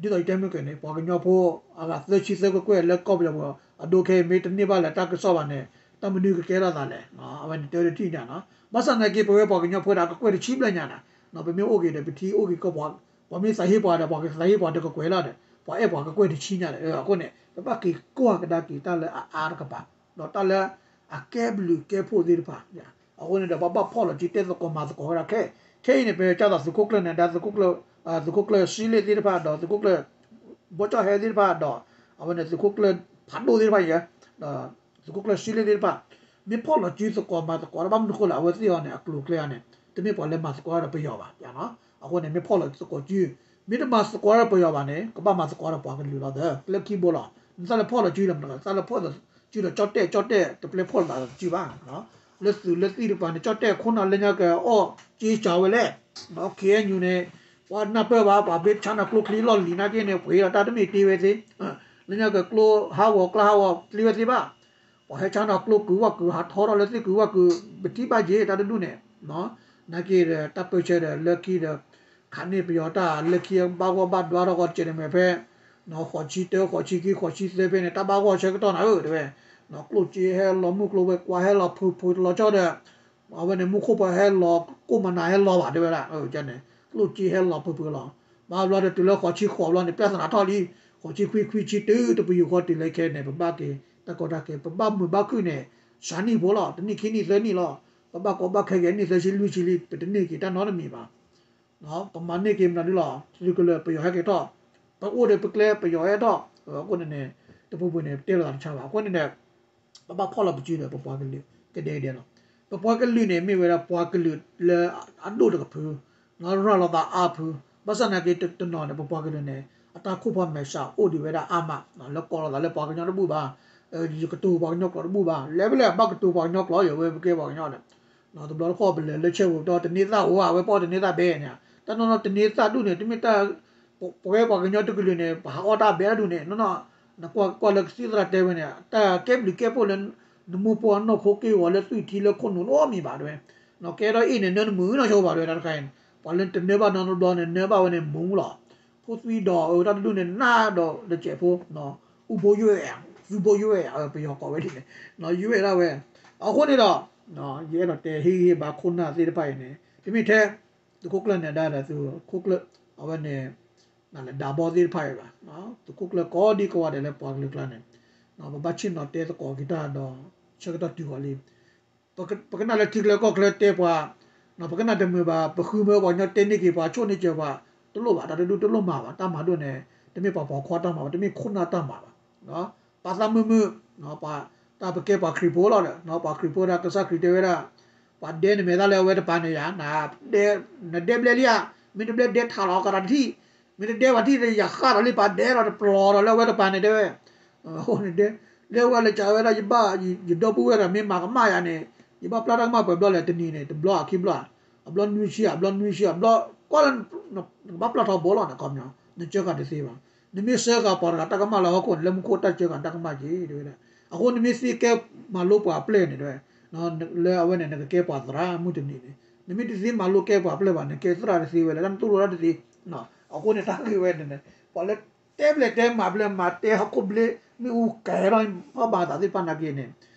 ဒ်သိးယတဲမုၢ်က့ၤန့ၣ် ပှၤကညီဖိ အဂၤသၢဆံသၢကကွဲၢ်လၢကီၢ်ပယီၤပူၤ အဒိခဲအံၤ မ့ၢ်တန့ၢ်ဘၣ်လၢတၢ်ကစီၣ်ဘၣ်န့ၣ် တၢ်မနုၤကကဲထီၣ်သးလဲၣ်. အဝဲန့ၣ်တဲဝဲတထံၣ်ညါနီၤ ဘၣ်ဆၣ်သနာ်က့ ပဝဲပှၤကညီဖိဒၣ်ကကွဲၢ်တဆံဘျဲၣ်ညါနီၤ ပမ့ၢ်အိၣ်က့ၤဒီး ပထံၣ်အိၣ်က့ၤကီၢ်ပှၤ ပှၤမ့ၢ်သးဟ့ပှၤဒီး ပှၤကသးဟ့ပှၤတကကွဲၢ်လီၤဒီး ပှၤအဲၣ်ပှၤကကွဲၢ်တဆံညါဒီး အဃိန့ၣ် ပဘၣ်က့ၤကွၢ်ကဒါက့ၤတၢ်လၢအအါတကပၤ ဒီးတၢ်လၢအကဲဘျုးကဲဖှိၣ်သ့ၣ်တဖၣ် အဃိန့ၣ်ဒီး ပဘၣ်ဖီၣ်လီၤစုတဲသကိးမၤသကိးဝဲဒၣ်ခဲ ခဲအံၤန့ၣ် ပကၢ်သိးသုးခိၣ်ကျၢၢ်နဒါ သုးခိၣ်ကျၢၢ် သုးခိၣ်ကျၢၢ်စံလ့ၣ်သ့ၣ်တဖၣ်ဒီး သုးခိၣ်ကျၢၢ် ဘီကၠီၣ်ဟဲသ့ၣ်တဖၣ်ဒီး အဝဲန့ၣ်သုးခိၣ်ကျၢၢ်ဖးဒိၣ်သ့ၣ်တဖၣ်ယဲ ဒီးသုးခိၣ်ကျၢၢ်စံလ့ၣ်သ့ၣ်တဖၣ် မ့ၢ်ဖီၣ်လီၤစုသကိးမၤသကိးဒီး ဘၣ်မနုၤဃိလဲၣ် အဝဲသ့ၣ်အီၤန့ၣ် အကျိၤအကျဲအံၤန့ၣ် တမ့ၢ်ပှၤလၢမၤသကိးဒီးပယီၤဘၣ် အဃိန့ၣ် မ့ၢ်ဖီၣ်လီၤသကိးစု မ့ၢ်တမၤသကိးဒီးပယီၤဘၣ်န့ၣ် ကဘၣ်မၤသကိးဒီးပှၤကလုာ်လီၤဒီး ကျဲခံဘိလီၤ. နသးလၢဖီၣ်လီၤစုလီၤမတၤ, သးလၢဖီၣ်လီၤစုဒီး ကၠီၣ်တဲၣ် ကၠီၣ်တဲၣ် တပျဲဖီၣ်လိာ်သးစုဘၣ်. လၢသုးလၢသံၣ်တပၤန့ၣ် ကၠီၣ်တဲၣ်ခိၣ်နၢ်လၢညါကအီၣ်က့စၢ်ဝဲလဲၣ်. ခ့ၣ်အဲၣ်ယူၣ် န့ၣ် ပှၤနၢ်ပၢၢ်ဘၣ် ပှၤဘၣ်ဆါနၤကျိချံလီၢ်လံၤနာ်က့န့ၣ် ပှ့ၤဒီးတၢ်တမ့ၢ်တ့ဝဲသ့, လၢညါကကျိဟးဂီၤကျါဟးဂီၤတ့ဝဲသ့ဘၣ်. ပှၤဟဲဆါနၤကျိကုာ်ဝဲကုာ် ဟးထီထီၣ်လၢသ့ၣ်ကုာ်ဝဲကုာ် ပထံၣ်ဘၣ်က့ၤတၢ်တဒူၣ်န့ၣ် နာ်က့ဒီး တၢ်ပၢဆှၢဒီးလၢခံဒီး ခးန့ၢ်ပယီၤတၢ်လၢခံဘၣ်ဂီၢ်ဘၣ်ဒွါထီၣ်ဃီ စဲးတမဲာ်ဖဲ ဃိးဆံတၢ ဃိးဆံခံ ဃိးဆံသၢဖဲန့ၣ် တၢ်ဘၣ်ဂီၢ်ဆၢကတီၢ်နၤဧၢ တဲဝဲ, ကျိၣ်စ့ဟဲလီၤ မုၢ်ကျိၤဝဲၤကွာ်ဟဲလီၤ ဖုးဖုးတလီၤဆီဒီး အဝဲန့ၣ် မူခိၣ်ပှၤဟဲလီၤ ကိၣ်မနၤဟဲလီၤဘၣ် တဲဝဲဒၣ် ကျိၣ်စ့ဟဲလီၤဖုးဖုးလီၤ. ဘၣ်ဘျီဒီးတုၤလၢဃိးဆံဃိးဘျီန့ၣ် ပြဿနာထီၣ်လံ. ဃိးဆံခွံ ခွံဆံတၢ တပယူာ်ဃီတုၤလၢခဲန့ၣ် ပဘၣ်က့ၤ တၢ်ကီတၢ်ခဲ ပဘၣ်မုာ်ဘၣ်ခုၣ်န့ၣ် စှၤနံၣ်ဖိလီၤ. တနံၣ်ခံနံၣ်သၢနံၣ်လီၤ. ပဘၣ်ကီဘၣ်ခဲက့ၤနံၣ်သၢဆံလွံၢ်ဆံလံ ပတန့ၢ်က့ၤတၢ်နီတမံၤဘၣ်. ပမၤန့ၢ်က့ၤမနုၤဒ်လီၤ သုကလၢၤပယီၤဟဲက့ၤထီၣ်, ပအိၣ်ဒီးပကျဲပယီၤဟဲထီၣ်, အဃိန့ၣ်န့ၣ် တပူၤပူၤန့ၣ် ပတဲလိာ်သးတဆါဘၣ်. အဃိန့ၣ်ဒီး ပဘၣ်ဖီၣ်လီၤပစုဒီး ပပှၤကလုာ်ကဒဲကဒဲလီၤ. ပပှၤကလုာ်န့ၣ် မ့ၢ်ဝဲဒၣ်ပှၤကလုာ်လၢအဒိၣ်တကဖု, ရၤလီၤသးအါဖု, ဘၣ်ဆၣ်နာ်က့တနီၤန့ၣ် ပပှၤကလုာ်န့ၣ် အတၢ်ခိၣ်ဖီမဲာ်ဆှးအိၣ်ဒံးဝဲဒၣ်အါမး, လၢကိးလိာ်သးလၢပှၤကညီတဘူၣ်ဘၣ်, ယကတိၤပှၤကညီကျိာ်တဘူၣ်ဘၣ်, လဲၤဖဲလဲၣ်ဘၣ်ကတိၤပှၤကညီကျိာ် ယဝဲပကဲပှၤကညီဒီး တဘျီတခီၣ်ပလဲၤလၢဆဲးဝိးပတီၢ် တန့သၣ်အိၣ်ဧါ အဝဲပအီၣ်တန့သၣ်ဘဲန့ၣ်, တၢ်နီၢ်နီၢ်တန့သၣ်ဒူၣ်န့ၣ် တမ့ၢ်တၢ် ပဝဲပှၤကညီတကလုာ်န့ၣ် ပဟးအီၣ်တၢ်ဘဲတၢ်ဒူၣ်န့ၣ် နီၢ်နီၢ် နကွၢ်ကွၢ်လၢကသံၣ်သရၣ်တဲဝဲန့ၣ် တၢ်ကဲဘျုးကဲဖှိၣ်လၢ နမိၢ်ပှၢ်နီၢ်ခိက့ၢ်ဂီၤလၢသွံၣ်ထံလၢခိၣ်နူာ်နီတမံၤဘၣ်တဲဝဲ, ကဲထီၣ်အ့ၣ်န့ၣ် နၢနမုာ်နီၢ်ဆိဘၣ်တဲဝဲဒၣ်တခါအံၤန့ၣ် ပှၤလၢတနၢဘၣ်နီတဘျီန့ၣ် နၢဘၣ်ဝဲန့ၣ်မူလီၤ. ဖိသွံဒီးတၢ်တဒူၣ်န့ၣ် နၢ်ဒီးတစဲးဖိ အူဘိယွဲၣ် သူဘိယွဲၣ် ပယီၤကိးဝဲဒ်န့ၣ် ယွဲၣ်ဒၣ်ဝဲ, အဃိန့ၣ်ဒီး ယအဲၣ်ဒိးတဲဟ့ၣ်ဂံၢ်ဟ့ၣ်ဘါခိၣ်နၢ်သ့ၣ်တဖၣ်အံၤန့ၣ် တမ့ၢ်ထဲ သုးခိၣ်ကျၢၢ်နဲၤဒါဒီးသုးခိၣ်ကျၢၢ် အဝဲန့ၣ် နလဲၤဒါဘီသ့ၣ်တဖၣ်အံၤဘၣ်, သုးခိၣ်ကျၢၢ်ကိးဒံကိးဂၤဒဲးလၢပှၤကလုာ်ကျါန့ၣ် ပဘၣ်ဆ့ၣ်နီၤတဲသကိးက့ၤတၢ်ဒီး ဆၢကတီၢ်တုၤဃီၤလံ ပကနၣ်လၢထံကျါကီၢ်ကျါတဲပှၤ, ပကနၣ်တမုာ်ဘၣ် ပဃုမၢပှၤကညီတဲန့ၢ်က့ၤပှၤ ဆိၣ်န့ၢ်စၢၤပှၤ တလိၣ်ဘၣ် တၢ်တဒူၣ်တလိၣ်မၤဘၣ် တၢ်မၤဒိၣ်န့ၣ် တမ့ၢ်ပှၤပိာ်ခွါတၢ်မၤဘၣ် တမ့ၢ်ခိၣ်နၢ်တၢ်မၤဘၣ်, ပာ်သးမုာ်မုာ်, တၢ်ပကဲပှၤခရံာ်ဖိလီၤဒီး ပှၤခရံာ်ဖိဒီးကစၢ်ခရံာ်တဲဝဲဒၣ် ပှၤဒဲနမဲာ်သၣ်လၢအဝဲတပၤန့ၣ်ယါ, နဒဲဘျဲလံဧါ, မ့ၢ်တဘျဲဒဲထးလီၤကဒီးတထံၣ်, မ့ၢ်တဒဲဘၣ်ထံၣ်ဒီးယဃၣ်ဒီးလံ ပှၤဒဲဒီးတပျီၤဒီးလၢအဝဲတပၤန့ၣ်တဲဝဲ, အဃိန့ၣ် လၢဝဲလၢကဝဲဒၣ်ယဘၣ် ယဒီပုၢ်ဝဲၢ်ဒီးမ့ၢ်မၤကမၣ်ယၤန့ၣ် ယဘၣ်ပျၢ်တၢ်ကမၣ်ပှဲၤဘျီလဲၣ် တနံၤန့ၣ် တဘျီခံဘျီ, အဘျီနွံဆံ အဘျီနွံဆံ အဘျီ ကွၢ်လၢ နကဘၣ်ပျၢ်ထီဘိလီၤန့ၣ် ခီပညီ နစၢဃာ်တသ့ဘၣ်, နမ့ၢ်စၢဃာ်ပှၤတဂၤတၢ်ကမၣ်လၢဟီၣ်ခိၣ်န့ၣ် လၢမူခိၣ်တၢ်စၢဃာ်တၢ်ကမၣ်က့ၤတဲဝဲဒၣ်, အဃိနမ့ၢ်သ့ကဲမၤလိပှၤအပျဲၢ်န့ၣ်တဲဝဲ လၢအဝဲန့ၣ် နကကဲပှၤသရၣ်မုၢ်တနံၤန့ၣ်, နမ့ၢ်တသ့မၤလိကဲပှၤအပျဲၢ်ဘၣ် နကဲသရၣ်တသ့ဝဲလဲၣ် တၢ်နတူၢ်လိာ်တၢ်တသ့, အဃိန့ၣ် တၢ်ဂ့ၢ်ဝဲန့ၣ် ပှၤလၢတဲဘျဲၣ်တဲမၤဘျဲၣ် မၤတဲဟီၣ်ခိၣ်ဘျ့ မ့ၣ်အူကဲထီၣ် ဖီၣ်ဘၣ်သးသ့ၣ်တဖၣ်နာ်က့န့ၣ်,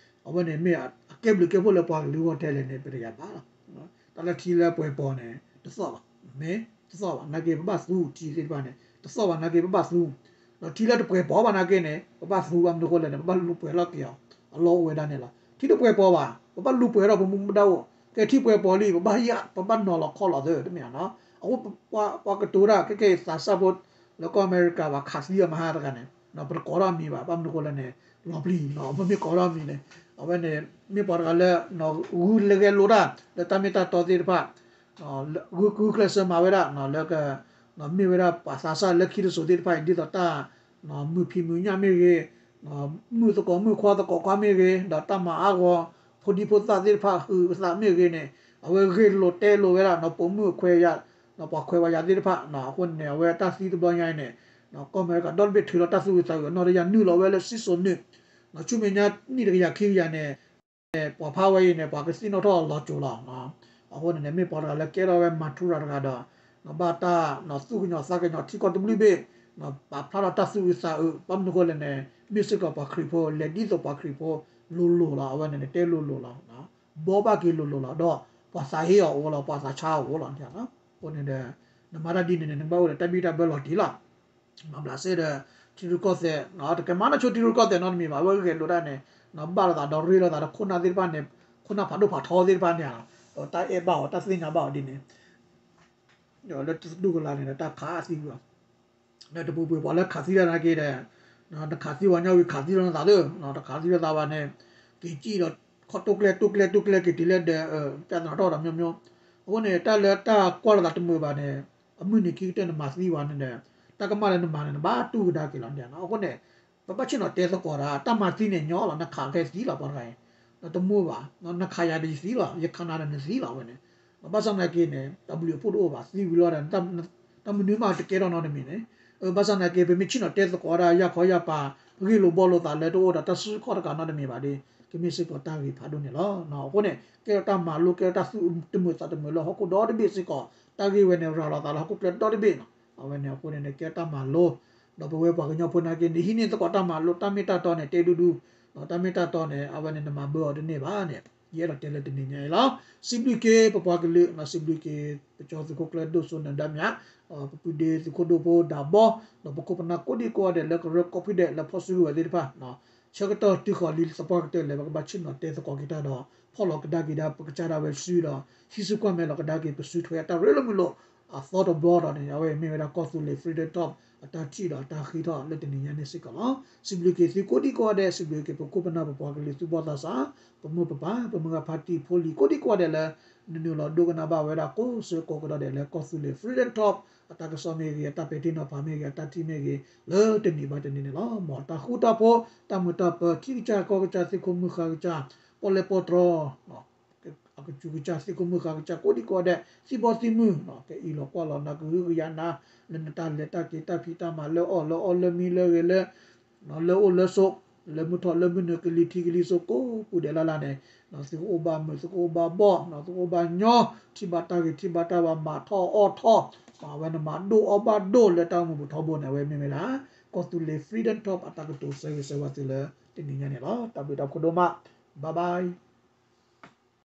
အဝဲန့ၣ်မ့ၢ်အကဲဘျုးကဲဖှိၣ်လၢပှၤကလုာ်အဂီၢ်ထဲလဲၣ်န့ၣ် ပတယၤဘၣ်လီၤ. တၢ်လၢထံလၢပှဲၤပီၤန့ၣ် တသီၣ်ဘၣ်, မ့ၢ်တသီၣ်ဘၣ် နာ်က့ ပဘၣ်သူထံသ့ၣ်တဖၣ်န့ၣ် တသီၣ်ဘၣ် နာ်က့ ပဘၣ်သူ, ဒီးထံလၢတပှဲၤပီၤဘၣ်နာ်က့န့ၣ် ပဘၣ်သူဘၣ်မနုၤအဃိလဲၣ်န့ၣ် ပဘၣ်လူၤပှဲၤထီၣ်က့ၤအီၤ အလီၢ်အိၣ်ဝဲဒၣ်န့ၣ်လီၤ. ထံတပှဲၤပီၤဘၣ် ပဘၣ်လူၤပှဲၤထီၣ်ပမူပဒါအိၣ်, ကဲထံပှဲၤပီၤလံ ပဘၣ်ယၣ် ပဘၣ်နီၤလီၤခီလီၤသၢ တမ့ၢ်ဧါနီၤ. အဃိ ပှၤကတိၤတၢ် ခဲကဲအံၤသးစၢ်ဖိ လၢကီၢ်အမဲရကၤဘၣ် ခးသံအီၤမဟါတဂၤန့ၣ် ပတကိးထီၣ်အမံၤဘၣ် ဘၣ်မနုၤအဃိလဲၣ်န့ၣ် လီၤပျံၤနီၤ ပမ့ၢ်ကိးထီၣ်အမံၤန့ၣ် အဝဲန့ၣ် မ့ၢ်ပှၤတဂၤလၢ ဂုာ်လဲၤဂဲၤလိာ်တၢ် လၢတၢ်မ့ၢ်တၢ်တီသ့ၣ်တဖၣ် ဂုာ်ကျဲးစၢးမၤဝဲဒၣ် လၢက မ့ၢ်ဝဲဒၣ်ပှၤသးစၢ်လၢခံတစိၤသ့ၣ်တဖၣ်အံၤ ဒ်သိးတၢ် မုာ်ဖံးမုာ်ညၣ်မ့ၢ်ဂ့ၤ, မုာ်သကိးမုာ်ခွါသကိးခွါမ့ၢ်ဂ့ၤ, ဒီးတၢ်မၤအါဂီၤ ဖိဒံဖိသၣ်သ့ၣ်တဖၣ် ဟုးသးမ့ၢ်ဂ့ၤန့ၣ် အဝဲဂ့ၢ်လိာ်တဲလိာ်ဝဲဒၣ် ပိာ်မုၣ်ခွဲးယာ် ပှၤခွဲးပှၤယာ်သ့ၣ်တဖၣ် အဃိန့ၣ် အဝဲတၢ်သံတဘျီညါအံၤန့ၣ် ကီၢ်အမဲရကၤ ဒီတဘ့ၣ်ထုးလီၤတၢ်သူၣ်အုးသးအုး အနီၢ်တယၢ်နုာ်လီၤဝဲလၢစံၣ်စိၤနုာ် ဆူမဲာ်ညါနံၣ်တကယၤခံကယၤန့ၣ် ပှၤဖးဝဲအံၤန့ၣ် ပှၤကသ့ၣ်နီၣ်ထီၣ်လီၤစိၤလီၤ. အဃိန့ၣ်န့ၣ် မ့ၢ်ပှၤတဂၤလၢကဲထီၣ်ဝဲမၤထူရၤတဂၤဒီး ဘၣ်တၢ်သူၣ်ကညီၤသးကညီၤထံကီၢ်တဘျုးဘ့ၣ် ပာ်ဖျါထီၣ်တၢ်သူၣ်အုးသးအုး ဘၣ်မနုၤအဃိလဲၣ်န့ၣ် မ့ၢ်စ့ၢ်ကီးပှၤခရံာ်ဖိ လဲၤဒ်သိးပှၤခရံာ်ဖိလိၤလိၤလီၤ. အဝဲန့ၣ်န့ၣ် တဲလိၤလိၤလီၤ. ဘီဘၣ်က့ၤလိၤလိၤလီၤ ဒီးပှၤသးဟ့အီၤအိၣ်လီၤ ပှၤသးဆါအီၤအိၣ်လီၤန့ၣ်. အဃိန့ၣ်ဒီး နမၤတၢ်ဒ်န့ၣ်န့ၣ် နကဘၣ်အိၣ်ဒီးတၢ်ဘံၣ်တၢ်ဘၢလီၤတံၢ်လီၤ. မၤဘျးစဲဒီး ထံရူၢ်ကီၢ်သဲး တကမၤနီၢ်ဆိထံရူၢ်ကီၢ်သဲးနီတမံၤဘၣ် အဝဲဂဲၤလိာ်တၢ်န့ၣ် ဘၣ်လိာ်သးဒီးရ့လိာ်သးဒီးခိၣ်နၢ်သ့ၣ်တဖၣ်န့ၣ် ခိၣ်နၢ်ဖးဒိၣ်ဖးထီသ့ၣ်တဖၣ်န့ၣ် တၢ်အဲၣ်ဘၣ်အီၤ တၢ်သ့ၣ်ညါဘၣ်အီၤဒ်န့ၣ် လၢတဒူၣ်ကလာ်န့ၣ်ဒီး တၢ်ခးသံကွံာ်အီၤ လၢတပူၤပှဲၤပှၤလၢခးသံတၢ်နာ်က့ဒီး နခးသံဝဲညီဝံၤ ခးသံလီၤနသးသၢ တခးသံလီၤသးဘၣ်န့ၣ် က့ၤစံၣ်ဒီး ခီၣ်တိၢ်ကျဲ တိၢ်ကျဲ တိၢ်ကျဲ က့ၤတုၤလၢဒီး ပြဿနာထီၣ်ဒီး မျိုးမျိုး အဃိန့ၣ် တၢ်လၢတၢ်ကွၢ်လိာ်သးတမုာ်ဘၣ်န့ၣ် အမုၢ်နံၤခံကတၢၢ်နမၤသံဝဲန့ၣ်ဒီး တၢ်ကမၣ်လၢနမၤန့ၣ် နဘၣ်တူၢ်ကဒါက့ၤလီၤန့ၣ်. အဃိန့ၣ် ပဘၣ်ဆ့ၣ်နီၤတဲသကိးဒၣ် တၢ်မၤသံန့ၣ်ညီလီၤ နခးကဲသံလီၤ ပှၤတဂၤအံၤ, ဒီးတမုာ်ဘၣ်, နခးယၤဒီးယသံလီၤ ယခးနၤဒီးနသံလီၤ အဝဲန့ၣ်, ဘၣ်ဆၣ်သနာ်က့န့ၣ် တၢ်ဘျုးအဖှိၣ်တအိၣ်ဘၣ် သံဝံၤလီၤဒီး တၢ်မနုၤမးတကဲထီၣ်နီတမံၤန့ၣ်, ဘၣ်ဆၣ်သနာ်က့ ပမ့ၢ်ဆ့ၣ်နီၤတဲသကိးဒၣ် ယၢ်ခီယၢ်ပၤ ဂ့ၢ်လိာ်ဘှီလိာ်သးလၢတအိၣ်ဒီးတၢ်စုခီၣ်တကးနီတမံၤဘၣ်ဒီး ကမ့ၢ်စ့ၢ်ကီးတၢ်ဂ့ၤဖးဒိၣ်န့ၣ်လီၤ. အဃိန့ၣ် ကဲထီၣ်တၢ်မၤလိ ကဲထီၣ်တၢ်သူၣ်တမုာ်သးတမုာ်လၢဟီၣ်ခိၣ်ဒီတဘ့ၣ်စ့ၢ်ကီး, တၢ်ဂ့ၢ်ဝဲန့ၣ် ရၤလီၤသးလၢဟီၣ်ခိၣ်ချၢဒီတဘ့ၣ်နီၤ, အဝဲန့ၣ်အဃိန့ၣ်န့ၣ် ကဲထီၣ်တၢ်မၤလိ ဒီးပဝဲပှၤကညီဖိနာ်က့န့ၣ် ဟံးန့ၢ်သကိးတၢ်မၤလိ တၢ်မ့ၢ်တၢ်တီန့ၣ် တဲဒူဒူ, တၢ်မ့ၢ်တၢ်တီန့ၣ် အဝဲန့ၣ်နမၤဘၢအီၤတန့ၢ်ဘၣ်န့ၣ် ယအဲၣ်ဒိးတဲလၢတနံၤညါအံၤလီၤ. စံးဘျုးက့ၤပပှၤကလုာ်, စံးဘျုးက့ၤ ပကၠီသုးခိၣ်ကျၢၢ်ဒိၣ်စိနၢၤဒါမြ, ပပုၢ်ဒ့သုးခိၣ်ဒိၣ်ဖိဒၣ်ဘီ, ဒီးပခိၣ်ပနၢ်ကိးဒံကိးဂၤဒဲးလၢကရၢကိးဖုဒဲးလၢဖီၣ်စုကဝဲၤသ့ၣ်တဖၣ် ဆၢကတီၢ်တုၤဃီၤလံသပှၢ်ကတၢၢ်လဲၣ် ပကဘၣ်ဆ့ၣ်နီၤတဲသကိးက့ၤတၢ်ဒီး ဖီၣ်လီၤကဒါက့ၤဒၣ်ပကစၢ်ဒၣ်ဝဲစုဒီး ဟံးစုကွၢ်မဲာ်လီၤကဒါက့ၤပစုထွဲအတၢ်ရ့လိာ်မုာ်လိာ် အသီတဘျီဒီးန့ၣ် အဝဲမ့ၢ်ဝဲဒၣ်ကီၢ်သူလ့ၤ Freedom Talk အတၢ်ထံၣ်ဒီးအတၢ်ဃ့ထီၣ်လၢတနံၤညါန့ၣ်စ့ၢ်ကီးလီၤ. စံးဘျုးက့ၤသုကိးဒံကိးဂၤဒဲး, စံးဘျုးက့ၤပခိၣ်ပနၢ်ပပှၤကလုာ်သူၣ်ဘီၣ်သးစၢ်, ပမိၢ်ပပၢ်, ပမုၢ်ဂၤဖါတံၢ်ဖိလံၤကိးဒံကိးဂၤဒဲးလၢ နနုာ်လီၤဒိကနၣ်ဘၣ်ဝဲဒၣ်ကိးဆၢကိးကတီၢ်ဒဲးလၢကီၢ်သူလ့ၤ Freedom Talk အတၢ်ကစီၣ်မ့ၢ်ဂ့ၤ, အတၢ်ပဲာ်ထံနီၤဖးမ့ၢ်ဂ့ၤ, အတၢ်ထံၣ်မ့ၢ်ဂ့ၤ, လၢတနံၤဘၣ်တနံၤန့ၣ်လီၤ. မ်တၢ်ဃူတၢ်ဖိး, တၢ်မုာ်တၢ်ပၢၤ, ထံကစၢ်ကီၢ်ကစၢ်, သ့ၣ်ခိၣ်မုၢ်ဃါကစၢ်, ပီၣ်လဲၣ်ပီၣ်တြီၤ အကစူၤကစၢ် သ့ၣ်ခိၣ်မုၢ်ဃါကစၢ် ကိးဒံကိးဂၤဒဲး သံဘီသံမုၢ် ကအံးလီၤကွၢ်လီၤနၤ ကဟုကယာ်နၤ လၢနတၢ်လဲၤတၢ်က့ၤတၢ်ဖံးတၢ်မၤ လၢအီၣ်လၢအီလၢမံလၢဂဲၤလၢ လၢအိၣ်လၢဆိး လၢမုၢ်ထီၣ်လၢမုၢ်နုာ် ကလံၤထံးကလံၤစိး ကိးပူၤဒဲးလၢ်လၢ်န့ၣ် သုကအိၣ်ဘၣ်မုာ် သုကအိၣ်ဘၣ်ဘီၣ် သုကအိၣ်ဘၣ်ညီ ထံၣ်ဘၣ်တၢ်ဂ့ၤထံၣ်ဘၣ်တၢ်ဘၣ် မၤထီၣ်အီၣ်ထီၣ် အဝဲန့ၣ်မၤဒိၣ်အီၣ်ဘၣ်ဒိၣ်လၢတၢ်အိၣ်မူပူၤထီဘိန့ၣ် အဝဲမ့ၢ်ဝဲဒၣ် ကီၢ်သူလ့ၤ Freedom Talk အတၢ်ကတိၤဆၢဂ့ၤဆၢဝါသုလၢတနံၤညါန့ၣ်လီၤ. တၢ်ဘျုးတၢ်ဖှိၣ်ဒိၣ်မး Bye bye.